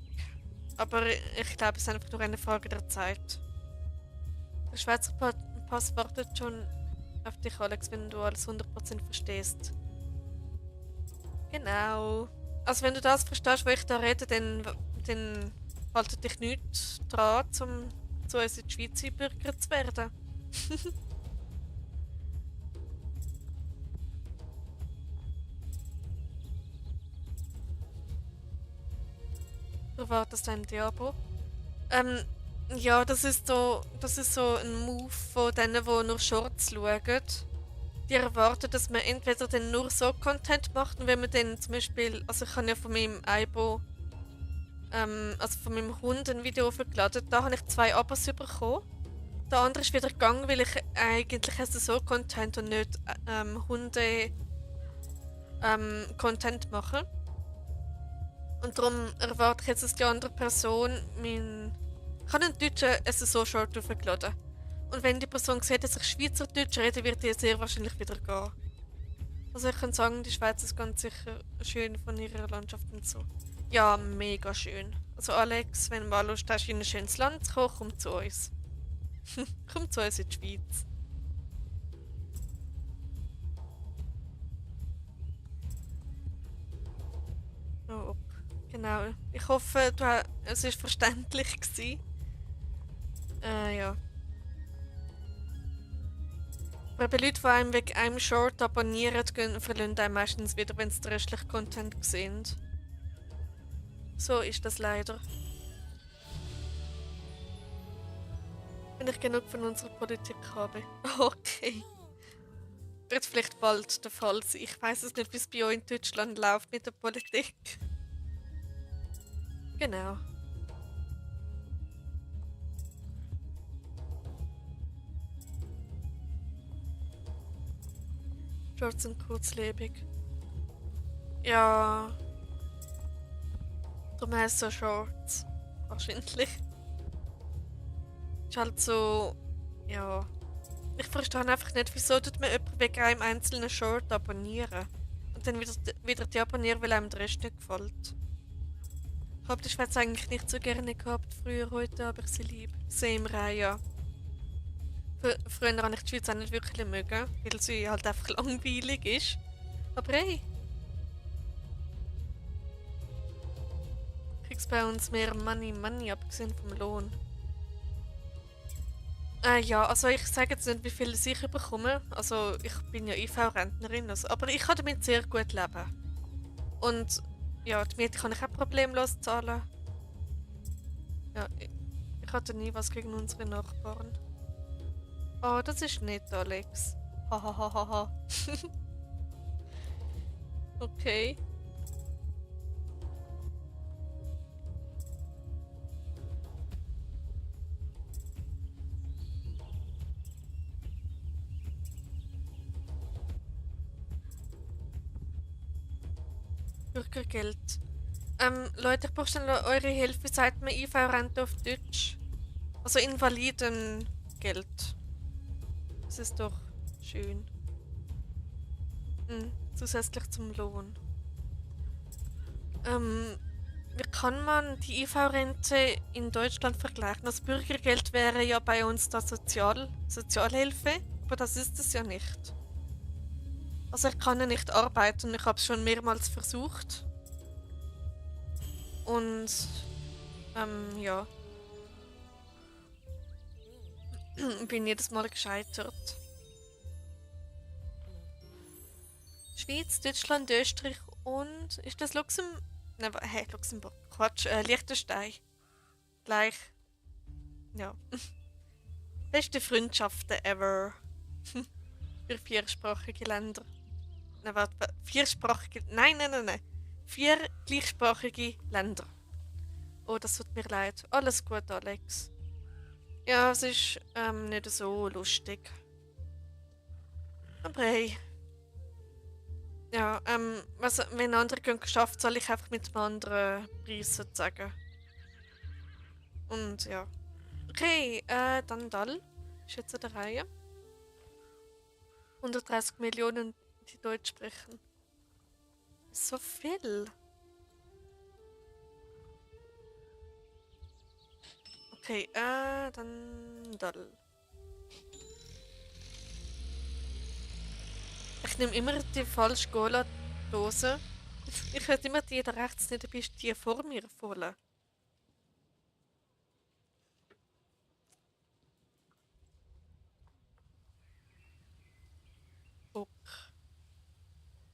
Speaker 1: Aber ich glaube, es ist einfach nur eine Frage der Zeit. Der Schweizer Pass wartet schon auf dich, Alex, wenn du alles 100% verstehst. Genau. Also wenn du das verstehst, wo ich da rede, dann haltet dich nicht dran, um zu uns in die Schweiz einbürgert zu werden. Du erwartest ein Diabo. Ähm, ja, das ist so ein Move von denen, die nur Shorts schauen. Die erwarten, dass man entweder dann nur so Content macht und wenn man dann zum Beispiel, also ich habe ja von meinem Aibo, also von meinem Hund ein Video hochgeladen, da habe ich 2 Abos bekommen. Der andere ist wieder gegangen, weil ich eigentlich so Content und nicht Hunde Content machen. Und darum erwarte ich jetzt, dass die andere Person Ich habe einen deutschen SSO-Short aufgeladen. Und wenn die Person sieht, dass ich Schweizerdeutsch rede, wird die sehr wahrscheinlich wieder gehen. Also ich kann sagen, die Schweiz ist ganz sicher schön von ihrer Landschaft und so. Ja, mega schön. Also Alex, wenn du mal Lust hast, in ein schönes Land zu kommen, komm zu uns. Komm zu uns in die Schweiz. Oh, genau. Ich hoffe, es war verständlich gewesen. Ja. Aber bei Leuten, die einem wegen einem Short abonnieren, verlieren einem meistens wieder, wenn sie den restlichen Content sehen. So ist das leider. Wenn ich genug von unserer Politik habe. Okay. Wird vielleicht bald der Fall sein. Ich weiß es nicht, wie es bei euch in Deutschland läuft mit der Politik. Genau. Shorts sind kurzlebig. Ja. Darum heißt es so Shorts. Wahrscheinlich. Ist halt so. Ja. Ich verstehe einfach nicht, wieso tut man jemanden wegen einem einzelnen Short abonnieren. Und dann wieder deabonnieren, weil einem der Rest nicht gefällt. Ich habe die Schweiz eigentlich nicht so gerne gehabt, früher, heute aber ich sie lieb. Same Reihe. Früher habe ich die Schweiz auch nicht wirklich mögen, weil sie halt einfach langweilig ist. Aber hey, kriegst bei uns mehr Money, abgesehen vom Lohn. Ja, also ich sage jetzt nicht, wie viel ich bekomme. Also ich bin ja IV-Rentnerin, aber ich kann damit sehr gut leben. Und ja, die Miete kann ich auch problemlos zahlen. Ja, ich hatte nie was gegen unsere Nachbarn. Oh, das ist nett, Alex. Hahaha. Okay. Bürgergeld. Leute, ich brauche schnell eure Hilfe. Wie sagt man IV-Rente auf Deutsch? Also Invalidengeld. Das ist doch schön. Zusätzlich zum Lohn. Wie kann man die IV-Rente in Deutschland vergleichen? Das Bürgergeld wäre ja bei uns das Sozialhilfe, aber das ist es ja nicht. Also ich kann ja nicht arbeiten, ich habe es schon mehrmals versucht. Und ja. Bin jedes Mal gescheitert. Schweiz, Deutschland, Österreich und ist das Luxemburg? Nein, Luxemburg. Quatsch, Liechtenstein. Gleich. Ja. Beste Freundschaften ever. Für viersprachige Länder. Nein, warte, viersprachige. Nein. 4 gleichsprachige Länder. Oh, das tut mir leid. Alles gut, Alex. Ja, es ist nicht so lustig. Aber hey. Ja, wenn andere gehen geschafft, soll ich einfach mit einem anderen Preis sozusagen. Und ja. Okay, dann Dall. Ist jetzt an der Reihe. 130 Millionen, die Deutsch sprechen. So viel. Okay, dann Dall. Ich nehme immer die falsche Cola-Dose. Ich werde immer die da rechts nicht, dabei ist die vor mir voll.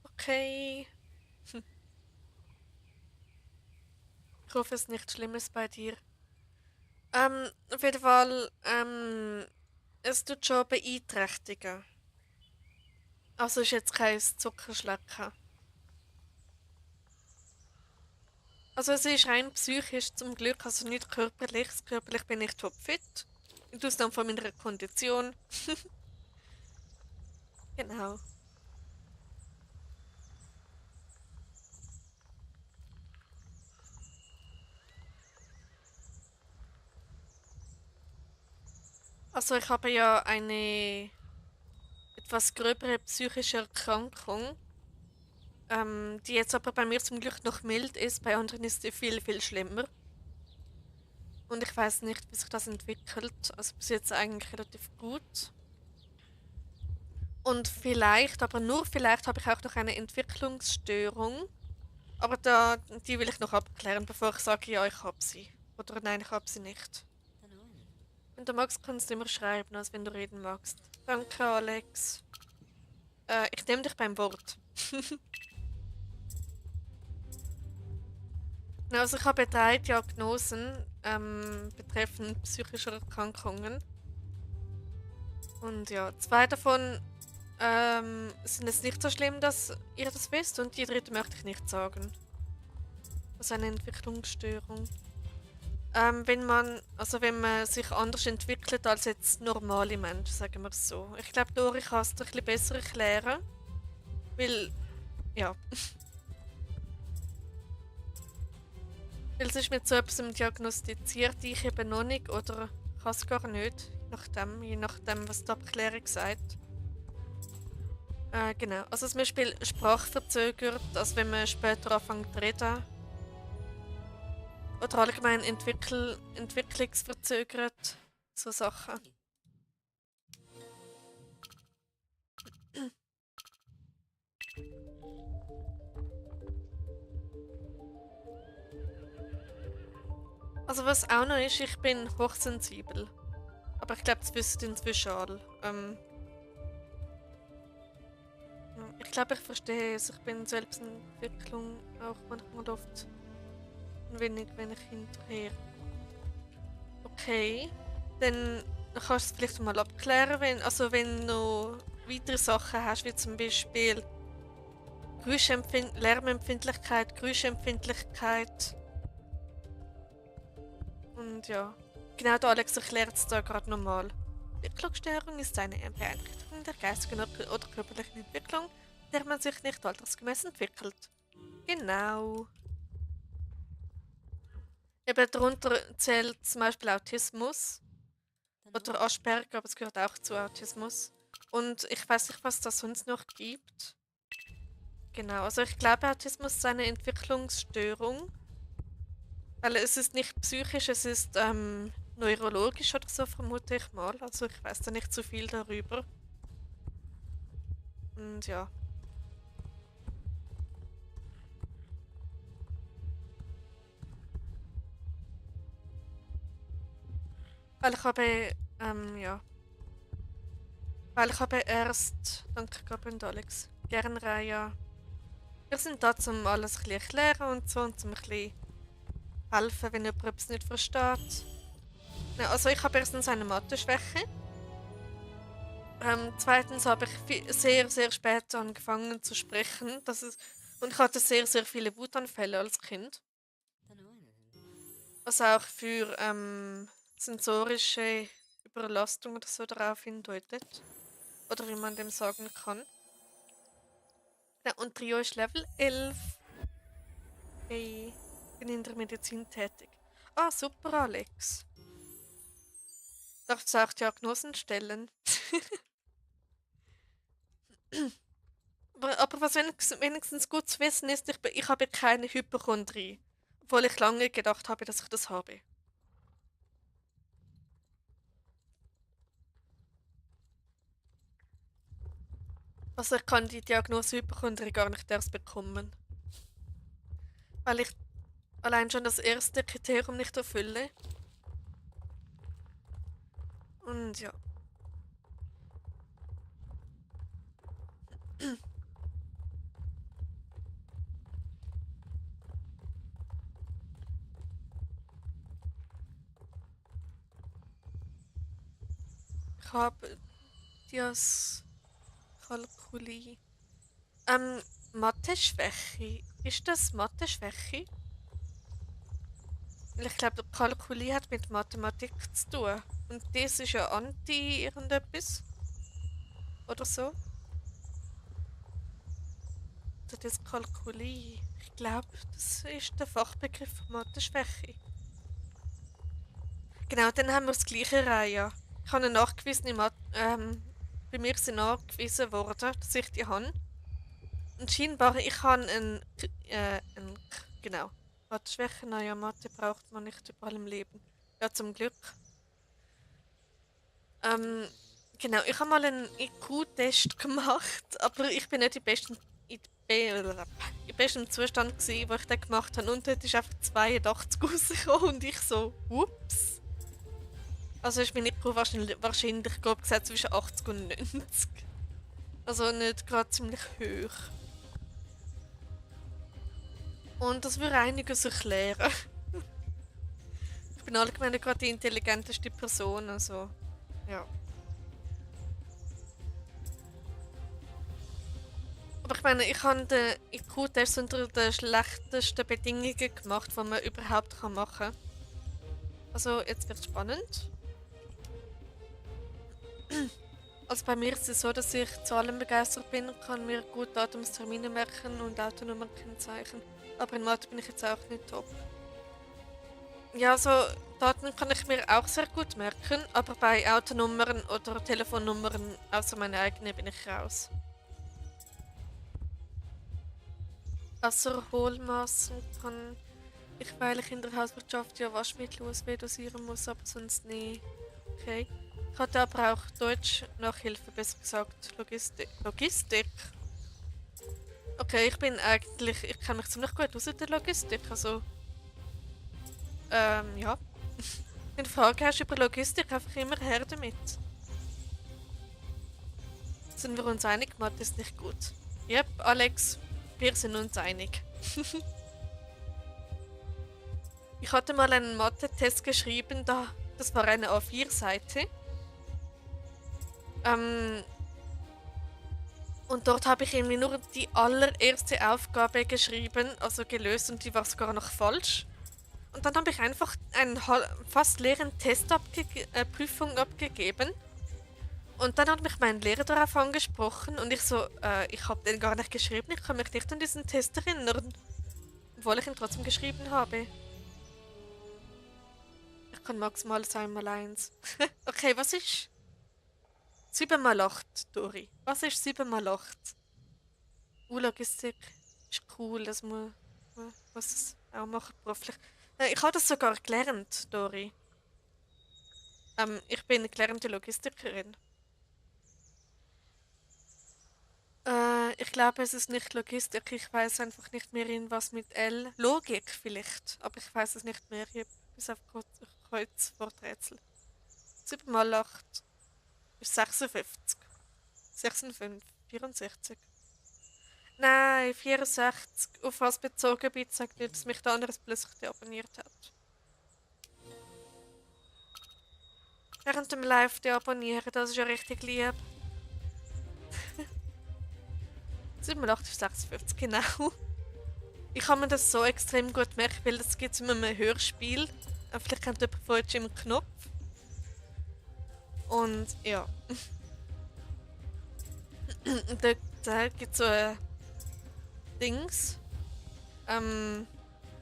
Speaker 1: Okay. Ich hoffe, es ist nichts Schlimmes bei dir. Auf jeden Fall, es tut schon beeinträchtigen. Also ist jetzt kein Zuckerschlecken. Also es ist rein psychisch zum Glück, also nicht körperlich. Körperlich bin ich topfit. In Ausnahme von meiner Kondition. Genau. Also ich habe ja eine etwas gröbere psychische Erkrankung, die jetzt aber bei mir zum Glück noch mild ist, bei anderen ist die viel, viel schlimmer. Und ich weiß nicht, wie sich das entwickelt. Also bis jetzt eigentlich relativ gut. Und vielleicht, aber nur vielleicht, habe ich auch noch eine Entwicklungsstörung. Aber die will ich noch abklären, bevor ich sage, ja, ich habe sie. Oder nein, ich habe sie nicht. Wenn du magst, kannst du immer schreiben, als wenn du reden magst. Danke, Alex. Ich nehme dich beim Wort. Also ich habe 3 Diagnosen betreffend psychische Erkrankungen. Und ja, 2 davon sind es nicht so schlimm, dass ihr das wisst. Und die dritte möchte ich nicht sagen. Das ist eine Entwicklungsstörung. Wenn man sich anders entwickelt als jetzt normale Menschen, sagen wir es so. Ich glaube, Dori kann es dir ein bisschen besser erklären. Weil, ja. Weil es ist mit so etwas diagnostiziert, ich eben noch nicht oder kann es gar nicht. Je nachdem, was die Abklärung sagt. Genau. Also zum Beispiel sprachverzögert, also wenn man später anfängt zu reden. Oder allgemein entwicklungsverzögert. So Sachen. Also was auch noch ist, ich bin hochsensibel. Aber ich glaube, das wissen inzwischen alle. Ja, ich glaube, ich verstehe es. Ich bin selbst in Entwicklung auch manchmal oft ein wenig hinterher. Okay, dann kannst du es vielleicht mal abklären, wenn du noch weitere Sachen hast, wie zum Beispiel Lärmempfindlichkeit, Geräuschempfindlichkeit. Und ja, genau, der Alex erklärt es da gerade nochmal. Entwicklungsstörung ist eine Beeinträchtigung der geistigen oder körperlichen Entwicklung, der man sich nicht altersgemäß entwickelt. Genau. Eben darunter zählt zum Beispiel Autismus oder Asperger, aber es gehört auch zu Autismus. Und ich weiß nicht, was das sonst noch gibt. Genau, also ich glaube, Autismus ist eine Entwicklungsstörung, weil es ist nicht psychisch, es ist neurologisch oder so, vermute ich mal. Also ich weiß da nicht so viel darüber. Und ja. Weil ich habe, ja. Weil ich habe erst, danke Gabriel und Alex, gerne Raya. Wir sind da, um alles ein bisschen erklären und so und zum ein bisschen helfen, wenn jemand etwas nicht versteht. Ja, also ich habe erstens eine Mathe-Schwäche. Zweitens habe ich sehr, sehr spät angefangen zu sprechen. Und ich hatte sehr, sehr viele Wutanfälle als Kind. Was auch für sensorische Überlastung oder so darauf hindeutet. Oder wie man dem sagen kann. Ja, und Trio ist Level 11. Hey, bin in der Medizin tätig. Ah, super, Alex. Darfst du auch Diagnosen stellen? Aber was wenigstens gut zu wissen ist, ich habe keine Hypochondrie. Obwohl ich lange gedacht habe, dass ich das habe. Also ich kann die Diagnose Hypochondrie gar nicht erst bekommen. Weil ich allein schon das erste Kriterium nicht erfülle. Und ja. Ich habe Dyskalkulie. Mathe-Schwäche. Ist das Mathe-Schwäche? Weil ich glaube, Kalkulie hat mit Mathematik zu tun. Und das ist ja anti irgendetwas. Oder so. Oder Dyskalkulie. Ich glaube, das ist der Fachbegriff für Mathe-Schwäche. Genau, dann haben wir das gleiche Reihe. Ich habe eine nachgewiesene bei mir sind nachgewiesen worden, dass ich die habe. Und scheinbar, ich habe genau. Mathe-Schwäche, naja, Mathe braucht man nicht überall im Leben. Ja, zum Glück. Ähm, genau, ich habe mal einen IQ-Test gemacht, aber ich bin nicht in, im besten Zustand gewesen, wo ich den gemacht habe. Und dort ist einfach 82 rausgekommen und ich so, ups. Also ist meine IQ wahrscheinlich grob gesagt zwischen 80 und 90. Also nicht gerade ziemlich hoch. Und das würde einiges erklären. Ich bin allgemein nicht gerade die intelligenteste Person, also ja. Aber ich meine, ich habe den IQ-Test unter den schlechtesten Bedingungen gemacht, die man überhaupt machen kann. Also, jetzt wird es spannend. Also bei mir ist es so, dass ich zahlenbegeistert bin und kann mir gut Datumstermine merken und Autonummer kennzeichnen. Aber in Mathe bin ich jetzt auch nicht top. Ja, also Daten kann ich mir auch sehr gut merken, aber bei Autonummern oder Telefonnummern außer meine eigene bin ich raus. Außer Hohlmaßen kann ich, weil ich in der Hauswirtschaft ja Waschmittel USB dosieren muss, aber sonst nie. Okay. Ich hatte aber auch Deutsch Nachhilfe, besser gesagt Logistik. Logistik? Okay, ich kenne mich ziemlich gut aus in der Logistik, also, ja. Wenn du Fragen hast über Logistik, einfach immer her damit. Sind wir uns einig, Mathe ist nicht gut. Yep, Alex, wir sind uns einig. Ich hatte mal einen Mathe-Test geschrieben, das war eine A4-Seite. Ähm, und dort habe ich irgendwie nur die allererste Aufgabe geschrieben, also gelöst und die war sogar noch falsch. Und dann habe ich einfach einen fast leeren Prüfung abgegeben. Und dann hat mich mein Lehrer darauf angesprochen und ich so, ich habe den gar nicht geschrieben, ich kann mich nicht an diesen Test erinnern, obwohl ich ihn trotzdem geschrieben habe. Ich kann maximal 2 mal 1. Okay, was ist 7 mal 8, Dori? Was ist 7 mal 8? U-Logistik ist cool, dass man was es auch macht beruflich. Ich habe das sogar gelernt, Dori. Ich bin gelernte Logistikerin. Ich glaube, es ist nicht Logistik. Ich weiß einfach nicht mehr in was mit L. Logik vielleicht, aber ich weiß es nicht mehr. Hier bis auf Kreuzworträtsel. 7 mal 8 ist 56. 56, 64. Nein, 64. Auf was bezogen bin, sagt nicht, dass mich der andere plötzlich deabonniert hat. Während dem Live deabonnieren, das ist ja richtig lieb. 87 ist 56, genau. Ich kann mir das so extrem gut merken, weil das gibt es in einem Hörspiel. Vielleicht kennt jemand von euch Jim Knopf. Und ja. Und da gibt es so ein Dings.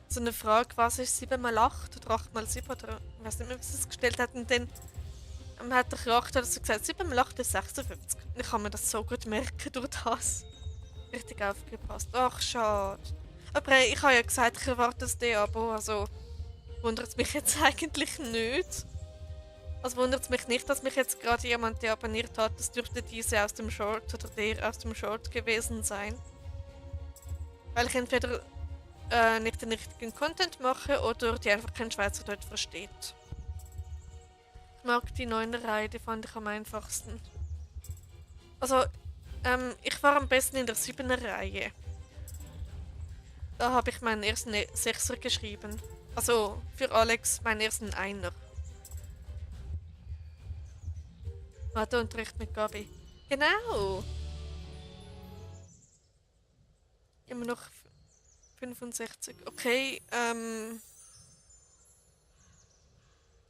Speaker 1: So eine Frage, was ist 7 mal 8 oder 8 mal 7 oder ich weiß nicht mehr, wie sie es gestellt hat. Und dann hat der Charakter so gesagt, 7 mal 8 ist 56. Und ich kann mir das so gut merken durch das. Richtig aufgepasst. Ach, schade. Aber hey, ich habe ja gesagt, ich erwarte das Abo, also wundert es mich jetzt eigentlich nicht. Also wundert es mich nicht, dass mich jetzt gerade jemand deabonniert hat. Das dürfte diese aus dem Short oder der aus dem Short gewesen sein. Weil ich entweder nicht den richtigen Content mache oder die einfach kein Schweizerdeutsch versteht. Ich mag die 9er Reihe, die fand ich am einfachsten. Also, ich war am besten in der 7er Reihe. Da habe ich meinen ersten Sechser geschrieben. Also für Alex meinen ersten Einer. Matheunterricht mit Gabi. Genau! Immer noch 65. Okay,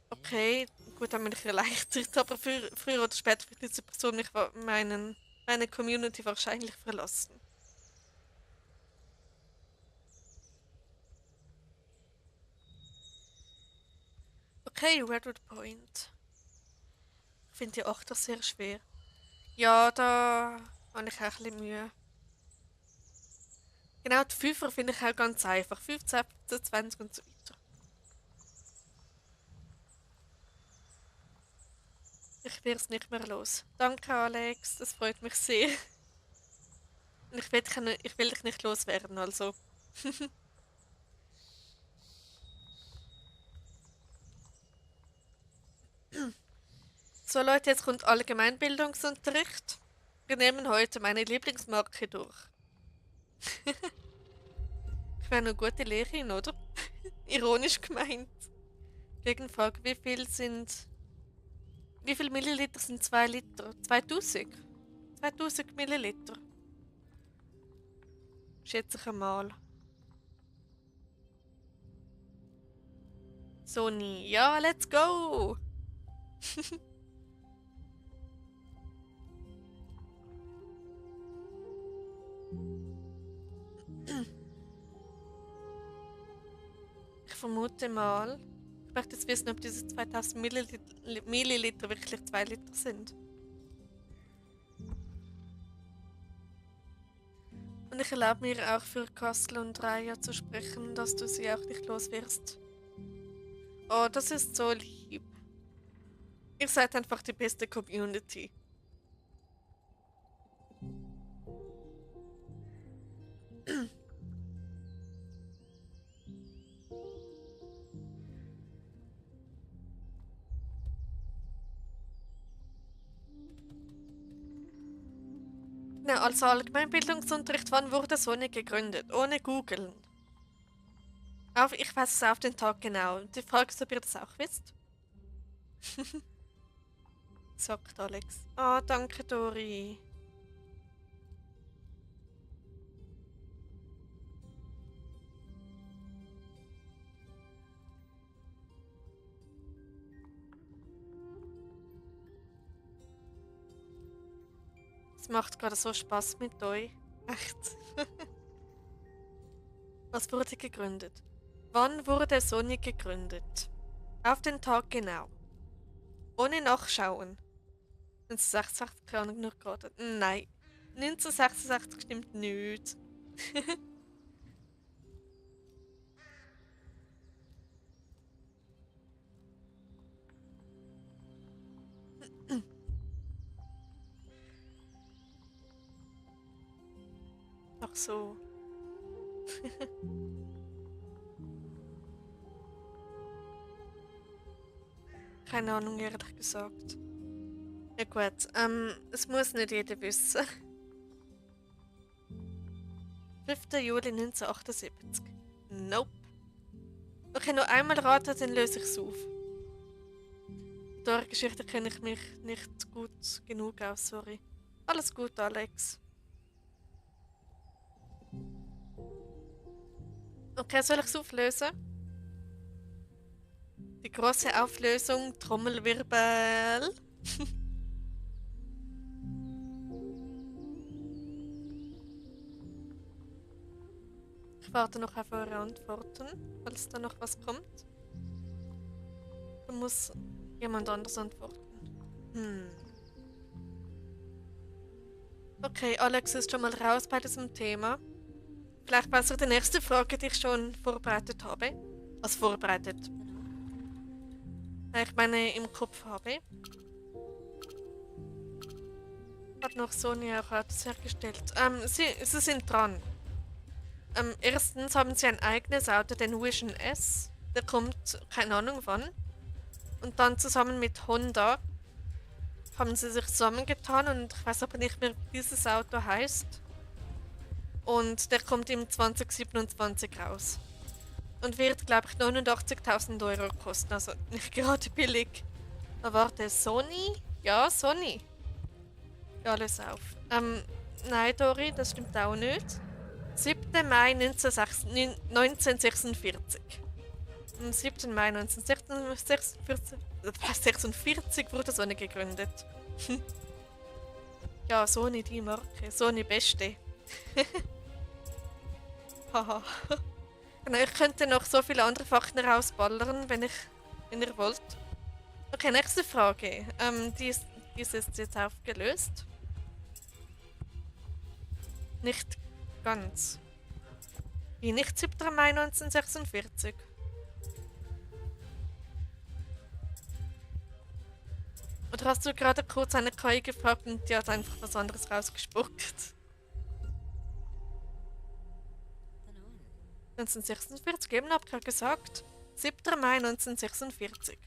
Speaker 1: okay. Gut, dann bin ich erleichtert, aber früher oder später wird diese Person meine Community wahrscheinlich verlassen. Okay, Redwood Point. Ich finde die 8 sehr schwer. Ja, da habe ich auch ein bisschen Mühe. Genau, die 5 finde ich auch ganz einfach. 15, 15, 20 und so weiter. Ich werde es nicht mehr los. Danke, Alex, das freut mich sehr. Und ich will dich nicht loswerden, also. So Leute, jetzt kommt Allgemeinbildungsunterricht. Wir nehmen heute meine Lieblingsmarke durch. Ich wäre eine gute Lehrerin, oder? Ironisch gemeint. Gegenfrage, wie viel Milliliter sind 2 Liter? 2000? 2000 Milliliter. Schätze ich einmal. Sony, ja, let's go! Ich vermute mal. Ich möchte jetzt wissen, ob diese 2000 Milliliter wirklich 2 Liter sind. Und ich erlaube mir auch für Kassel und Raya zu sprechen, dass du sie auch nicht los wirst. Oh, das ist so lieb. Ihr seid einfach die beste Community. Na, also Allgemeinbildungsunterricht, wann wurde Sony gegründet? Ohne googeln. Ich weiß es auf den Tag genau. Die Frage ist, ob ihr das auch wisst. Sagt Alex. Ah, danke, Dori. Es macht gerade so Spaß mit euch. Echt. Was wurde gegründet? Wann wurde Sony gegründet? Auf den Tag genau. Ohne nachschauen. 1966, keine Ahnung, nur gerade. Nein. 1966 stimmt nicht. Ach so. Keine Ahnung, ehrlich gesagt. Ja gut, es muss nicht jeder wissen. 5. Juli 1978. Nope. Okay, noch einmal raten, dann löse ich es auf. Mit eurer Geschichte kenne ich mich nicht gut genug aus, sorry. Alles gut, Alex. Okay, soll ich es auflösen? Die große Auflösung, Trommelwirbel. Ich warte noch auf eure Antworten, falls da noch was kommt. Da muss jemand anders antworten. Okay, Alex ist schon mal raus bei diesem Thema. Vielleicht besser die nächste Frage, die ich schon vorbereitet habe. Also vorbereitet. Ich meine, im Kopf habe. Hat noch Sony auch Autos hergestellt. Sie sind dran. Erstens haben sie ein eigenes Auto, den Vision S. Der kommt, keine Ahnung wann. Und dann zusammen mit Honda haben sie sich zusammengetan und ich weiß aber nicht mehr, wie dieses Auto heißt. Und der kommt im 2027 raus. Und wird, glaube ich, 89.000 Euro kosten. Also nicht gerade billig. Aber warte, Sony? Ja, Sony. Ja, alles auf. Nein, Dori, das stimmt auch nicht. 7. Mai 1946. Am 7. Mai 1946 wurde Sony gegründet. Ja, Sony die Marke. Sony beste. Haha. Genau, ich könnte noch so viele andere Fakten rausballern, wenn ihr wollt. Okay, nächste Frage. Die ist jetzt aufgelöst. Nicht ganz. Wie nicht 7. Mai 1946? Oder hast du gerade kurz eine KI gefragt und die hat einfach was anderes rausgespuckt? 1946, eben hab ich gerade gesagt. 7. Mai 1946.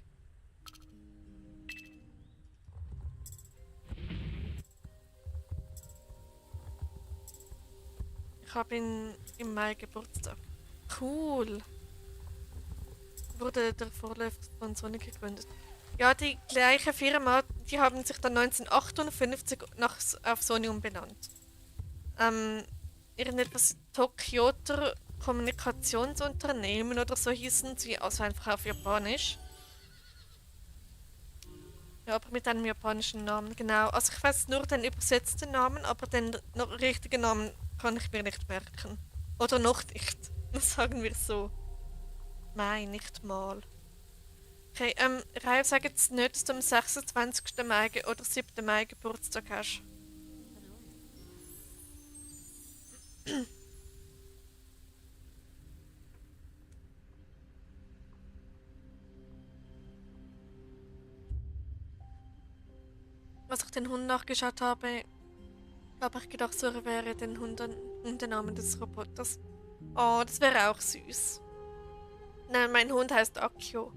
Speaker 1: Ich habe im Mai Geburtstag. Cool. Wurde der Vorläufer von Sony gegründet. Ja, die gleiche Firma, die haben sich dann 1958 auf Sony umbenannt. Ähm, irgendetwas Tokyoter Kommunikationsunternehmen oder so hießen sie, also einfach auf Japanisch. Ja, aber mit einem japanischen Namen, genau. Also ich weiß nur den übersetzten Namen, aber den richtigen Namen kann ich mir nicht merken. Oder noch nicht. Sagen wir so. Nein, nicht mal. Okay, Raya, sag jetzt nicht, dass du am 26. Mai oder 7. Mai Geburtstag hast. Als ich den Hund nachgeschaut habe, habe ich gedacht, so wäre Hundename des Roboters. Oh, das wäre auch süß. Nein, mein Hund heißt Akio.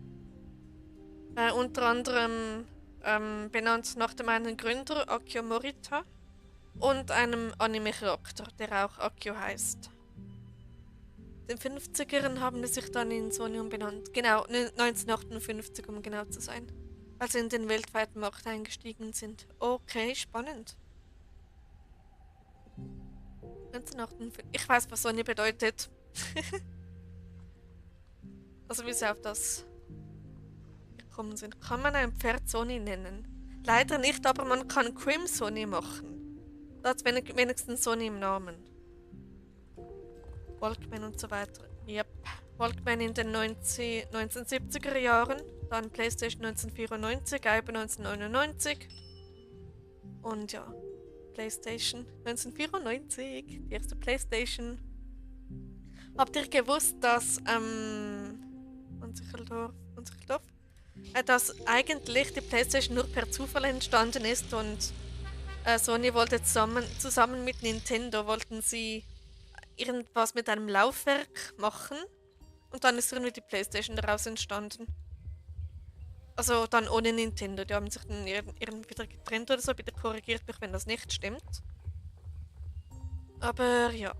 Speaker 1: Unter anderem benannt nach dem einen Gründer, Akio Morita, und einem Anime-Charakter, der auch Akio heißt. In den 50ern haben sie sich dann in Sony umbenannt. Genau, 1958, um genau zu sein. Als sie in den weltweiten Markt eingestiegen sind. Okay, spannend. 1958. Ich weiß, was Sony bedeutet. Also wie sie auf das gekommen sind. Kann man ein Pferd Sony nennen? Leider nicht, aber man kann Crim Sony machen. Da hat wenigstens Sony im Namen. Walkman und so weiter. Yep. Walkman in den 1970er Jahren, dann PlayStation 1994, Iber 1999 und ja, PlayStation 1994, die erste PlayStation. Habt ihr gewusst, dass Unsicherldorf, dass eigentlich die PlayStation nur per Zufall entstanden ist und Sony wollte zusammen mit Nintendo wollten sie irgendwas mit einem Laufwerk machen und dann ist irgendwie die PlayStation daraus entstanden. Also dann ohne Nintendo. Die haben sich dann irgendwie wieder getrennt oder so. Bitte korrigiert mich, wenn das nicht stimmt. Aber ja.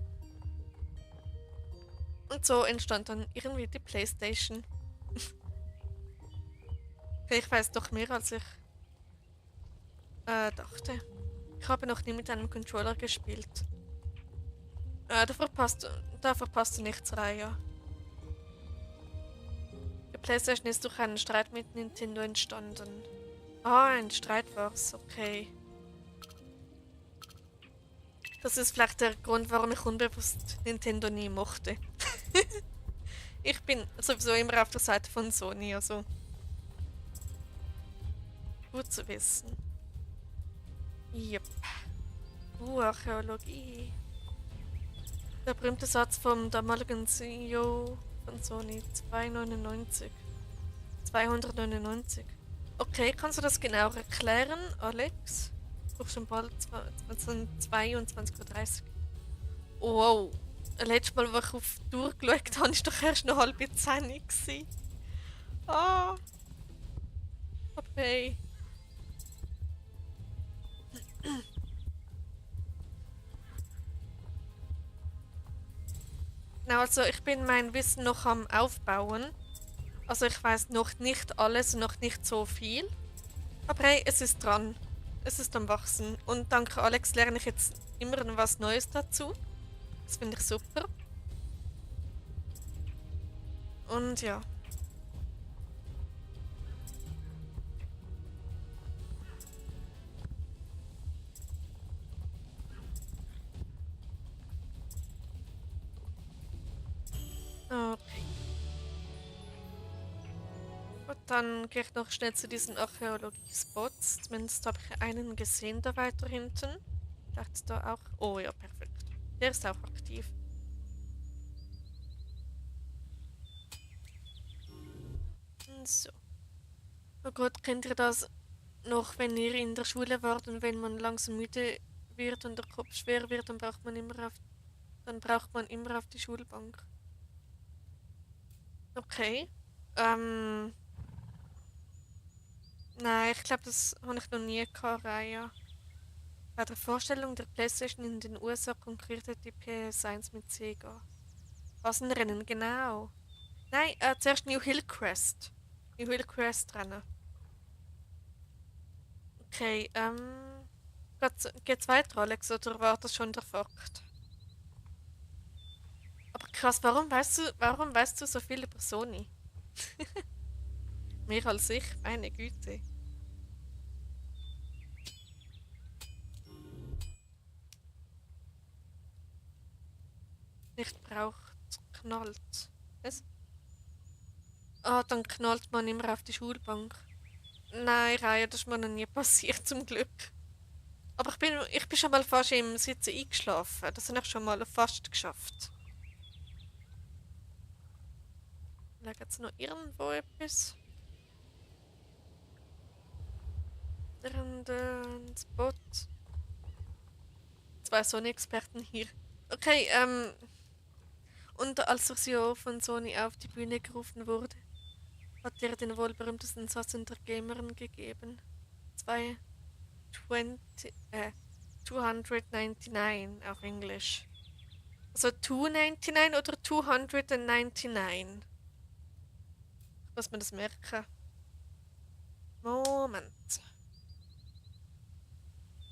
Speaker 1: Und so entstand dann irgendwie die PlayStation. Okay, ich weiß doch mehr, als ich dachte. Ich habe noch nie mit einem Controller gespielt. Da verpasst du nichts, Raya. Die PlayStation ist durch einen Streit mit Nintendo entstanden. Ah, ein Streit war's, okay. Das ist vielleicht der Grund, warum ich unbewusst Nintendo nie mochte. Ich bin sowieso immer auf der Seite von Sony, also gut zu wissen. Yep. Archäologie. Der berühmte Satz vom damaligen CEO von Sony, 299. 299. Okay, kannst du das genauer erklären, Alex? Doch schon bald 22:30 Uhr. Wow. Letztes Mal, als ich auf die Tour geschaut habe, war doch erst noch halb 10 Uhr. Ah, okay. Genau, also ich bin mein Wissen noch am Aufbauen. Also ich weiß noch nicht alles und noch nicht so viel. Aber hey, es ist dran. Es ist am Wachsen. Und dank Alex lerne ich jetzt immer noch was Neues dazu. Das finde ich super. Und ja. Okay. Und dann gehe ich noch schnell zu diesen Archäologie-Spots. Zumindest habe ich einen gesehen da weiter hinten. Dachte da auch. Oh ja, perfekt. Der ist auch aktiv. So. Oh Gott, kennt ihr das noch, wenn ihr in der Schule wart und wenn man langsam müde wird und der Kopf schwer wird, dann braucht man immer auf die Schulbank. Okay. Ähm, nein, ich glaube, das habe ich noch nie gehabt, Raya. Bei der Vorstellung der PlayStation in den USA konkurrierte die PS1 mit Sega. Was ein Rennen, genau. Nein, zuerst New Hillcrest. New Hillcrest Rennen. Okay, geht's weiter, Alex, oder war das schon der Fakt? Aber krass, warum weißt du so viel über Sony? Mehr als ich, meine Güte. Nicht braucht, knallt. Was? Ah, dann knallt man immer auf die Schulbank. Nein, Raya, das ist mir noch nie passiert, zum Glück. Aber ich bin schon mal fast im Sitzen eingeschlafen. Das habe ich schon mal fast geschafft. Liegt jetzt noch irgendwo etwas? Irgendein Spot? Zwei Sony-Experten hier. Okay, und als der CEO von Sony auf die Bühne gerufen wurde, hat er den wohl berühmtesten Satz unter Gamern gegeben. 220, 299 auf Englisch. Also 299 oder 299? Ich muss mir das merken. Moment.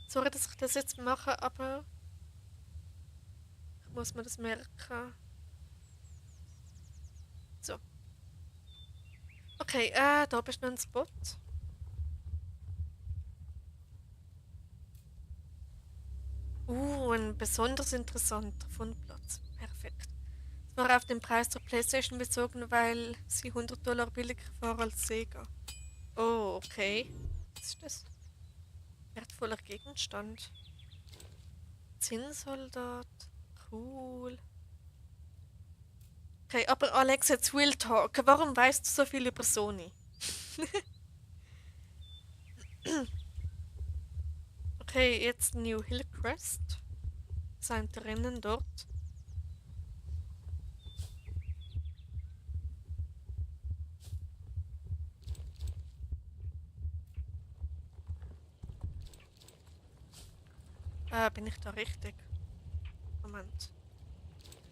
Speaker 1: Sorry, dass ich das jetzt mache, aber ich muss mir das merken. So. Okay, da bist noch ein Spot. Ein besonders interessanter Fundplatz. Perfekt. Es war auf den Preis der PlayStation bezogen, weil sie $100 billiger war als Sega. Oh, okay. Was ist das? Wertvoller Gegenstand. Zinnsoldat. Cool. Okay, aber Alex, jetzt Real Talk. Warum weißt du so viel über Sony? Okay, jetzt New Hillcrest. Sein Rennen dort. Bin ich da richtig? Moment.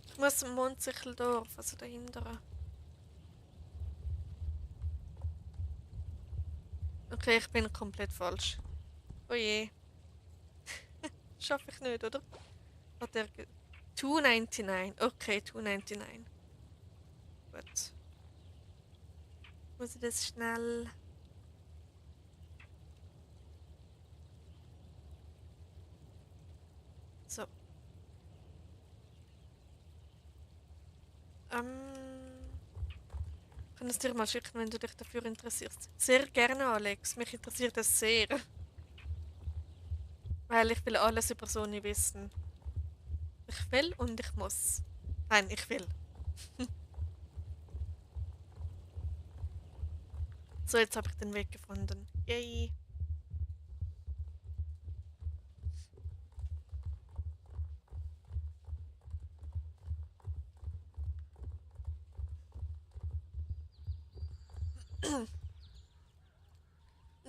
Speaker 1: Ich muss zum Mondsicheldorf, also dahinter. Okay, ich bin komplett falsch. Oh je. Schaffe ich nicht, oder? Hat er 299. Okay, 299. Gut. Muss ich das schnell. So. Kann es dir mal schicken, wenn du dich dafür interessierst. Sehr gerne, Alex. Mich interessiert das sehr. Weil ich will alles über Sony wissen. Ich will und ich muss. Nein, ich will. So, jetzt habe ich den Weg gefunden. Yay.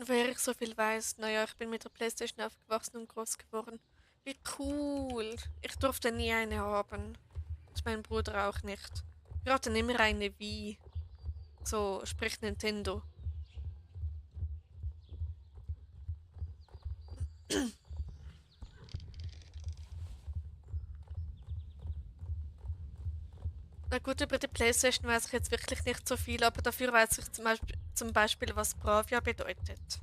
Speaker 1: Wer ich so viel weiß, naja, ich bin mit der PlayStation aufgewachsen und groß geworden. Wie cool. Ich durfte nie eine haben. Und mein Bruder auch nicht. Wir hatten immer eine Wii. So, sprich Nintendo. Na gut, über die PlayStation weiß ich jetzt wirklich nicht so viel, aber dafür weiß ich zum Beispiel was Bravia bedeutet.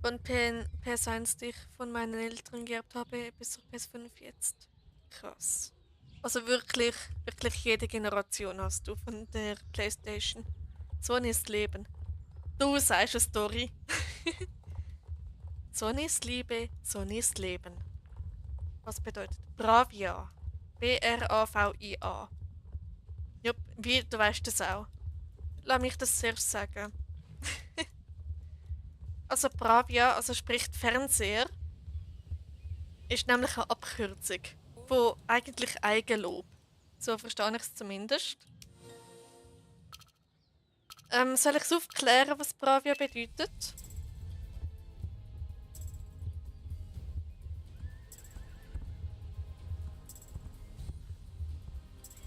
Speaker 1: Von PS1, die ich von meinen Eltern geerbt habe, bis zur PS5 jetzt. Krass. Also wirklich, wirklich jede Generation hast du von der PlayStation. So ist Leben. Du sagst eine Story. So ist Liebe, so ist Leben. Was bedeutet Bravia? Bravia. Jupp, wie, du weißt das auch. Lass mich das zuerst sagen. Also Bravia, also spricht Fernseher, ist nämlich eine Abkürzung von eigentlich Eigenlob. So verstehe ich es zumindest. Soll ich es aufklären, was Bravia bedeutet?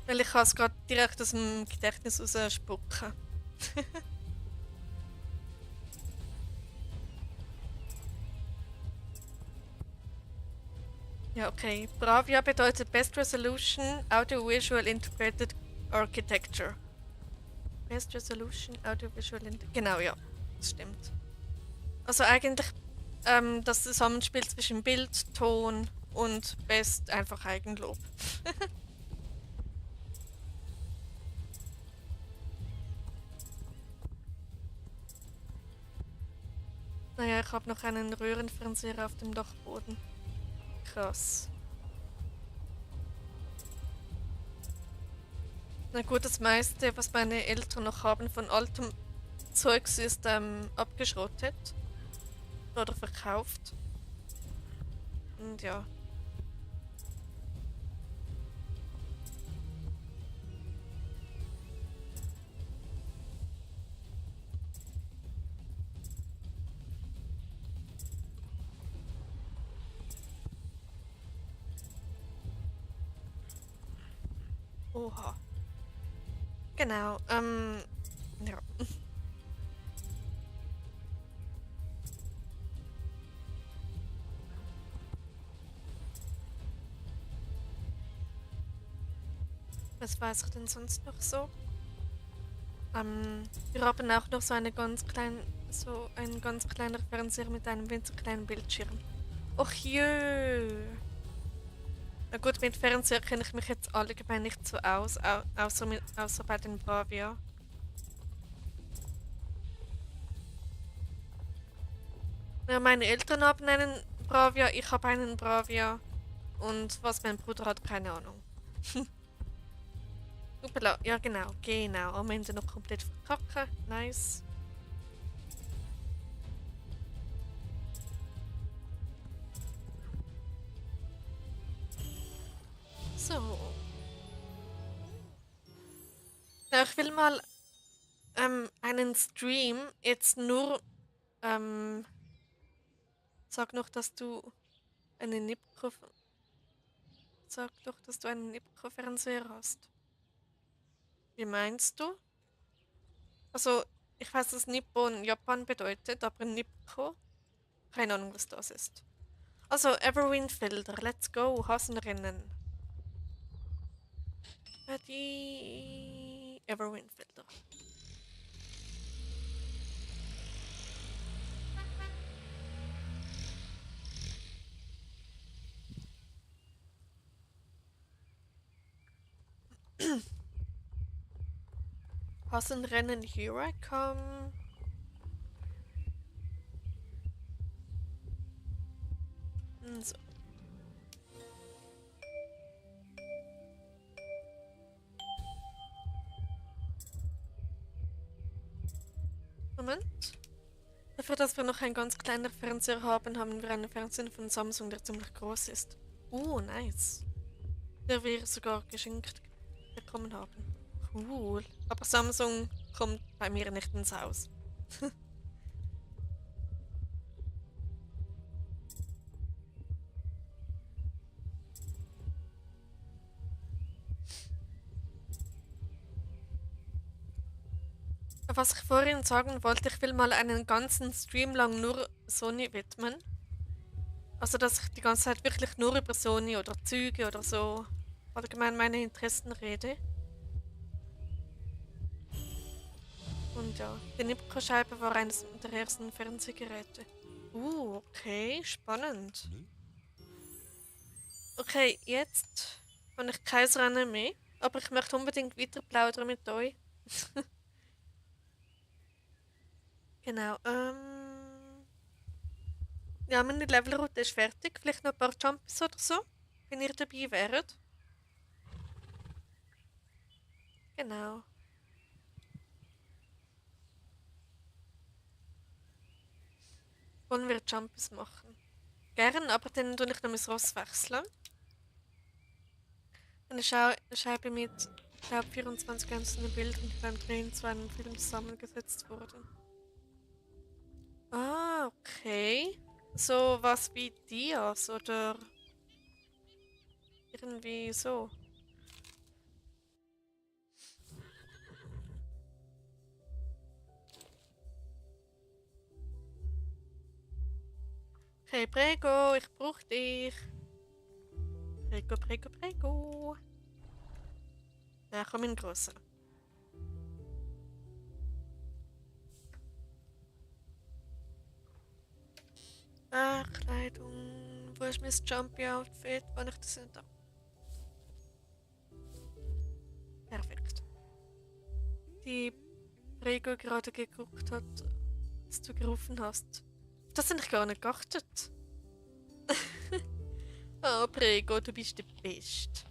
Speaker 1: Weil ich kann es gerade direkt aus dem Gedächtnis rausspucken. Ja, okay. Bravia bedeutet Best Resolution Audiovisual Integrated Architecture. Best Resolution Audiovisual Integrated. Genau, ja. Das stimmt. Also eigentlich das Zusammenspiel zwischen Bild, Ton und Best einfach Eigenlob. Naja, ich habe noch einen Röhrenfernseher auf dem Dachboden. Krass. Na gut, das meiste, was meine Eltern noch haben von altem Zeugs, ist abgeschrottet oder verkauft. Und ja. Oha. Genau. Ja. Was weiß ich denn sonst noch so? Wir haben auch noch so einen ganz kleinen Fernseher mit einem winzig kleinen Bildschirm. Och jö. Na gut, mit Fernseher kenne ich mich jetzt allgemein nicht so aus, außer bei den Bravia. Ja, meine Eltern haben einen Bravia, ich habe einen Bravia und was mein Bruder hat, keine Ahnung. Upala, ja genau. Am Ende noch komplett verkacken, nice. So. Ja, ich will mal einen Stream jetzt nur ähm, sag noch, dass du einen Nipkow. Sag doch, dass du einen Nipkow-Fernseher hast. Wie meinst du? Also, ich weiß, dass Nippon Japan bedeutet, aber Nipko, keine Ahnung, was das ist. Also, Everwinfelder, let's go, Hasenrennen. Die Everwinfelder. Hasenrennen, here I come. So. Moment. Dafür, dass wir noch einen ganz kleinen Fernseher haben, haben wir einen Fernseher von Samsung, der ziemlich groß ist. Nice. Der wir sogar geschenkt bekommen haben. Cool. Aber Samsung kommt bei mir nicht ins Haus. Was ich vorhin sagen wollte, ich will mal einen ganzen Stream lang nur Sony widmen. Also, dass ich die ganze Zeit wirklich nur über Sony oder Züge oder so allgemein meine Interessen rede. Und ja, die Nipkow-Scheibe war eines der ersten Fernsehgeräte. Okay, spannend. Okay, jetzt habe ich kein Rennen mehr, aber ich möchte unbedingt weiter plaudern mit euch. Genau. Ja, meine Levelroute ist fertig. Vielleicht noch ein paar Jumps oder so, wenn ihr dabei wäret. Genau. Wollen wir Jumps machen? Gern, aber dann tue ich noch mein Ross wechseln. Dann schreibe ich mit, ich glaube, 24 einzelne Bilder beim Drehen zu einem Film zusammengesetzt wurden. Ah, okay. So was wie Dias oder irgendwie so. Okay, Prego, ich brauch dich. Prego, Prego, Prego. Ja, komm in Größe. Kleidung. Wo ist mein Jumpy-Outfit? Wann ich das nicht da? Perfekt. Die Prego gerade geguckt hat, dass du gerufen hast. Auf das habe ich gar nicht geachtet. Oh, Prego, du bist der Beste.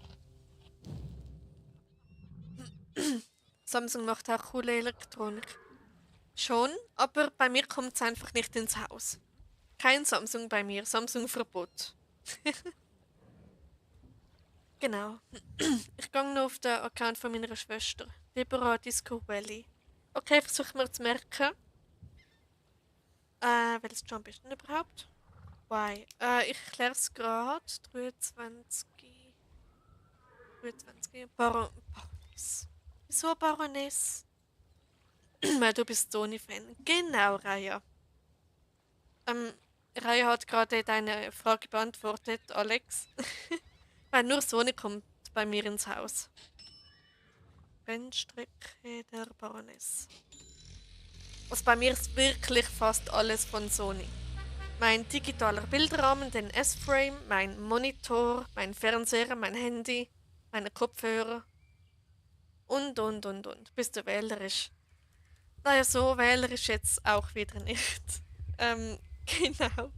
Speaker 1: Samsung macht auch coole Elektronik. Schon, aber bei mir kommt es einfach nicht ins Haus. Kein Samsung bei mir, Samsung-Verbot. Genau. Ich gehe noch auf den Account von meiner Schwester. Deborah Disco Valley. Okay, versuche mir zu merken. Welches Jump ist denn überhaupt? Why? Ich kläre es gerade. 23. 23. Baroness. Wieso Baroness? Weil du bist Sony-Fan. Genau, Raya. Ähm, Raya hat gerade deine Frage beantwortet, Alex. Weil nur Sony kommt bei mir ins Haus. Rennstrecke der Baroness. Also bei mir ist wirklich fast alles von Sony. Mein digitaler Bilderrahmen, den S-Frame, mein Monitor, mein Fernseher, mein Handy, meine Kopfhörer und. Bist du wählerisch? Naja, so wählerisch jetzt auch wieder nicht. Genau.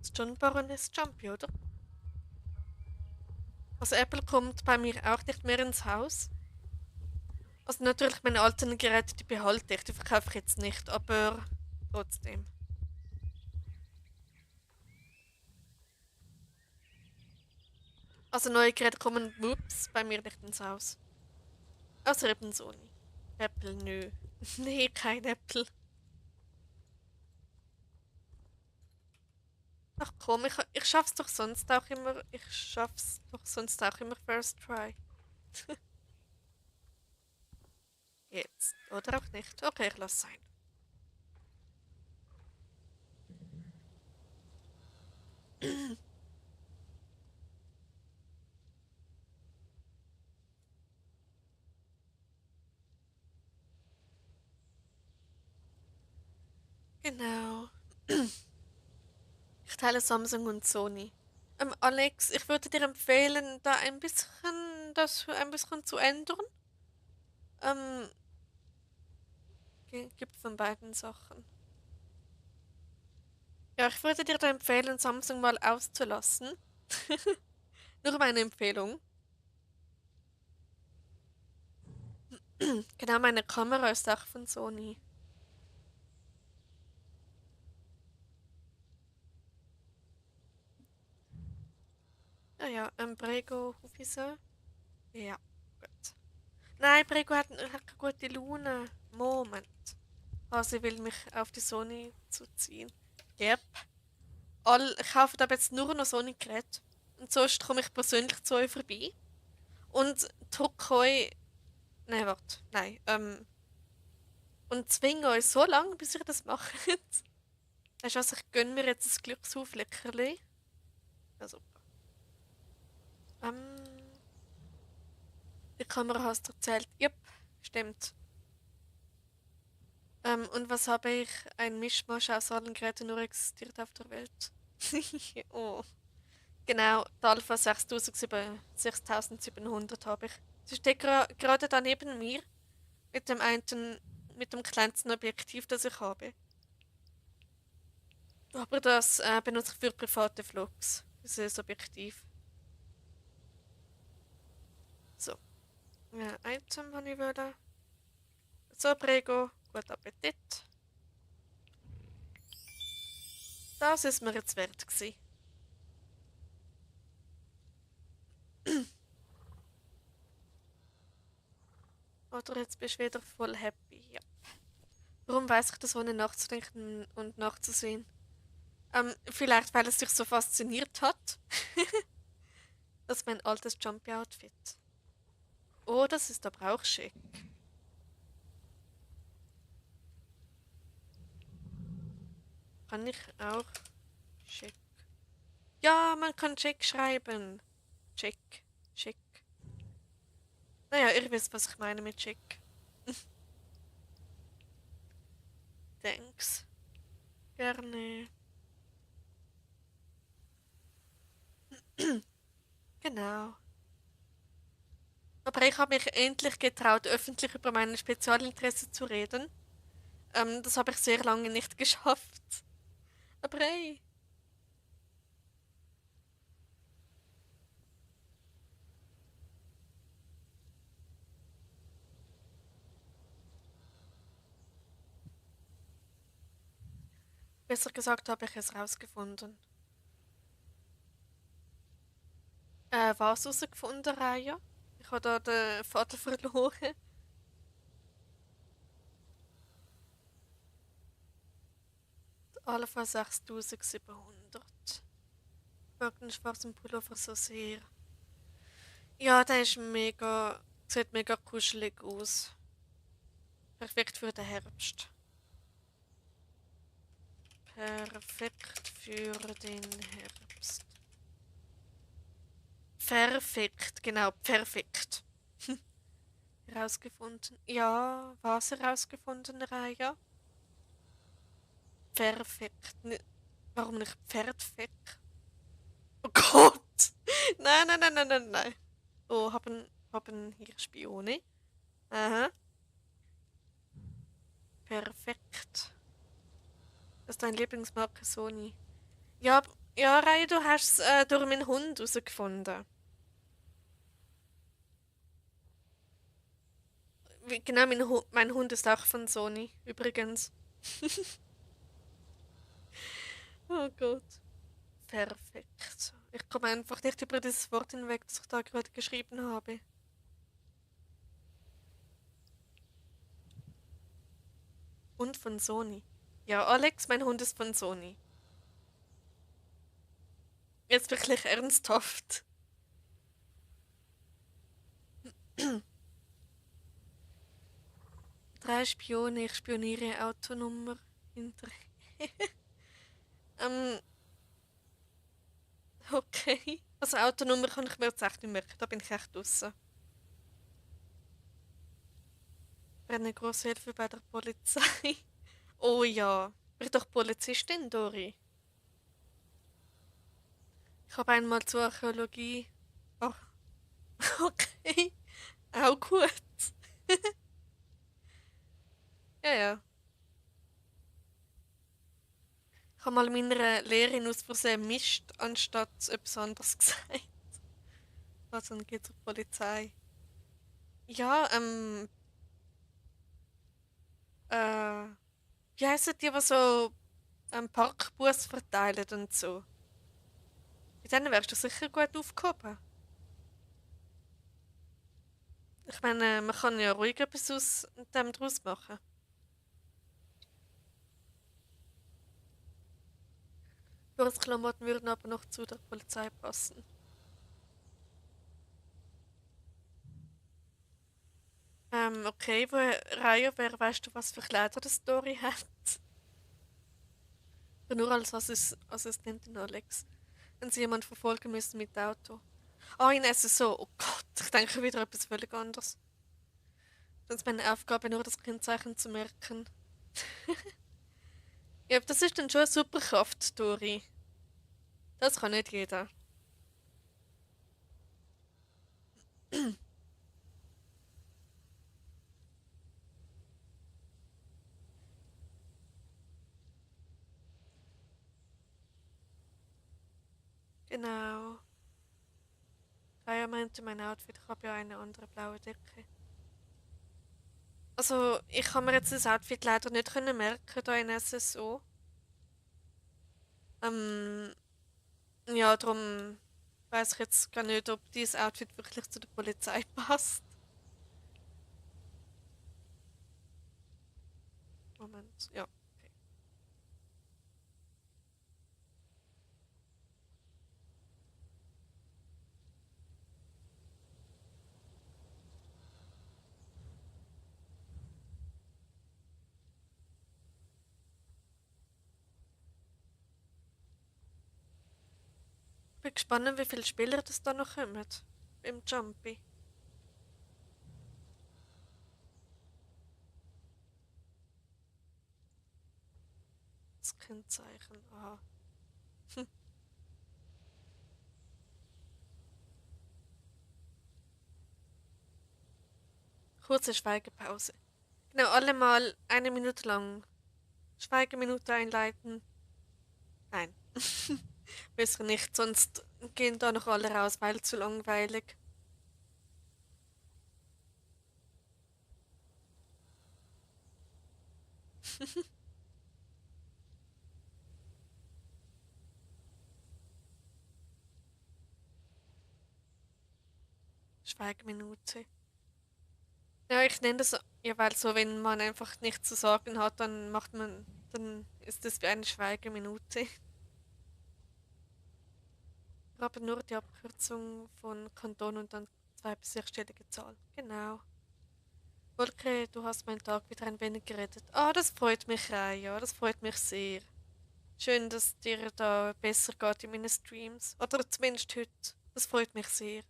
Speaker 1: Ist schon Baroness Jumpy, oder? Also Apple kommt bei mir auch nicht mehr ins Haus. Also natürlich meine alten Geräte, die behalte ich, die verkaufe ich jetzt nicht, aber trotzdem. Also neue Geräte kommen, whoops, bei mir nicht ins Haus. Außer eben Sony. Apple, nö. Nee, kein Apple. Ach komm, ich schaff's doch sonst auch immer. Ich schaff's doch sonst auch immer First Try. Jetzt. Oder auch nicht. Okay, ich lass sein. Genau. Ich teile Samsung und Sony. Alex, ich würde dir empfehlen, da das ein bisschen zu ändern. Ähm, gibt von beiden Sachen. Ja, ich würde dir da empfehlen, Samsung mal auszulassen. Nur meine Empfehlung. Genau, meine Kamera ist auch von Sony. Ja, ja, Prego, Hufisa. Ja, gut. Nein, Prego hat keine gute Laune. Moment. Ah, sie will mich auf die Sony zuziehen. Yep. Ich kaufe aber jetzt nur noch Sony-Geräte. Und sonst komme ich persönlich zu euch vorbei. Und drücke euch. Nein, warte. Nein. Und zwinge euch so lange, bis ihr das macht. Weißt du was, ich gönne mir jetzt ein Glückshufleckerli. Ja, super. Ähm, die Kamera hast du erzählt. Yep, stimmt. Und was habe ich? Ein Mischmasch aus allen Geräten nur existiert auf der Welt. Oh. Genau, die Alpha 6700 habe ich. Sie steht gerade da neben mir mit dem einen, mit dem kleinsten Objektiv, das ich habe. Aber das benutze ich für private Vlogs, dieses Objektiv. So, Item habe ich wollen. So, prego, guten Appetit. Das ist mir jetzt wert gewesen. Oder jetzt bist du wieder voll happy. Ja. Warum weiß ich das, ohne nachzudenken und nachzusehen? Vielleicht, weil es dich so fasziniert hat. Das ist mein altes Jumpy-Outfit. Oh, das ist aber auch schick. Kann ich auch schick. Ja, man kann schick schreiben. Schick, schick. Naja, ihr wisst, was ich meine mit schick. Thanks. Gerne. Genau. Aber ich habe mich endlich getraut, öffentlich über meine Spezialinteresse zu reden. Das habe ich sehr lange nicht geschafft. Aber hey, besser gesagt habe ich es rausgefunden. Was rausgefunden, Raya? Ich habe da den Vater verloren. Alpha 6700. Mag den schwarzen Pullover so sehr. Ja, der ist mega. Sieht mega kuschelig aus. Perfekt für den Herbst. Perfekt für den Herbst. Perfekt, genau, perfekt. Herausgefunden. Ja, was herausgefunden, Raya? Perfekt. Warum nicht Pferdfekt? Oh Gott! Nein, nein, nein, nein, nein, nein. Oh, haben hier Spione. Aha, perfekt. Das ist deine Lieblingsmarke Sony. Ja, ja, Rai, du hast es durch meinen Hund herausgefunden. Genau, mein Hund ist auch von Sony, übrigens. Oh Gott. Perfekt. Ich komme einfach nicht über dieses Wort hinweg, das ich da gerade geschrieben habe. Hund von Sony. Ja, Alex, mein Hund ist von Sony. Jetzt wirklich ernsthaft. Drei Spione, ich spioniere Autonummer hinter. ähm, okay. Also Autonummer kann ich mir jetzt echt nicht merken, da bin ich echt draussen. Wäre eine grosse Hilfe bei der Polizei. Oh ja. Bin ich doch Polizistin, Dori. Ich habe einmal zur Archäologie. Oh, okay. Auch gut. Ja, ja. Ich habe mal meiner Lehrerin aus Versehen Mist anstatt etwas anderes gesagt. Also dann geht zur Polizei. Ja, äh, wie heissen die, die so Parkbus verteilen und so? Bei denen wärst du sicher gut aufgehoben. Ich meine, man kann ja ruhig etwas aus dem draus machen. Doris Klamotten würden aber noch zu der Polizei passen. Okay, Raya, wer weißt du, was für Kleider das Story hat? Aber nur als Assistentin Alex. Wenn sie jemand verfolgen müssen mit Auto. Ah, in SSO. Oh Gott, ich denke wieder etwas völlig anderes. Das ist meine Aufgabe, nur das Kennzeichen zu merken. Ja, aber das ist dann schon eine Superkraft, Dori. Das kann nicht jeder. Genau. Raya meinte mein Outfit, ich habe ja eine andere blaue Decke. Also, ich kann mir jetzt das Outfit leider nicht können merken, da in SSO. Ähm, ja, darum weiß ich jetzt gar nicht, ob dieses Outfit wirklich zu der Polizei passt. Moment, ja. Okay. Bin gespannt, wie viele Spieler das da noch kommen. Im Jumpy. Das Kennzeichen. Aha. Hm. Kurze Schweigepause. Genau, alle mal eine Minute lang Schweigeminute einleiten. Nein. Besser nicht, sonst gehen da noch alle raus, weil zu langweilig. Schweigeminute. Ja, ich nenne das ja, weil so, wenn man einfach nichts zu sagen hat, dann ist das wie eine Schweigeminute. Ich habe nur die Abkürzung von Kanton und dann zwei bis sechsstellige Zahl. Genau. Wolke, du hast meinen Tag wieder ein wenig gerettet. Ah, das freut mich, Raya. Das freut mich sehr. Schön, dass dir da besser geht in meinen Streams. Oder zumindest heute. Das freut mich sehr.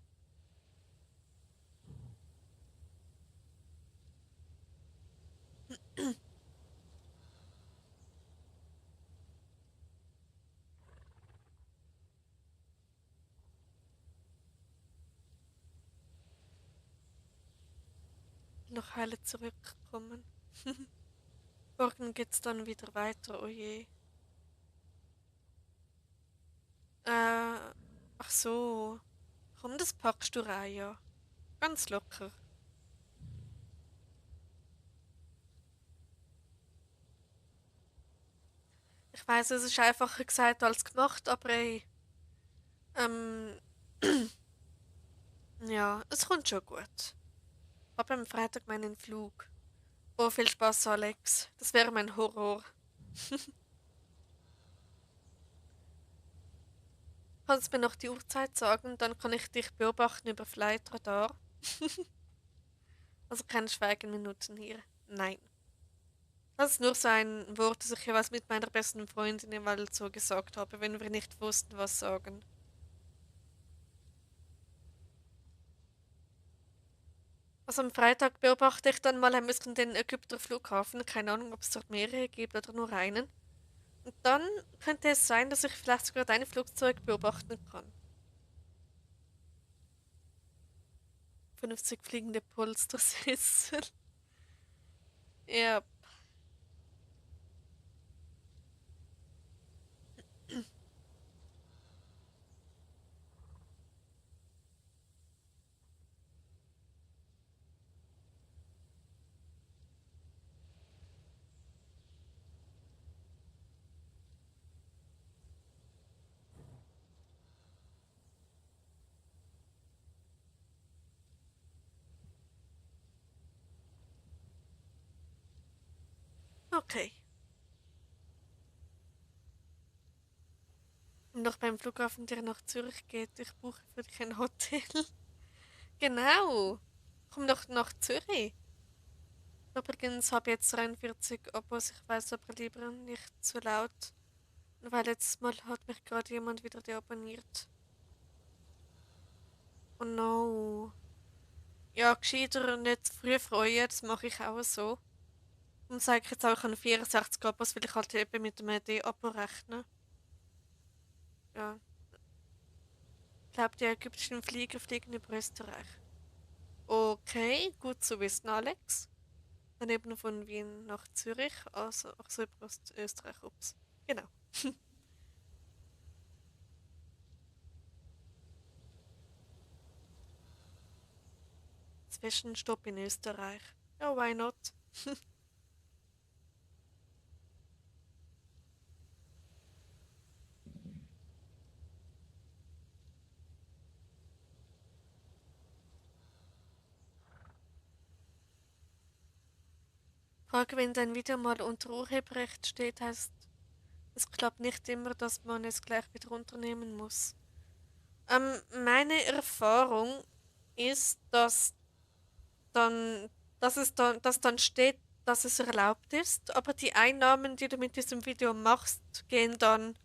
Speaker 1: Noch heile zurückkommen. Morgen geht's dann wieder weiter, oh je. Äh, ach so. Komm, das packst du rein, ja. Ganz locker. Ich weiß, es ist einfacher gesagt als gemacht, aber ey, ähm, ja, es kommt schon gut. Hab am Freitag meinen Flug. Oh, viel Spaß, Alex. Das wäre mein Horror. Kannst du mir noch die Uhrzeit sagen? Dann kann ich dich beobachten über Flightradar. Also keine Schweigeminuten hier. Nein. Das ist nur so ein Wort, das ich jeweils mit meiner besten Freundin jeweils so gesagt habe, wenn wir nicht wussten, was sagen. Also am Freitag beobachte ich dann mal ein bisschen den Ägypter Flughafen. Keine Ahnung, ob es dort mehrere gibt oder nur einen. Und dann könnte es sein, dass ich vielleicht sogar dein Flugzeug beobachten kann. 50 fliegende Polstersessel. Ja, okay. Und noch beim Flughafen, der nach Zürich geht, ich buche für dich ein Hotel. Genau. Komm doch nach Zürich. Übrigens habe ich jetzt 43 Abos. Ich weiß aber lieber nicht zu laut. Weil letztes Mal hat mich gerade jemand wieder deabonniert. Oh no. Ja, gescheiter nicht zu früh freuen, das mache ich auch so. Und sage ich jetzt auch, ich habe 64 Abos, weil ich halt eben mit dem D-Abo rechne. Ja, ich glaube, die ägyptischen Flieger fliegen über Österreich. Okay, gut zu wissen, Alex. Dann eben von Wien nach Zürich, also ach so, über Österreich, ups. Genau. Zwischenstopp in Österreich. Ja, why not? Frage, wenn dein Video mal unter Urheberrecht steht, heißt es klappt nicht immer, dass man es gleich wieder runternehmen muss. Meine Erfahrung ist, dann, dass dann steht, dass es erlaubt ist, aber die Einnahmen, die du mit diesem Video machst, gehen dann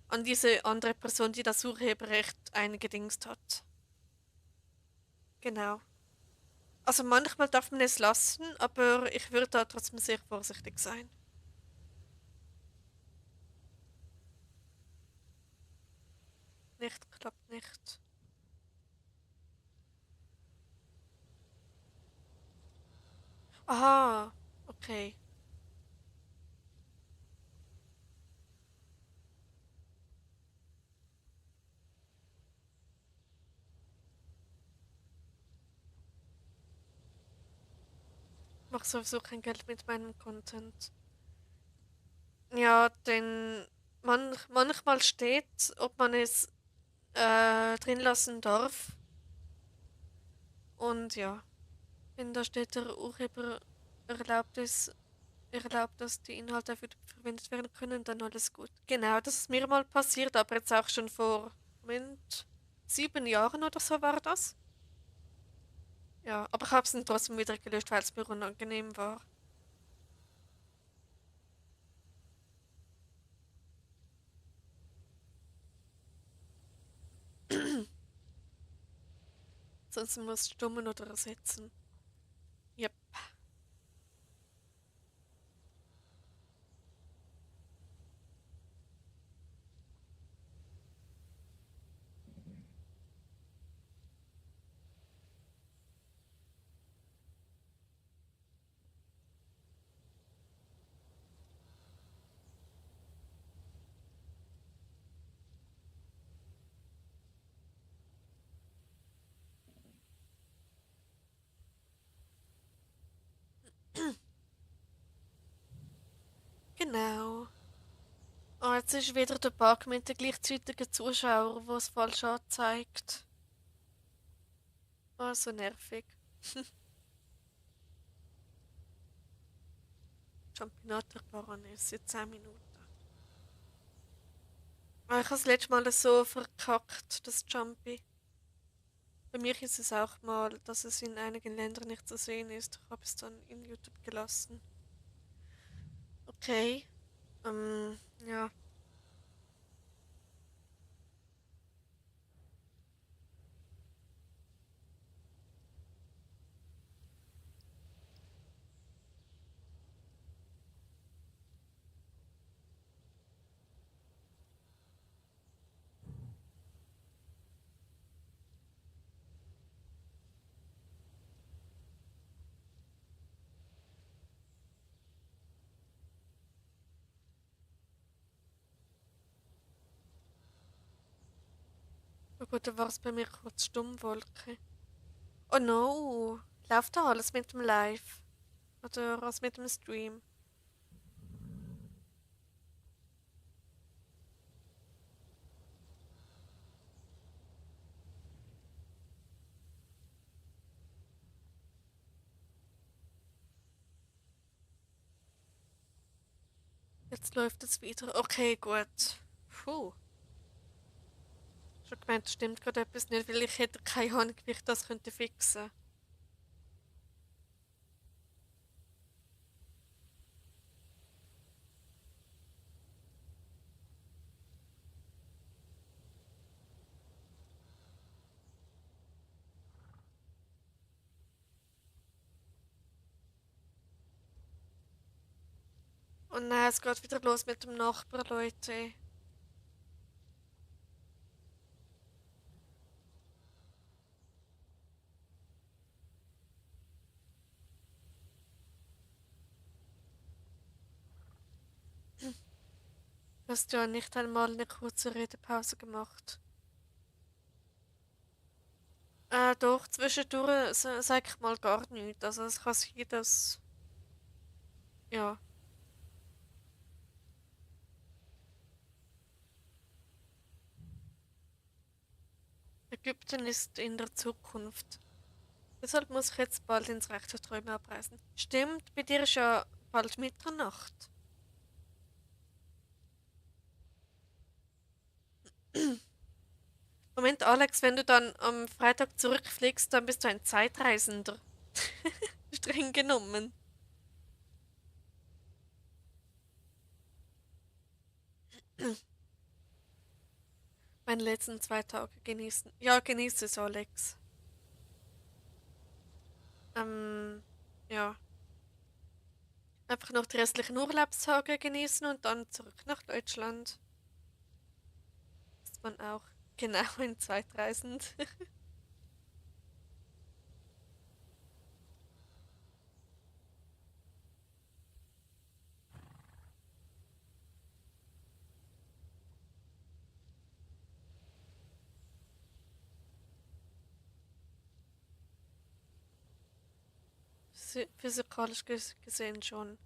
Speaker 1: an diese andere Person, die das Urheberrecht eingedingst hat. Genau. Also manchmal darf man es lassen, aber ich würde da trotzdem sehr vorsichtig sein. Nicht, klappt nicht. Aha, okay. Ich mache sowieso kein Geld mit meinem Content. Ja, denn manchmal steht, ob man es drin lassen darf. Und ja, wenn da steht, der Urheber erlaubt es, erlaubt, dass die Inhalte dafür verwendet werden können, dann alles gut. Genau, das ist mir mal passiert, aber jetzt auch schon vor, Moment, 7 Jahren oder so war das. Ja, aber ich habe es dann trotzdem wieder gelöscht, weil es mir unangenehm war. Sonst muss ich stummen oder ersetzen. Yep. Genau. Oh, jetzt ist wieder der Bug mit den gleichzeitigen Zuschauern, der es falsch anzeigt. Oh, so nervig. Champinator Baroness, 10 Minuten. Oh, ich habe das letzte Mal so verkackt, das Jumpy. Bei mir ist es auch mal, dass es in einigen Ländern nicht zu sehen ist. Ich habe es dann in YouTube gelassen. Okay. Ja. Oh gut, da war es bei mir kurz Stummwolke. Oh no. Läuft da alles mit dem Live? Oder was mit dem Stream? Jetzt läuft es wieder. Okay, gut. Puh. Schon gemeint, stimmt gerade etwas nicht, weil ich hätte keine Ahnung, wie ich das könnte fixen. Und nein, es geht wieder los mit dem Nachbar, Leute. Du hast ja nicht einmal eine kurze Redepause gemacht. Doch, zwischendurch sag ich mal gar nichts. Also es kann sein, dass... Ja, Ägypten ist in der Zukunft. Deshalb muss ich jetzt bald ins rechte Träume abreisen. Stimmt, bei dir ist ja bald Mitternacht. Moment, Alex, wenn du dann am Freitag zurückfliegst, dann bist du ein Zeitreisender. Streng genommen. Meine letzten 2 Tage genießen. Ja, genieße es, Alex. Ähm, ja. Einfach noch die restlichen Urlaubstage genießen und dann zurück nach Deutschland. Ist man auch genau ein Zeitreisend. Physikalisch gesehen schon.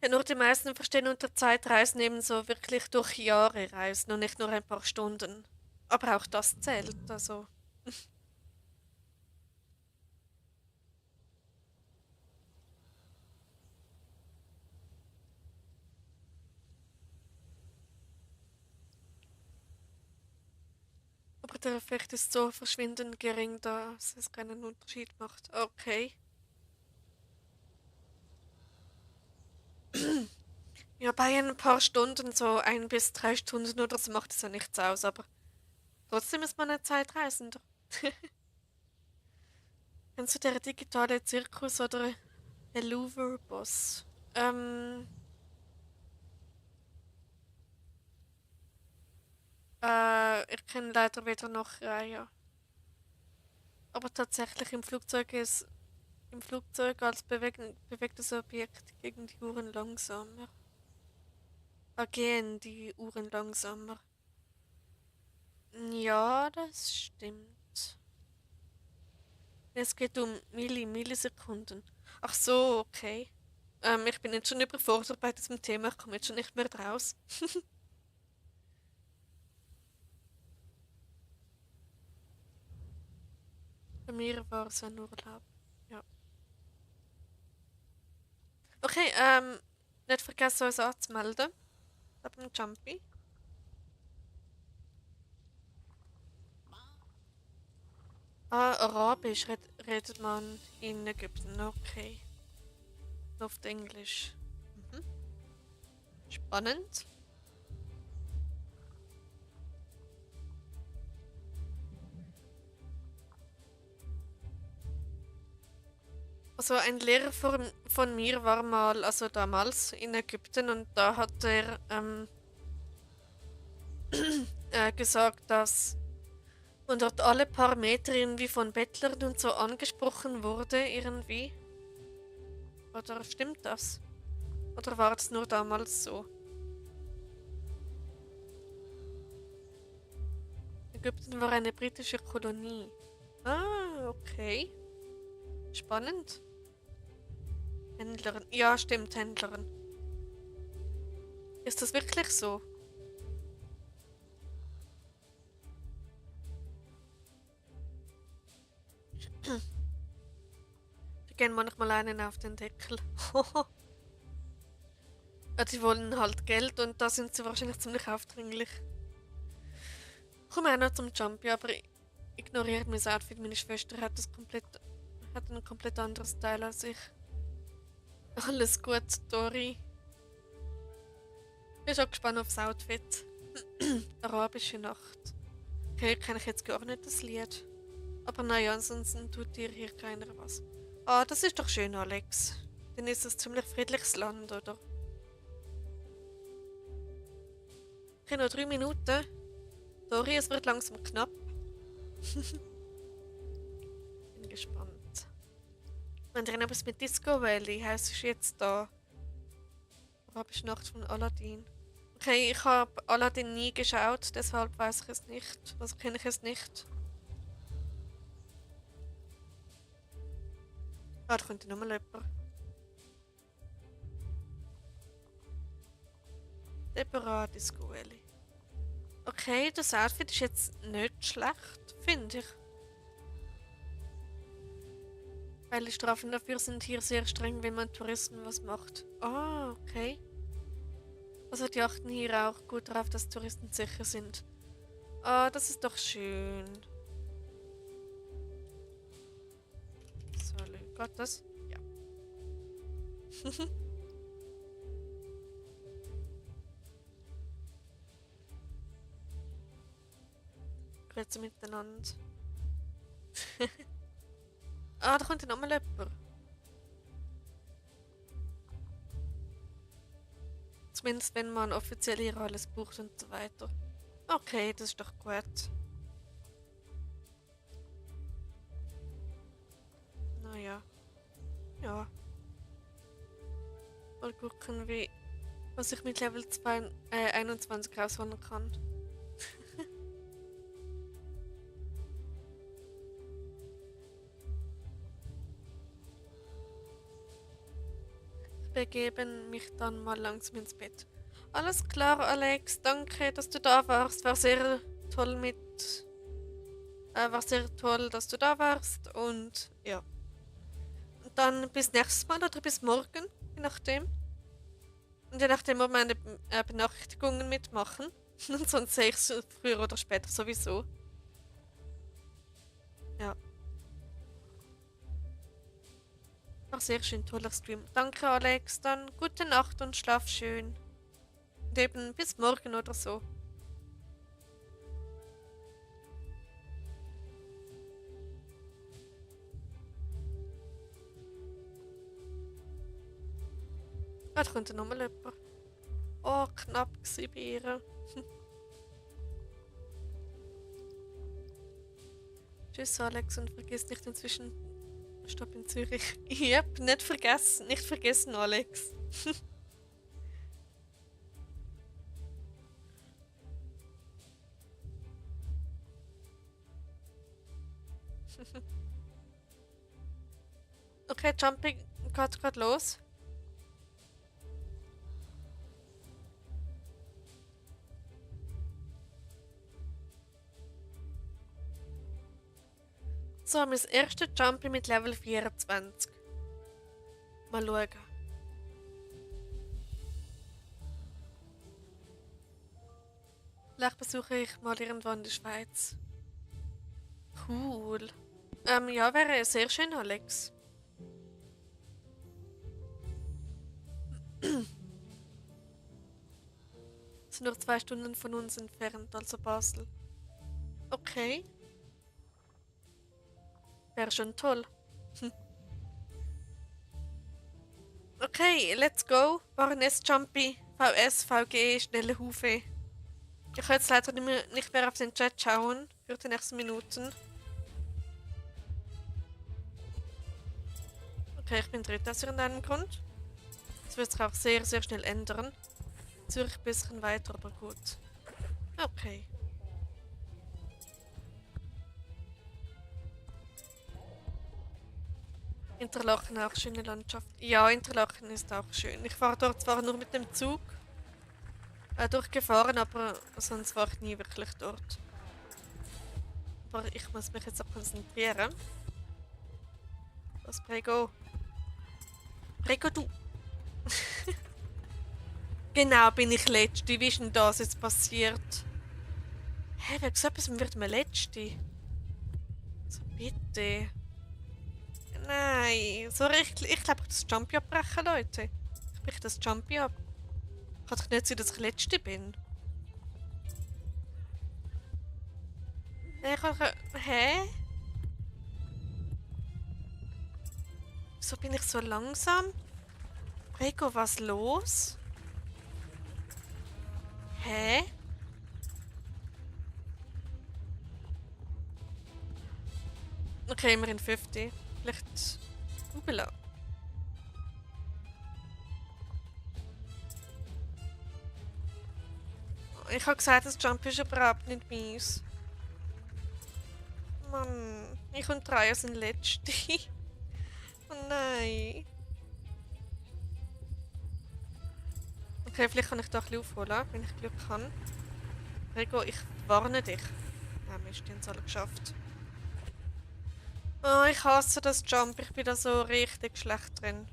Speaker 1: Ja, nur die meisten verstehen unter Zeitreisen eben so wirklich durch Jahre reisen und nicht nur ein paar Stunden. Aber auch das zählt, also. Aber der Effekt ist so verschwindend gering, dass es keinen Unterschied macht. Okay. Ja, bei ein paar Stunden, so 1 bis 3 Stunden oder so, macht es ja nichts aus, aber trotzdem ist man ein Zeitreisender. Kennst du der digitale Zirkus oder der Louvre-Boss? Ich kenne leider weder noch Raya. Aber tatsächlich im Flugzeug als bewegtes Objekt gegen die Uhren langsamer. Gehen die Uhren langsamer. Ja, das stimmt. Es geht um Millisekunden. Ach so, okay. Ich bin jetzt schon überfordert bei diesem Thema, ich komme jetzt schon nicht mehr raus. Bei mir war es ein Urlaub. Ja. Okay, nicht vergessen, uns anzumelden. Ab dem Jumpy. Arabisch redet man in Ägypten, okay. Oft Englisch. Mhm. Spannend. Also ein Lehrer von mir war mal, also damals in Ägypten und da hat er gesagt, dass man dort alle paar Meter irgendwie von Bettlern und so angesprochen wurde, irgendwie. Oder stimmt das? Oder war das nur damals so? Ägypten war eine britische Kolonie. Ah, okay. Spannend. Händlerin. Ja, stimmt, Händlerin. Ist das wirklich so? Die gehen manchmal einen auf den Deckel. Ja, die wollen halt Geld und da sind sie wahrscheinlich ziemlich aufdringlich. Komm auch noch zum Jumpy, aber ignoriert mein Outfit. Meine Schwester hat ein komplett anderes Style als ich. Alles gut, Dori. Bin schon gespannt aufs Outfit. Arabische Nacht. Okay, kenne ich jetzt gar nicht das Lied. Aber naja, ansonsten tut dir hier keiner was. Ah, das ist doch schön, Alex. Dann ist es ziemlich friedliches Land, oder? Okay, noch 3 Minuten. Dori, es wird langsam knapp. Bin gespannt. Wenn ihr etwas mit Disco Valley heisst, ist jetzt da. Arabische Nacht von Aladdin. Okay, ich habe Aladdin nie geschaut, deshalb weiß ich es nicht. Also kenne ich es nicht. Ah, da könnte nochmal jemand. Deborah Discoeli. Okay, das Outfit ist jetzt nicht schlecht, finde ich. Weil die Strafen dafür sind hier sehr streng, wenn man Touristen was macht. Ah, okay. Also die achten hier auch gut darauf, dass Touristen sicher sind. Ah, das ist doch schön. So, Gott, das? Ja. Grüezi miteinander. Ah, da kommt ja nochmal jemand. Zumindest wenn man offiziell hier alles bucht und so weiter. Okay, das ist doch gut. Naja. Ja. Mal gucken, was ich mit Level 21 rausholen kann. Ich begebe mich dann mal langsam ins Bett. Alles klar, Alex. Danke, dass du da warst. War sehr toll war sehr toll, dass du da warst. Und ja. Und dann bis nächstes Mal oder bis morgen, je nachdem. Und je nachdem, ob meine Benachrichtigungen mitmachen. Und sonst sehe ich es früher oder später sowieso. Ja. War sehr schön, toller Stream. Danke, Alex. Dann gute Nacht und schlaf schön. Und eben bis morgen oder so. Ah, da kommt nochmal jemand. Oh, knapp gewesen bei ihr. Tschüss, Alex, und vergiss nicht inzwischen. Stopp in Zürich. Yep, nicht vergessen. Nicht vergessen, Alex. Okay, Jumping geht gerade los. So, mein erstes Jumping mit Level 24. Mal schauen. Vielleicht besuche ich mal irgendwann die Schweiz. Cool. Ja, wäre sehr schön, Alex. Es sind nur 2 Stunden von uns entfernt, also Basel. Okay. Wäre schon toll. Okay, let's go. Baroness Jumpy, VS, VG, schnelle Hufe. Ich kann jetzt leider nicht mehr auf den Chat schauen für die nächsten Minuten. Okay, ich bin Dritter aus irgendeinem Grund. Das wird sich auch sehr, sehr schnell ändern. Zürich ein bisschen weiter, aber gut. Okay. Interlaken auch schöne Landschaft. Ja, Interlaken ist auch schön. Ich fahre dort zwar nur mit dem Zug durchgefahren, aber sonst war ich nie wirklich dort. Aber ich muss mich jetzt auch konzentrieren. Was, Prego? Prego, du! Genau, bin ich Letzte. Wie ist denn das jetzt passiert? Hä, wer gesagt, es wird mir Letzte? So, bitte. Nein, so richtig. Ich glaube, ich das Jumpy abbrechen, Leute. Ich breche das Jumpy ab. Kann doch nicht sein, dass ich Letzte bin. Hä? Wieso bin ich so langsam? Rico, was los? Hä? Okay, immerhin 50. Vielleicht. Upela. Ich habe gesagt, das Jump ist überhaupt nicht meins. Mann, ich und Raya sind Letzte. Oh nein. Okay, vielleicht kann ich da ein bisschen aufholen, wenn ich Glück habe. Rico, ich warne dich. Ja, Mist, die haben es alle geschafft. Oh, ich hasse das Jump. Ich bin da so richtig schlecht drin.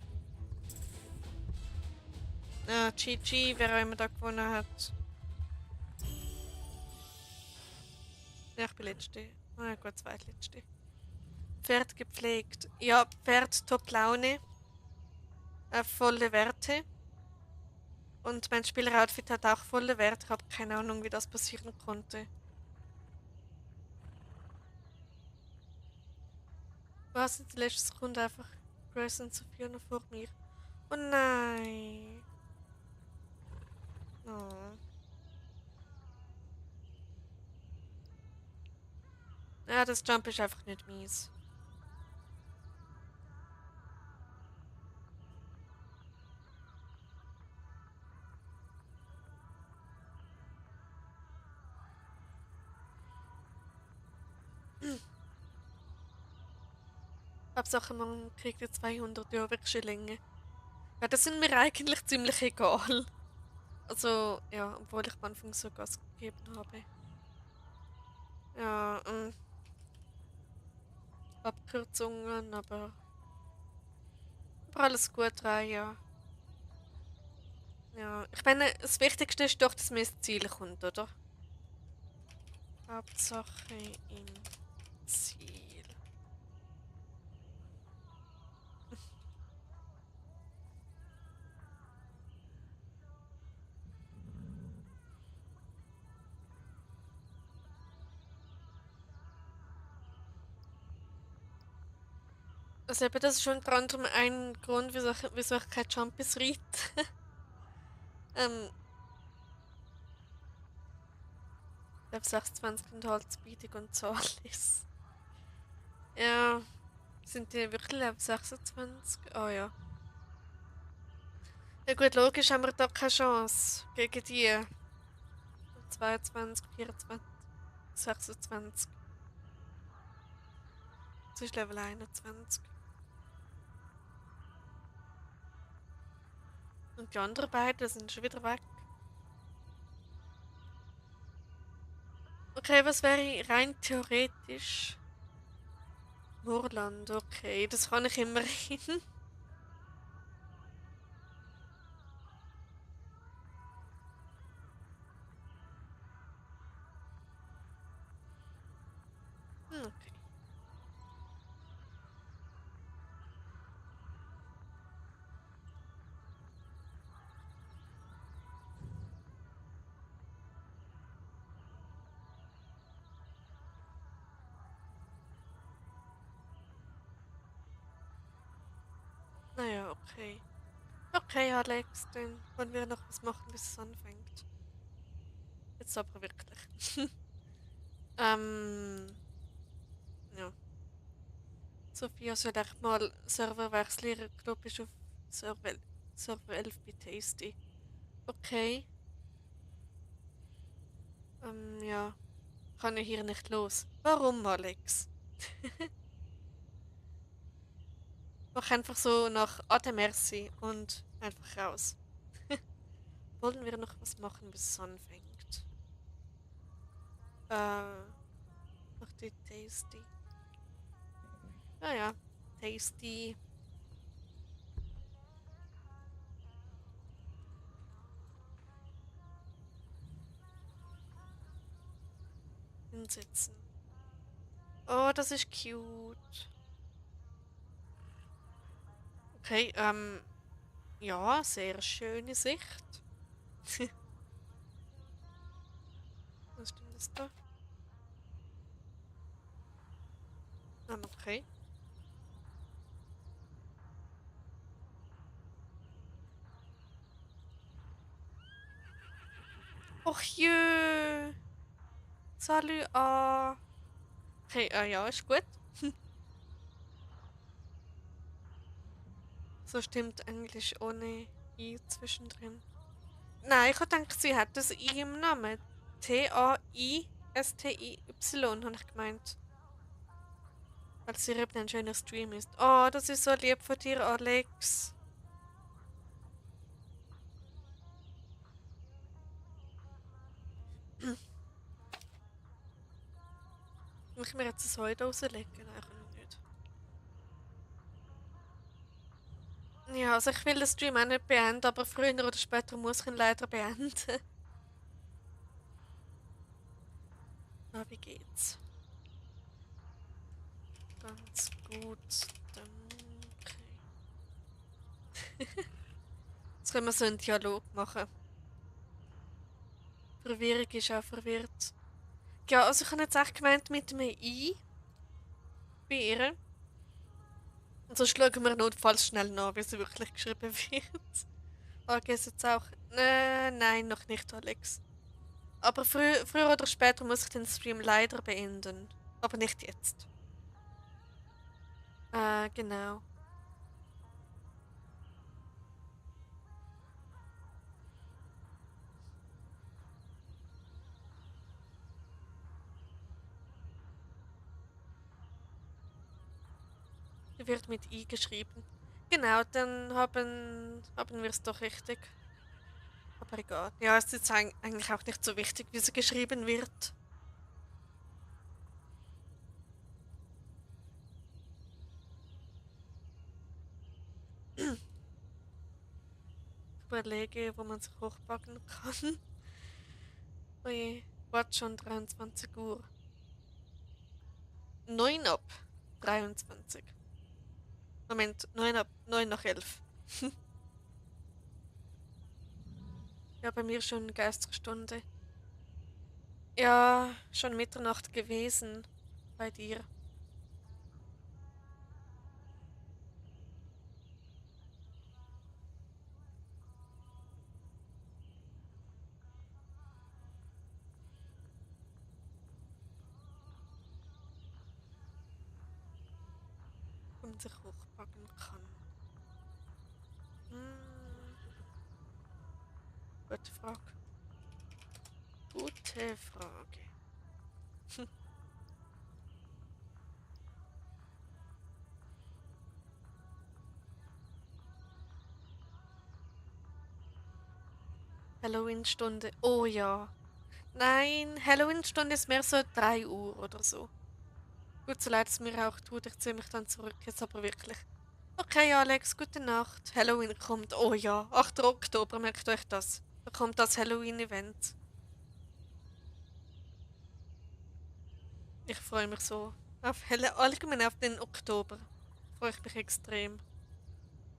Speaker 1: GG, wer auch immer da gewonnen hat. Ja, ich bin Letzte. Oh ja, gut, Zweitletzte. Pferd gepflegt. Ja, Pferd top Laune. Volle Werte. Und mein Spieleroutfit hat auch volle Werte. Ich habe keine Ahnung, wie das passieren konnte. Was in der letzten Sekunde einfach Grace und Sophia noch vor mir. Oh nein. Oh. Ja, das Jump ist einfach nicht mies. Hauptsache, man kriegt ja 200 Jahre wirklich länger. Ja, das sind mir eigentlich ziemlich egal. Also, ja, obwohl ich am Anfang so Gas gegeben habe. Ja, Abkürzungen, aber alles gut rein, ja. Ja, ich meine, das Wichtigste ist doch, dass man ins Ziel kommt, oder? Hauptsache im Ziel. Also eben, das ist unter anderem ein Grund, wieso ich kein Jumpies reite. ähm, auf 26 und halt Speedig und so alles. Ja, sind die wirklich auf 26? Oh ja. Ja gut, logisch haben wir da keine Chance gegen die. 22, 24, 26. Das ist Level 21. Und die anderen beiden sind schon wieder weg. Okay, was wäre rein theoretisch? Moorland, okay, das kann ich immerhin. Okay. Naja, okay. Okay, Alex, dann wollen wir noch was machen, bis es anfängt. Jetzt aber wirklich. ähm, ja. Sophia soll echt mal Server wechseln. Ihr Club ist auf Server 11 bei Tasty. Okay. Ja. Kann ich hier nicht los. Warum, Alex? Mach einfach so nach Ade Merci und einfach raus. Wollen wir noch was machen, bis es anfängt? Noch die Tasty. Ah ja, Tasty. Hinsetzen. Oh, das ist cute. Okay, ja, sehr schöne Sicht. Was ist denn das da? Okay. Och jö. Salut, Okay, ja, ist gut. So stimmt Englisch ohne I zwischendrin. Nein, ich habe gedacht, sie hat das I im Namen. Taistiy, habe ich gemeint. falls ihr eben ein schöner Stream ist. Oh, das ist so lieb von dir, Alex. Muss ich mir jetzt das heute rauslegen? Nein, kann ich nicht. Ja, also ich will den Stream auch nicht beenden, aber früher oder später muss ich ihn leider beenden. Na, wie geht's? Ganz gut, danke. Jetzt können wir so einen Dialog machen. Verwirrung ist auch verwirrt. Ja, also ich habe jetzt echt gemeint mit einem I bei ihr. Und sonst schauen wir notfalls schnell nach, wie sie wirklich geschrieben wird. Okay, ist jetzt auch. Nein, noch nicht, Alex. Aber früher oder später muss ich den Stream leider beenden. Aber nicht jetzt. Genau. Die wird mit I geschrieben. Genau, dann haben wir es doch richtig. Aber egal. Ja, es ist eigentlich auch nicht so wichtig, wie sie geschrieben wird. Ich überlege, wo man sich hochpacken kann. Oje, warte schon 23 Uhr. 9 ab 23. Moment, 9 nach 11. Ja, bei mir schon Geisterstunde. Ja, schon Mitternacht gewesen. Bei dir. Wo man sich hochpacken kann. Hm, gute Frage. Gute Frage. Halloween-Stunde. Oh ja. Nein, Halloween-Stunde ist mehr so 3 Uhr oder so. Gut, so leid es mir auch tut, ich ziehe mich dann zurück, jetzt aber wirklich. Okay, Alex, gute Nacht. Halloween kommt. Oh ja, 8. Oktober, merkt euch das. Da kommt das Halloween-Event. Ich freue mich so. Allgemein auf den Oktober. Freue ich mich extrem.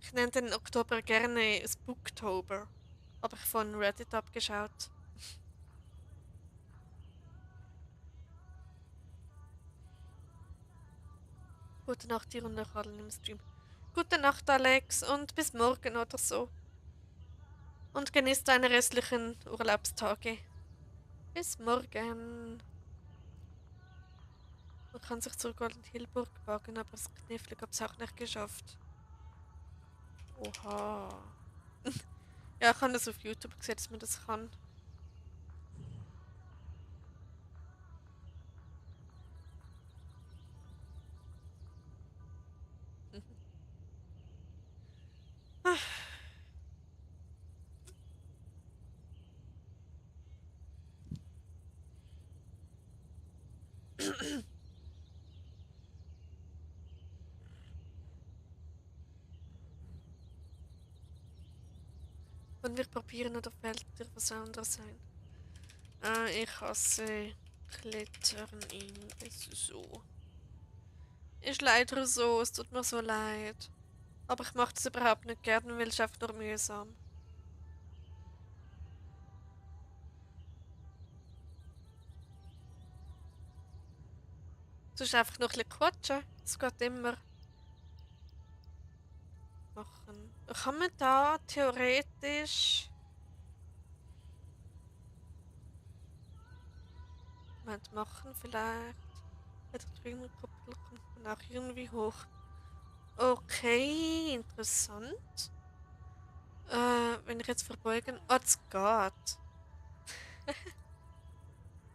Speaker 1: Ich nenne den Oktober gerne Spooktober. Habe ich von Reddit abgeschaut. Gute Nacht dir und noch allen im Stream. Gute Nacht, Alex, und bis morgen oder so. Und genießt deine restlichen Urlaubstage. Bis morgen. Man kann sich zur Golden Hillburg wagen, aber das Knifflig hab's auch nicht geschafft. Oha. Ja, ich habe das auf YouTube gesehen, dass man das kann. Und wir probieren, oder fällt dir was anderes ein? Ich hasse Klettern in es ist so. Ist leider so, es tut mir so leid. Aber ich mache das überhaupt nicht gerne, weil es einfach nur mühsam. Du musst einfach noch ein bisschen quatschen. Das geht immer machen. Kann man da theoretisch. Moment, machen vielleicht. Bei der grünen Kuppel kommt man auch irgendwie hoch. Okay, interessant. Wenn ich jetzt verbeugen. Ah, das geht.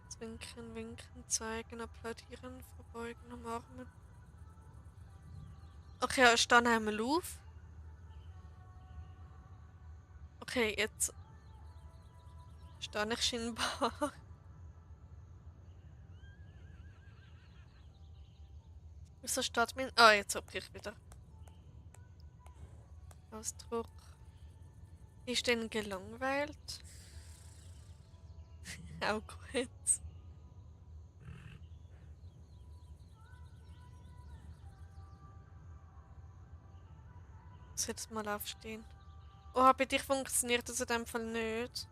Speaker 1: Zwinken, winken, zeigen, applaudieren, verbeugen, umarmen. Okay, ja, ich stehe einmal auf. Okay, jetzt stehe ich scheinbar. Wieso steht mein... Ah, jetzt hab ich wieder. Ausdruck. Ist denn gelangweilt? Auch gut. Ich muss jetzt mal aufstehen. Oh, bei dir funktioniert das in dem Fall nicht.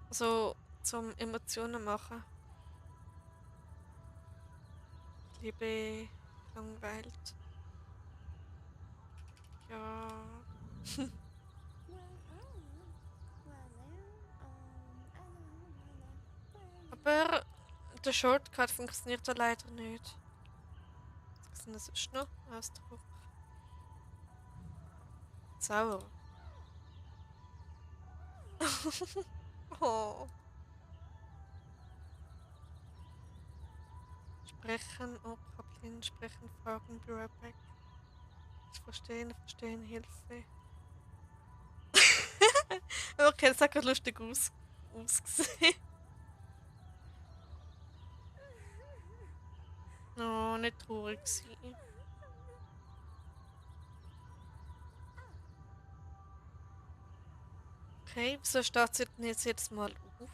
Speaker 1: Also, zum Emotionen machen. Liebe gelangweilt. Ja. Aber der Shortcut funktioniert da leider nicht. Was ist denn das sonst noch? Ausdruck. Sauer. Oh. Sprechen, oh, Kaplin, sprechen, fragen, be right back. Verstehen, Hilfe. Okay, das hat gerade lustig ausgesehen. Oh, nicht traurig sein. Okay, wieso steht sie denn jetzt jedes Mal auf?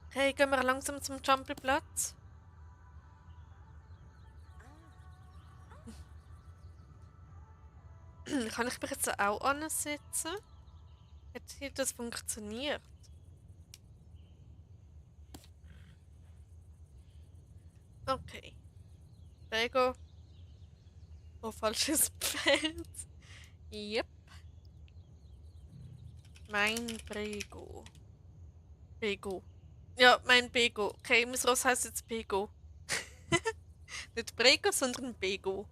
Speaker 1: Okay, gehen wir langsam zum Jumpyplatz. Kann ich mich jetzt auch ansetzen? Hat hier das funktioniert? Okay. Prego. Oh, falsches Feld. Yep. Mein Prego. Bego. Ja, mein Bego. Okay, mein Ross heißt jetzt Bego. Nicht Prego, sondern Bego.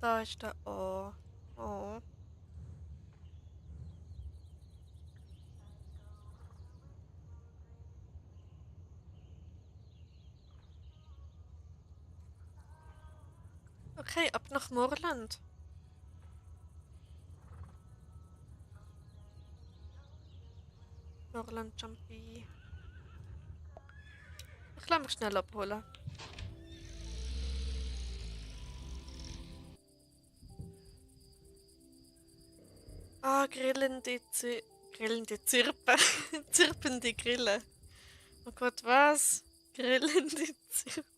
Speaker 1: Da ist der O. Oh. Okay, ab nach Moorland. Moorland Jumpy. Ich lasse mich schnell abholen. Ah, grillende Zirpen. Zirpende Grille. Oh Gott, was? Grillende Zirpen.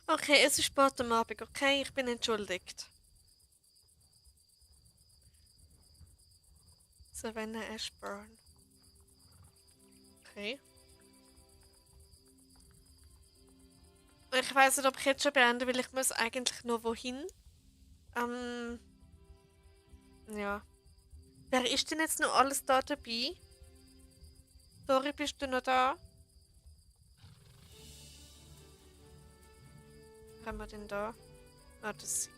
Speaker 1: Okay, es ist spät am Abend, okay? Ich bin entschuldigt. Savannah Ashburn. Okay. Ich weiß nicht, ob ich jetzt schon beende, weil ich muss eigentlich nur wohin. Ja. Wer ist denn jetzt noch alles da dabei? Dori, bist du noch da? Was haben wir denn da? Ah, das ist sie.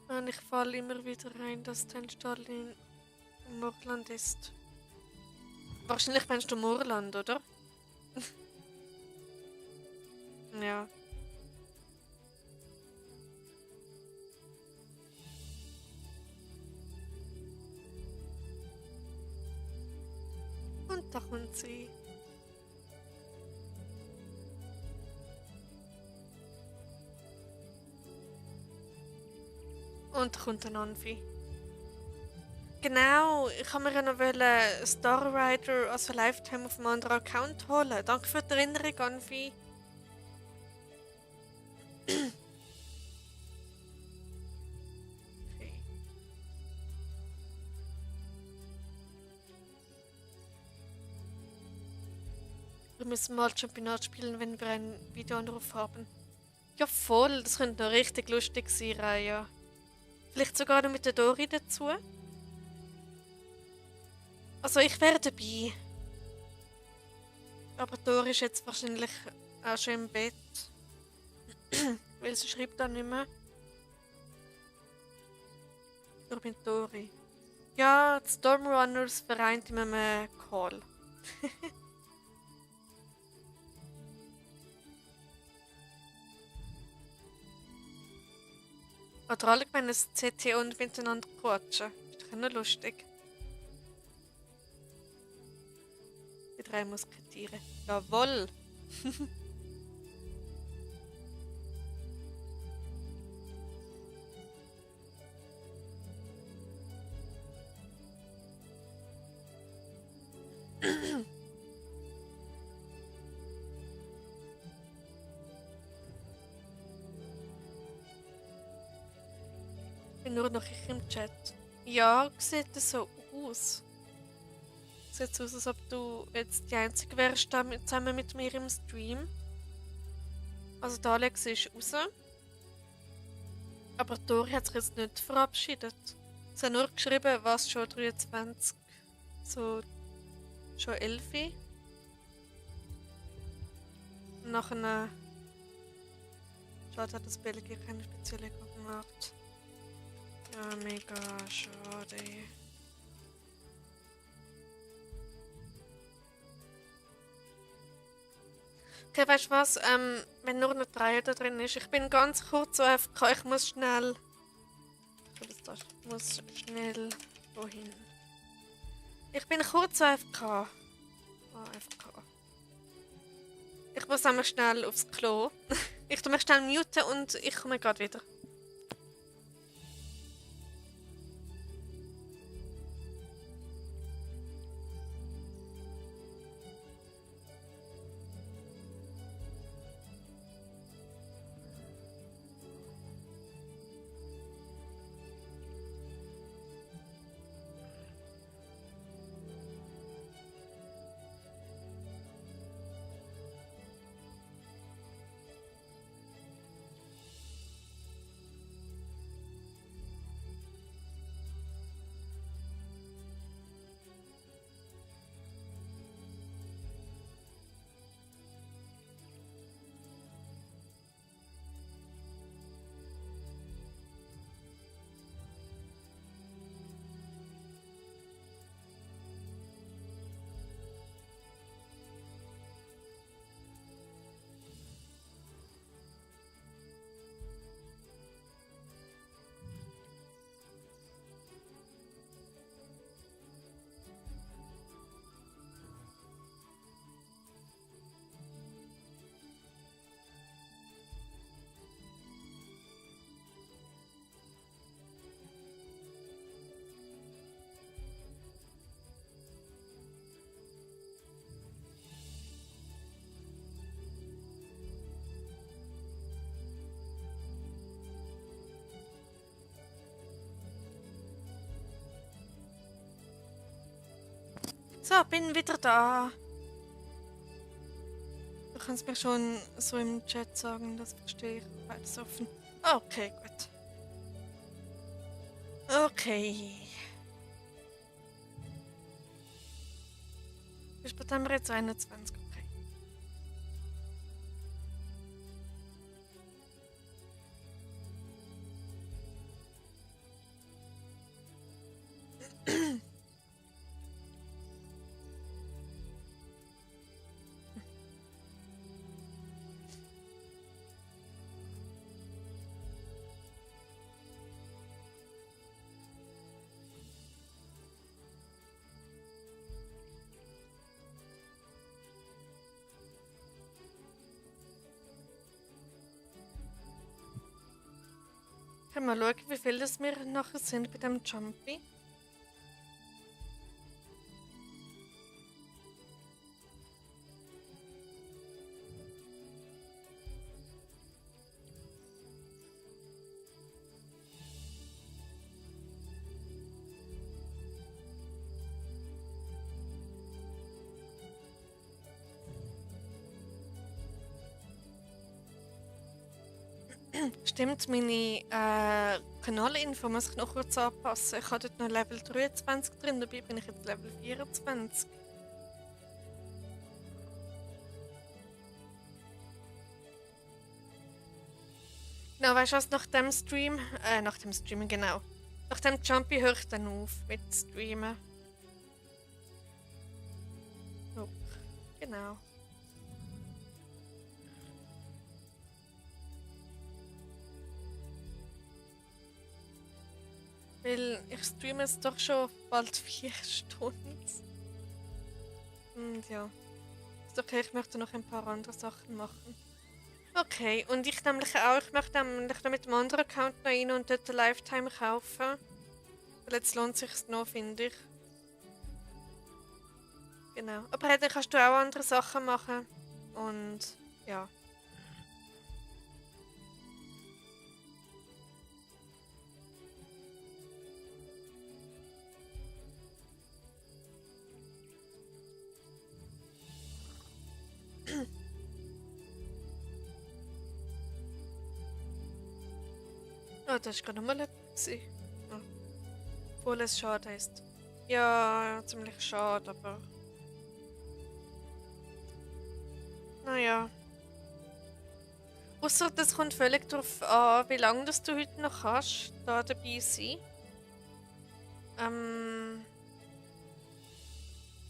Speaker 1: Und ich falle immer wieder rein, dass dein Stall in Moorland ist. Wahrscheinlich meinst du Moorland, oder? Ja. Und da kommt sie. Und da kommt ein Anfi. Genau, ich habe mir ja noch Star Rider als Lifetime auf einem anderen Account holen. Danke für die Erinnerung, Anfi. Okay. Wir müssen mal Championat spielen, wenn wir einen Videoanruf haben. Ja, voll. Das könnte noch richtig lustig sein, Raya. Vielleicht sogar noch mit der Dori dazu. Also, ich wäre dabei. Aber Dori ist jetzt wahrscheinlich auch schon im Bett, weil sie schreibt dann nicht mehr. Ich bin Dori. Ja, die Stormrunners vereint in einem Call. Oder alle gemeint, das CT und miteinander quatschen. Ist doch auch noch lustig. Die drei Musketiere. Jawoll! Ich bin nur noch ich im Chat. Ja, sieht das so aus. Sieht so aus, als ob du jetzt die Einzige wärst zusammen mit mir im Stream. Also der Alex ist raus. Aber Dori hat sich jetzt nicht verabschiedet. Sie hat nur geschrieben, was schon 23, so schon 11. Und nachher schade, hat das Belgien keine spezielle Gruppe gemacht. Ja, mega schade. Okay, weißt du was? Wenn nur eine 3 da drin ist, ich bin ganz kurz so AFK, ich muss schnell. Ich muss schnell wohin? Ich bin kurz AFK. Oh, AFK. Ich muss einmal schnell aufs Klo. Ich tu mich schnell muten und ich komme gerade wieder. So, bin wieder da. Du kannst mir schon so im Chat sagen, das verstehe ich. Beides offen. Okay, gut. Okay. Wie spät haben wir jetzt? 21, okay. Können wir schauen, wie viel das wir nachher sind bei dem Jumpy? Stimmt, meine Kanalinfo muss ich noch kurz anpassen. Ich habe dort noch Level 23 drin, dabei bin ich jetzt Level 24. Genau, weißt du was, nach dem Streamen, genau. Nach dem Jumpy höre ich dann auf mit Streamen. Oh, genau. Weil ich streame jetzt doch schon bald 4 Stunden. Und ja. Ist okay, ich möchte noch ein paar andere Sachen machen. Okay, und ich nämlich auch. Ich möchte nämlich noch mit dem anderen Account noch rein und dort eine Lifetime kaufen. Weil jetzt lohnt sich's noch, finde ich. Genau. Aber hey, dann kannst du auch andere Sachen machen. Und ja. Oh, das war gerade nochmal etwas. Oh. Obwohl es schade ist. Ja, ziemlich schade, aber. Naja. Außer das kommt völlig darauf an, wie lange das du heute noch kannst, da dabei sein.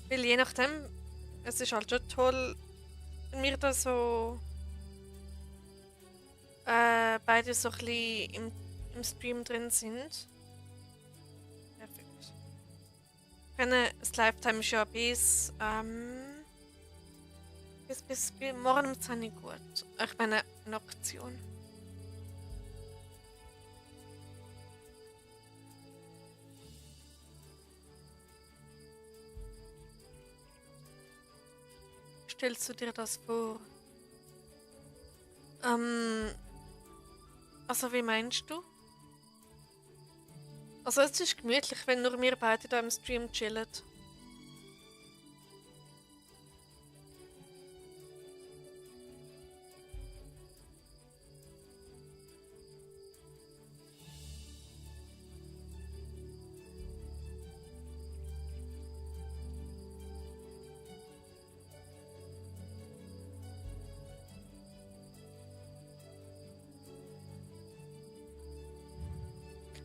Speaker 1: Weil je nachdem, es ist halt schon toll, wenn wir da so beide so ein bisschen im Stream drin sind. Perfekt. Das Lifetime ist ja bis morgen um 10 Uhr gut. Ich meine, eine Aktion. Stellst du dir das vor? Also wie meinst du? Also es ist gemütlich, wenn nur wir beide da im Stream chillen.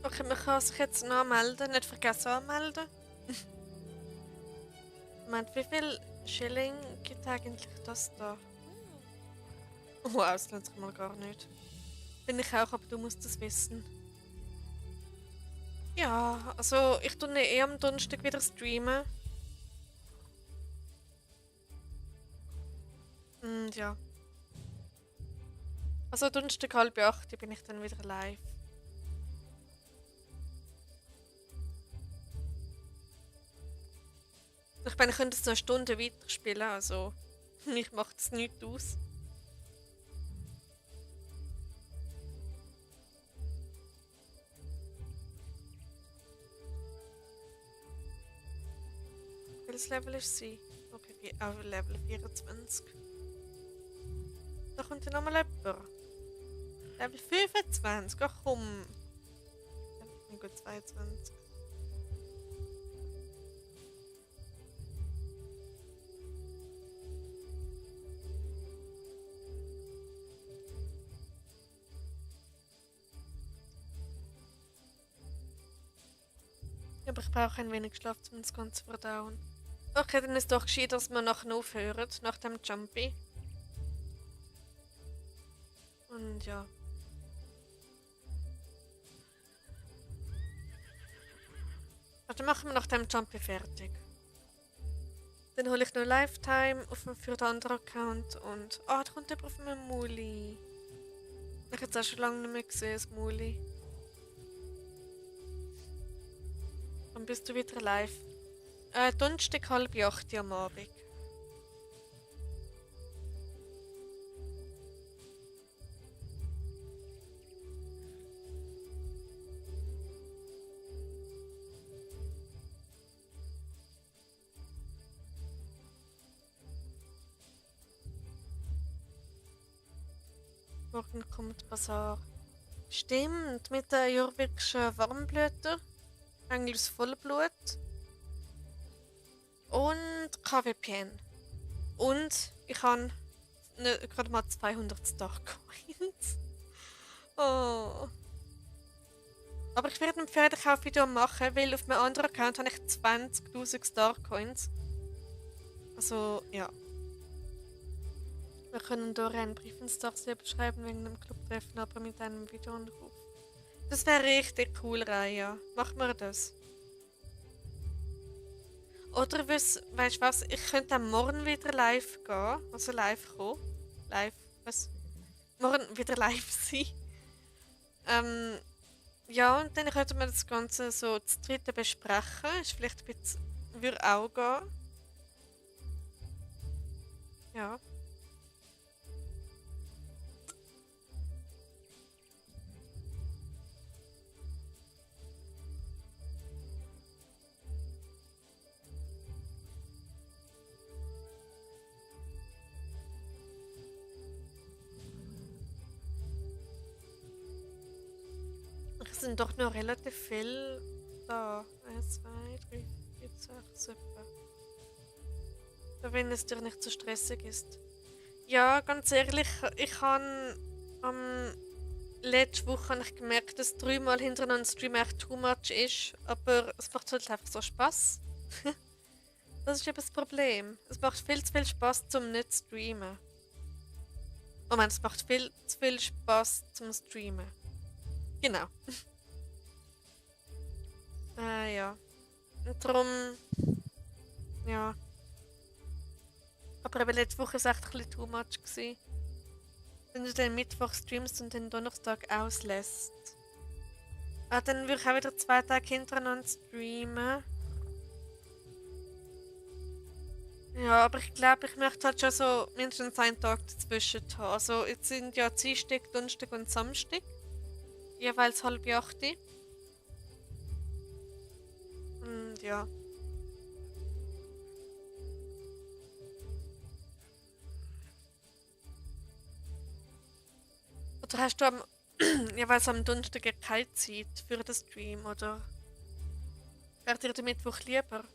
Speaker 1: Okay, man kann sich jetzt noch anmelden. Nicht vergessen anmelden. Moment, wie viel Schilling gibt eigentlich das da? Wow, das lohnt sich mal gar nicht. Bin ich auch, aber du musst das wissen. Ja, also ich tue am Donnerstag wieder streamen. Und ja. Also Donnerstag 7:30 bin ich dann wieder live. Ich meine, ich könnte es noch eine Stunde weiterspielen, also mich macht es nichts aus. Welches Level ist sie? Okay, auf Level 24. Da kommt ja nochmal jemand. Level 25, ach komm. Ich bin gut 22. Aber ich brauche ein wenig Schlaf, um das Ganze zu verdauen. Okay, dann ist es doch gescheit, dass wir nachher aufhören, nach dem Jumpy. Und ja. Also machen wir nach dem Jumpy fertig. Dann hole ich noch Lifetime für den anderen Account und... Ah, da kommt jemand auf meinen Muli. Ich habe jetzt auch schon lange nicht mehr gesehen, das Muli. Dann bist du wieder live. Donnerstag 7:30 am Abend. Morgen kommt Basar. Stimmt, mit der jurwirkschen Warmblüter, Engels Vollblut und KWPN. Und ich habe gerade mal 200 Star Coins. Oh. Aber ich werde ein Pferdekaufvideo machen, weil auf meinem anderen Account habe ich 20.000 Starcoins. Also, ja. Wir können Dora einen Brief ins Starrsee beschreiben wegen einem Clubtreffen, aber mit einem Videoanruf. Das wäre richtig cool, Raya. Machen wir das. Oder weißt du was? Ich könnte am Morgen wieder live gehen. Also live kommen. Live. Was? Morgen wieder live sein. Ja, und dann könnte man das Ganze so zu dritten besprechen. Ist vielleicht ein bisschen. Würde auch gehen. Ja. Es sind doch noch relativ viel da. 1, 2, 3, 4, 6, 7. Wenn es dir nicht zu stressig ist. Ja, ganz ehrlich, ich habe letzte Woche habe ich gemerkt, dass 3-mal hintereinander Stream echt too much ist. Aber es macht halt einfach so Spaß. Das ist eben das Problem. Es macht viel zu viel Spaß zum nicht streamen. Moment, es macht viel zu viel Spaß zum Streamen. Genau. Ja. Und darum. Ja. Aber eben letzte Woche war es echt ein bisschen too much gewesen. Wenn du dann Mittwoch streamst und den Donnerstag auslässt. Dann würde ich auch wieder 2 Tage hintereinander streamen. Ja, aber ich glaube, ich möchte halt schon so mindestens einen Tag dazwischen haben. Also jetzt sind ja Dienstag, Donnerstag und Samstag. Jeweils 7:30. Und ja. Oder hast du jeweils am Donnerstag keine Zeit für den Stream, oder? Wäre dir der Mittwoch lieber?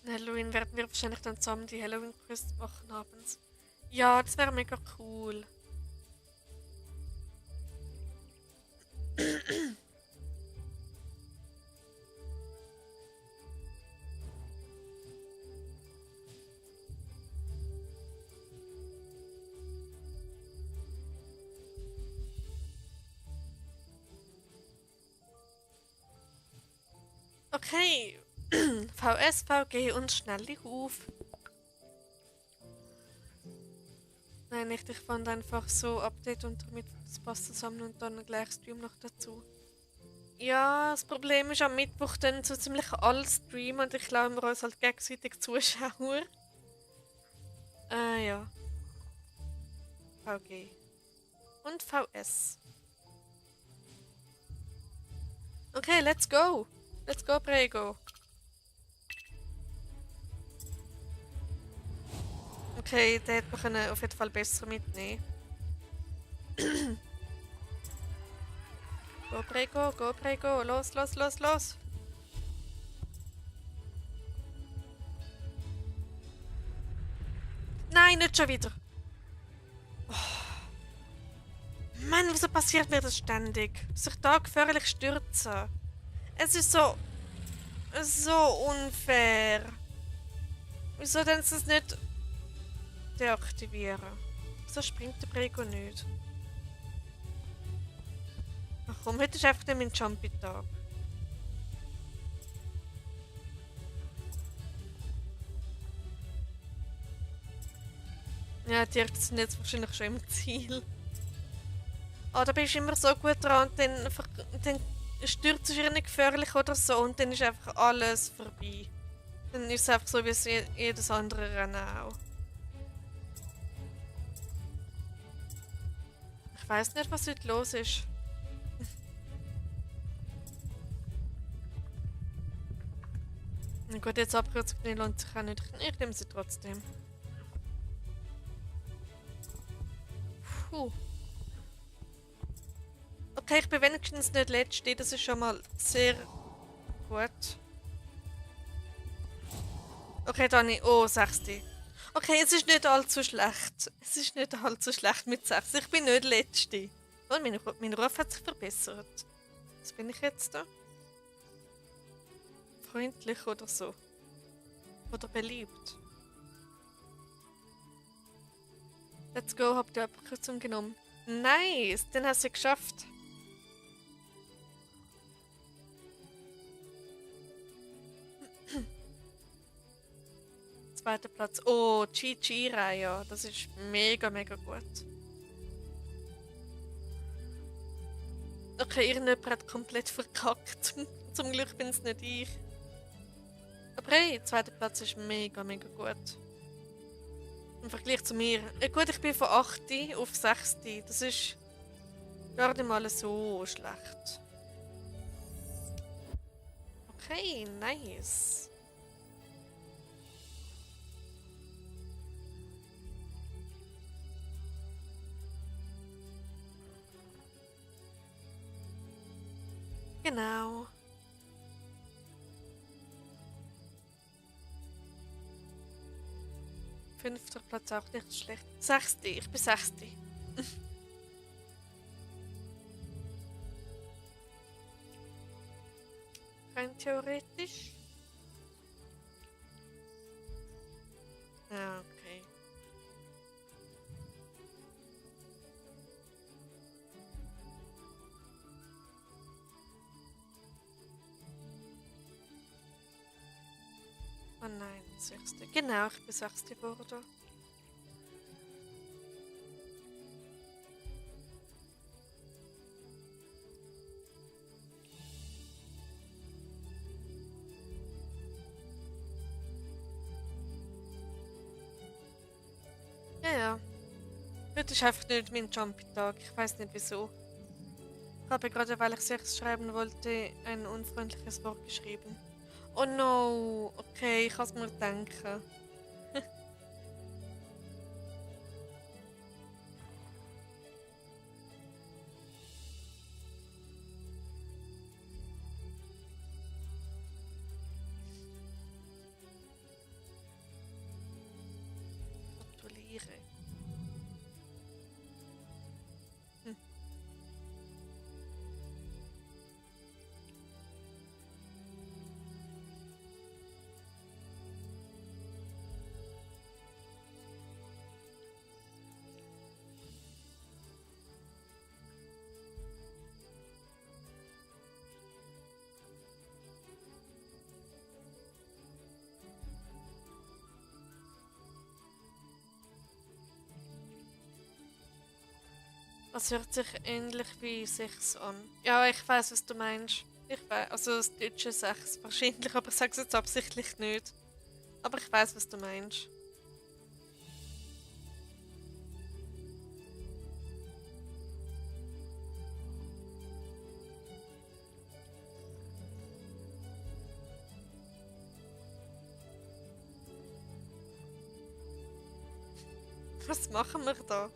Speaker 1: Halloween werden wir wahrscheinlich dann zusammen die Halloween-Quest machen abends. Ja, das wäre mega cool. Okay. VSVG und schnell auf. Nein, nicht. Ich fand einfach so Update und damit das passt zusammen und dann gleich Stream noch dazu. Ja, das Problem ist am Mittwoch dann so ziemlich all Stream und ich glaube, wir uns halt gegenseitig Zuschauer. Ja. VG. Und VS. Okay, let's go. Let's go, Prego. Okay, den hätte man auf jeden Fall besser mitnehmen. Go, Prego. Los, los, los, los. Nein, nicht schon wieder. Oh. Mann, wieso passiert mir das ständig? Dass ich da gefährlich stürze. Es ist so unfair. Wieso denn sie es nicht deaktivieren? Wieso springt der Prego nicht? Ach komm, heute ist einfach mein Jumpy-Tag. Ja, die sind jetzt wahrscheinlich schon im Ziel. Ah, da bist du immer so gut dran und dann stürzt du nicht gefährlich oder so und dann ist einfach alles vorbei. Dann ist es einfach so wie jedes andere Rennen auch. Ich weiß nicht, was heute los ist. Na gut, jetzt Abkürzung lohnt sich auch nicht. Ich nehme sie trotzdem. Puh. Okay, ich bin wenigstens nicht letzte, das ist schon mal sehr gut. Okay, Dani, oh, 6. Okay, es ist nicht allzu schlecht. Es ist nicht allzu schlecht mit 6. Ich bin nicht Letzte. Oh, mein Ruf hat sich verbessert. Was bin ich jetzt da? Freundlich oder so. Oder beliebt. Let's go, habt ihr Abkürzung genommen. Nice, den hast du geschafft. Zweiter Platz. Oh, GG-Reihe. Das ist mega, mega gut. Okay, irgendjemand hat komplett verkackt. Zum Glück bin es nicht ich. Aber hey, zweiter Platz ist mega, mega gut. Im Vergleich zu mir. Gut, ich bin von 8. auf 6. Das ist gar nicht mal so schlecht. Okay, nice. Genau. Fünfter Platz auch nicht schlecht. 6. Ich bin 6. Rein theoretisch. Ja, okay. Oh nein, 6. Genau, ich bin 6. geworden. Ja, ja. Heute ist einfach nicht mein Jumpy-Tag. Ich weiß nicht wieso. Ich habe gerade, weil ich 6 schreiben wollte, ein unfreundliches Wort geschrieben. Oh no! Okay, ich kann es mir denken. Gratuliere. Hm. Das hört sich ähnlich wie 6 an. Ja, ich weiß, was du meinst. Ich weiß, also das deutsche 6 wahrscheinlich, aber ich sage es jetzt absichtlich nicht. Aber ich weiß, was du meinst. Was machen wir da?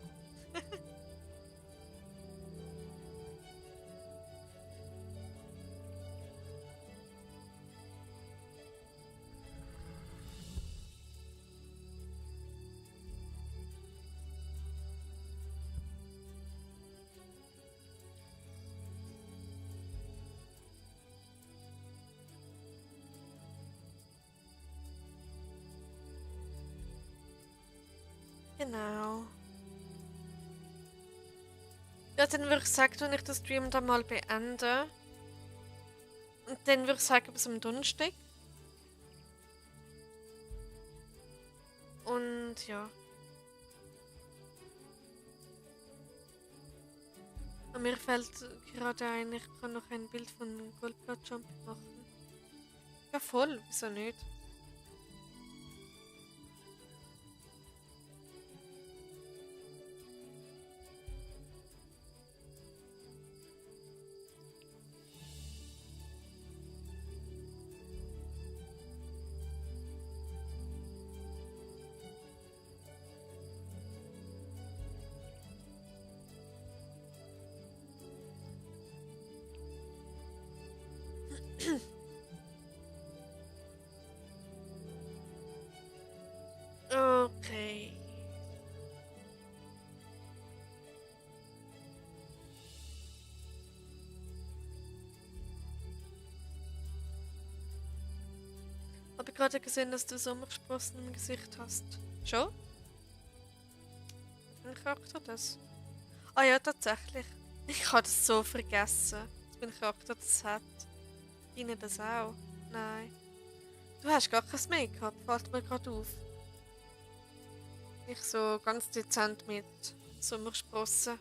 Speaker 1: Genau. Ja, dann würde ich sagen, wenn ich den Stream dann mal beende. Und dann würde ich sagen, bis am Donnerstag. Und ja. Und mir fällt gerade ein, ich kann noch ein Bild von Goldblatt Jump machen. Ja, voll, wieso nicht? gerade gesehen, dass du Sommersprossen im Gesicht hast. Schon? Ein Charakter das? Ah ja, tatsächlich. Ich habe das so vergessen, dass mein Charakter das hat. Deine das auch? Nein. Du hast gar kein Make-up, fällt mir gerade auf. Ich so ganz dezent mit Sommersprossen.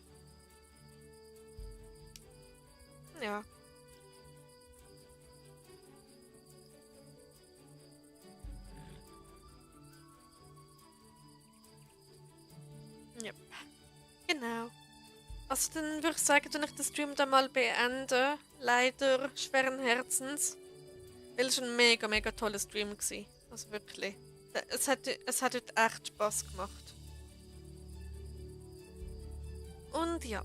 Speaker 1: Ja. Ja. Genau. Also dann würde ich sagen, dass ich den Stream dann mal beende. Leider schweren Herzens. Weil es ein mega, mega toller Stream war. Also wirklich. Es hat heute echt Spaß gemacht. Und ja.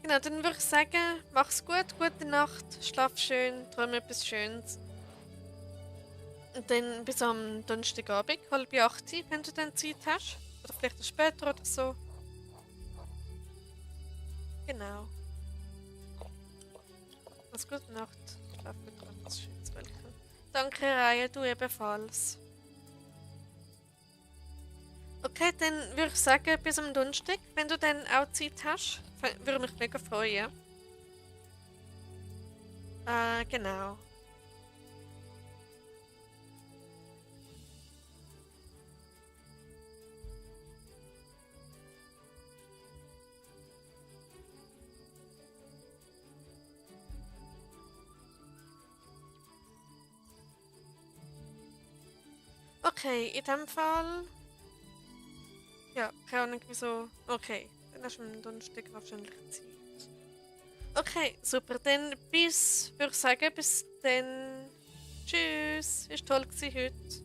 Speaker 1: Genau, dann würde ich sagen, mach's gut, gute Nacht, schlaf schön, träum etwas Schönes. Und dann bis am Donnerstagabend, 7:30, wenn du dann Zeit hast. Oder vielleicht auch später oder so. Genau. Also gute Nacht, schlaf gut, träum etwas Schönes, welcome. Danke, Raya, du ebenfalls. Okay, dann würde ich sagen, bis am Donnerstag, wenn du dann auch Zeit hast. Würde mich mega freuen. Genau. Okay, in dem Fall. Ja, keine Ahnung wieso. Okay, dann hast du am Donnerstag wahrscheinlich Zeit. Okay, super. Dann würde ich sagen, bis dann. Tschüss. Ist toll gewesen heute.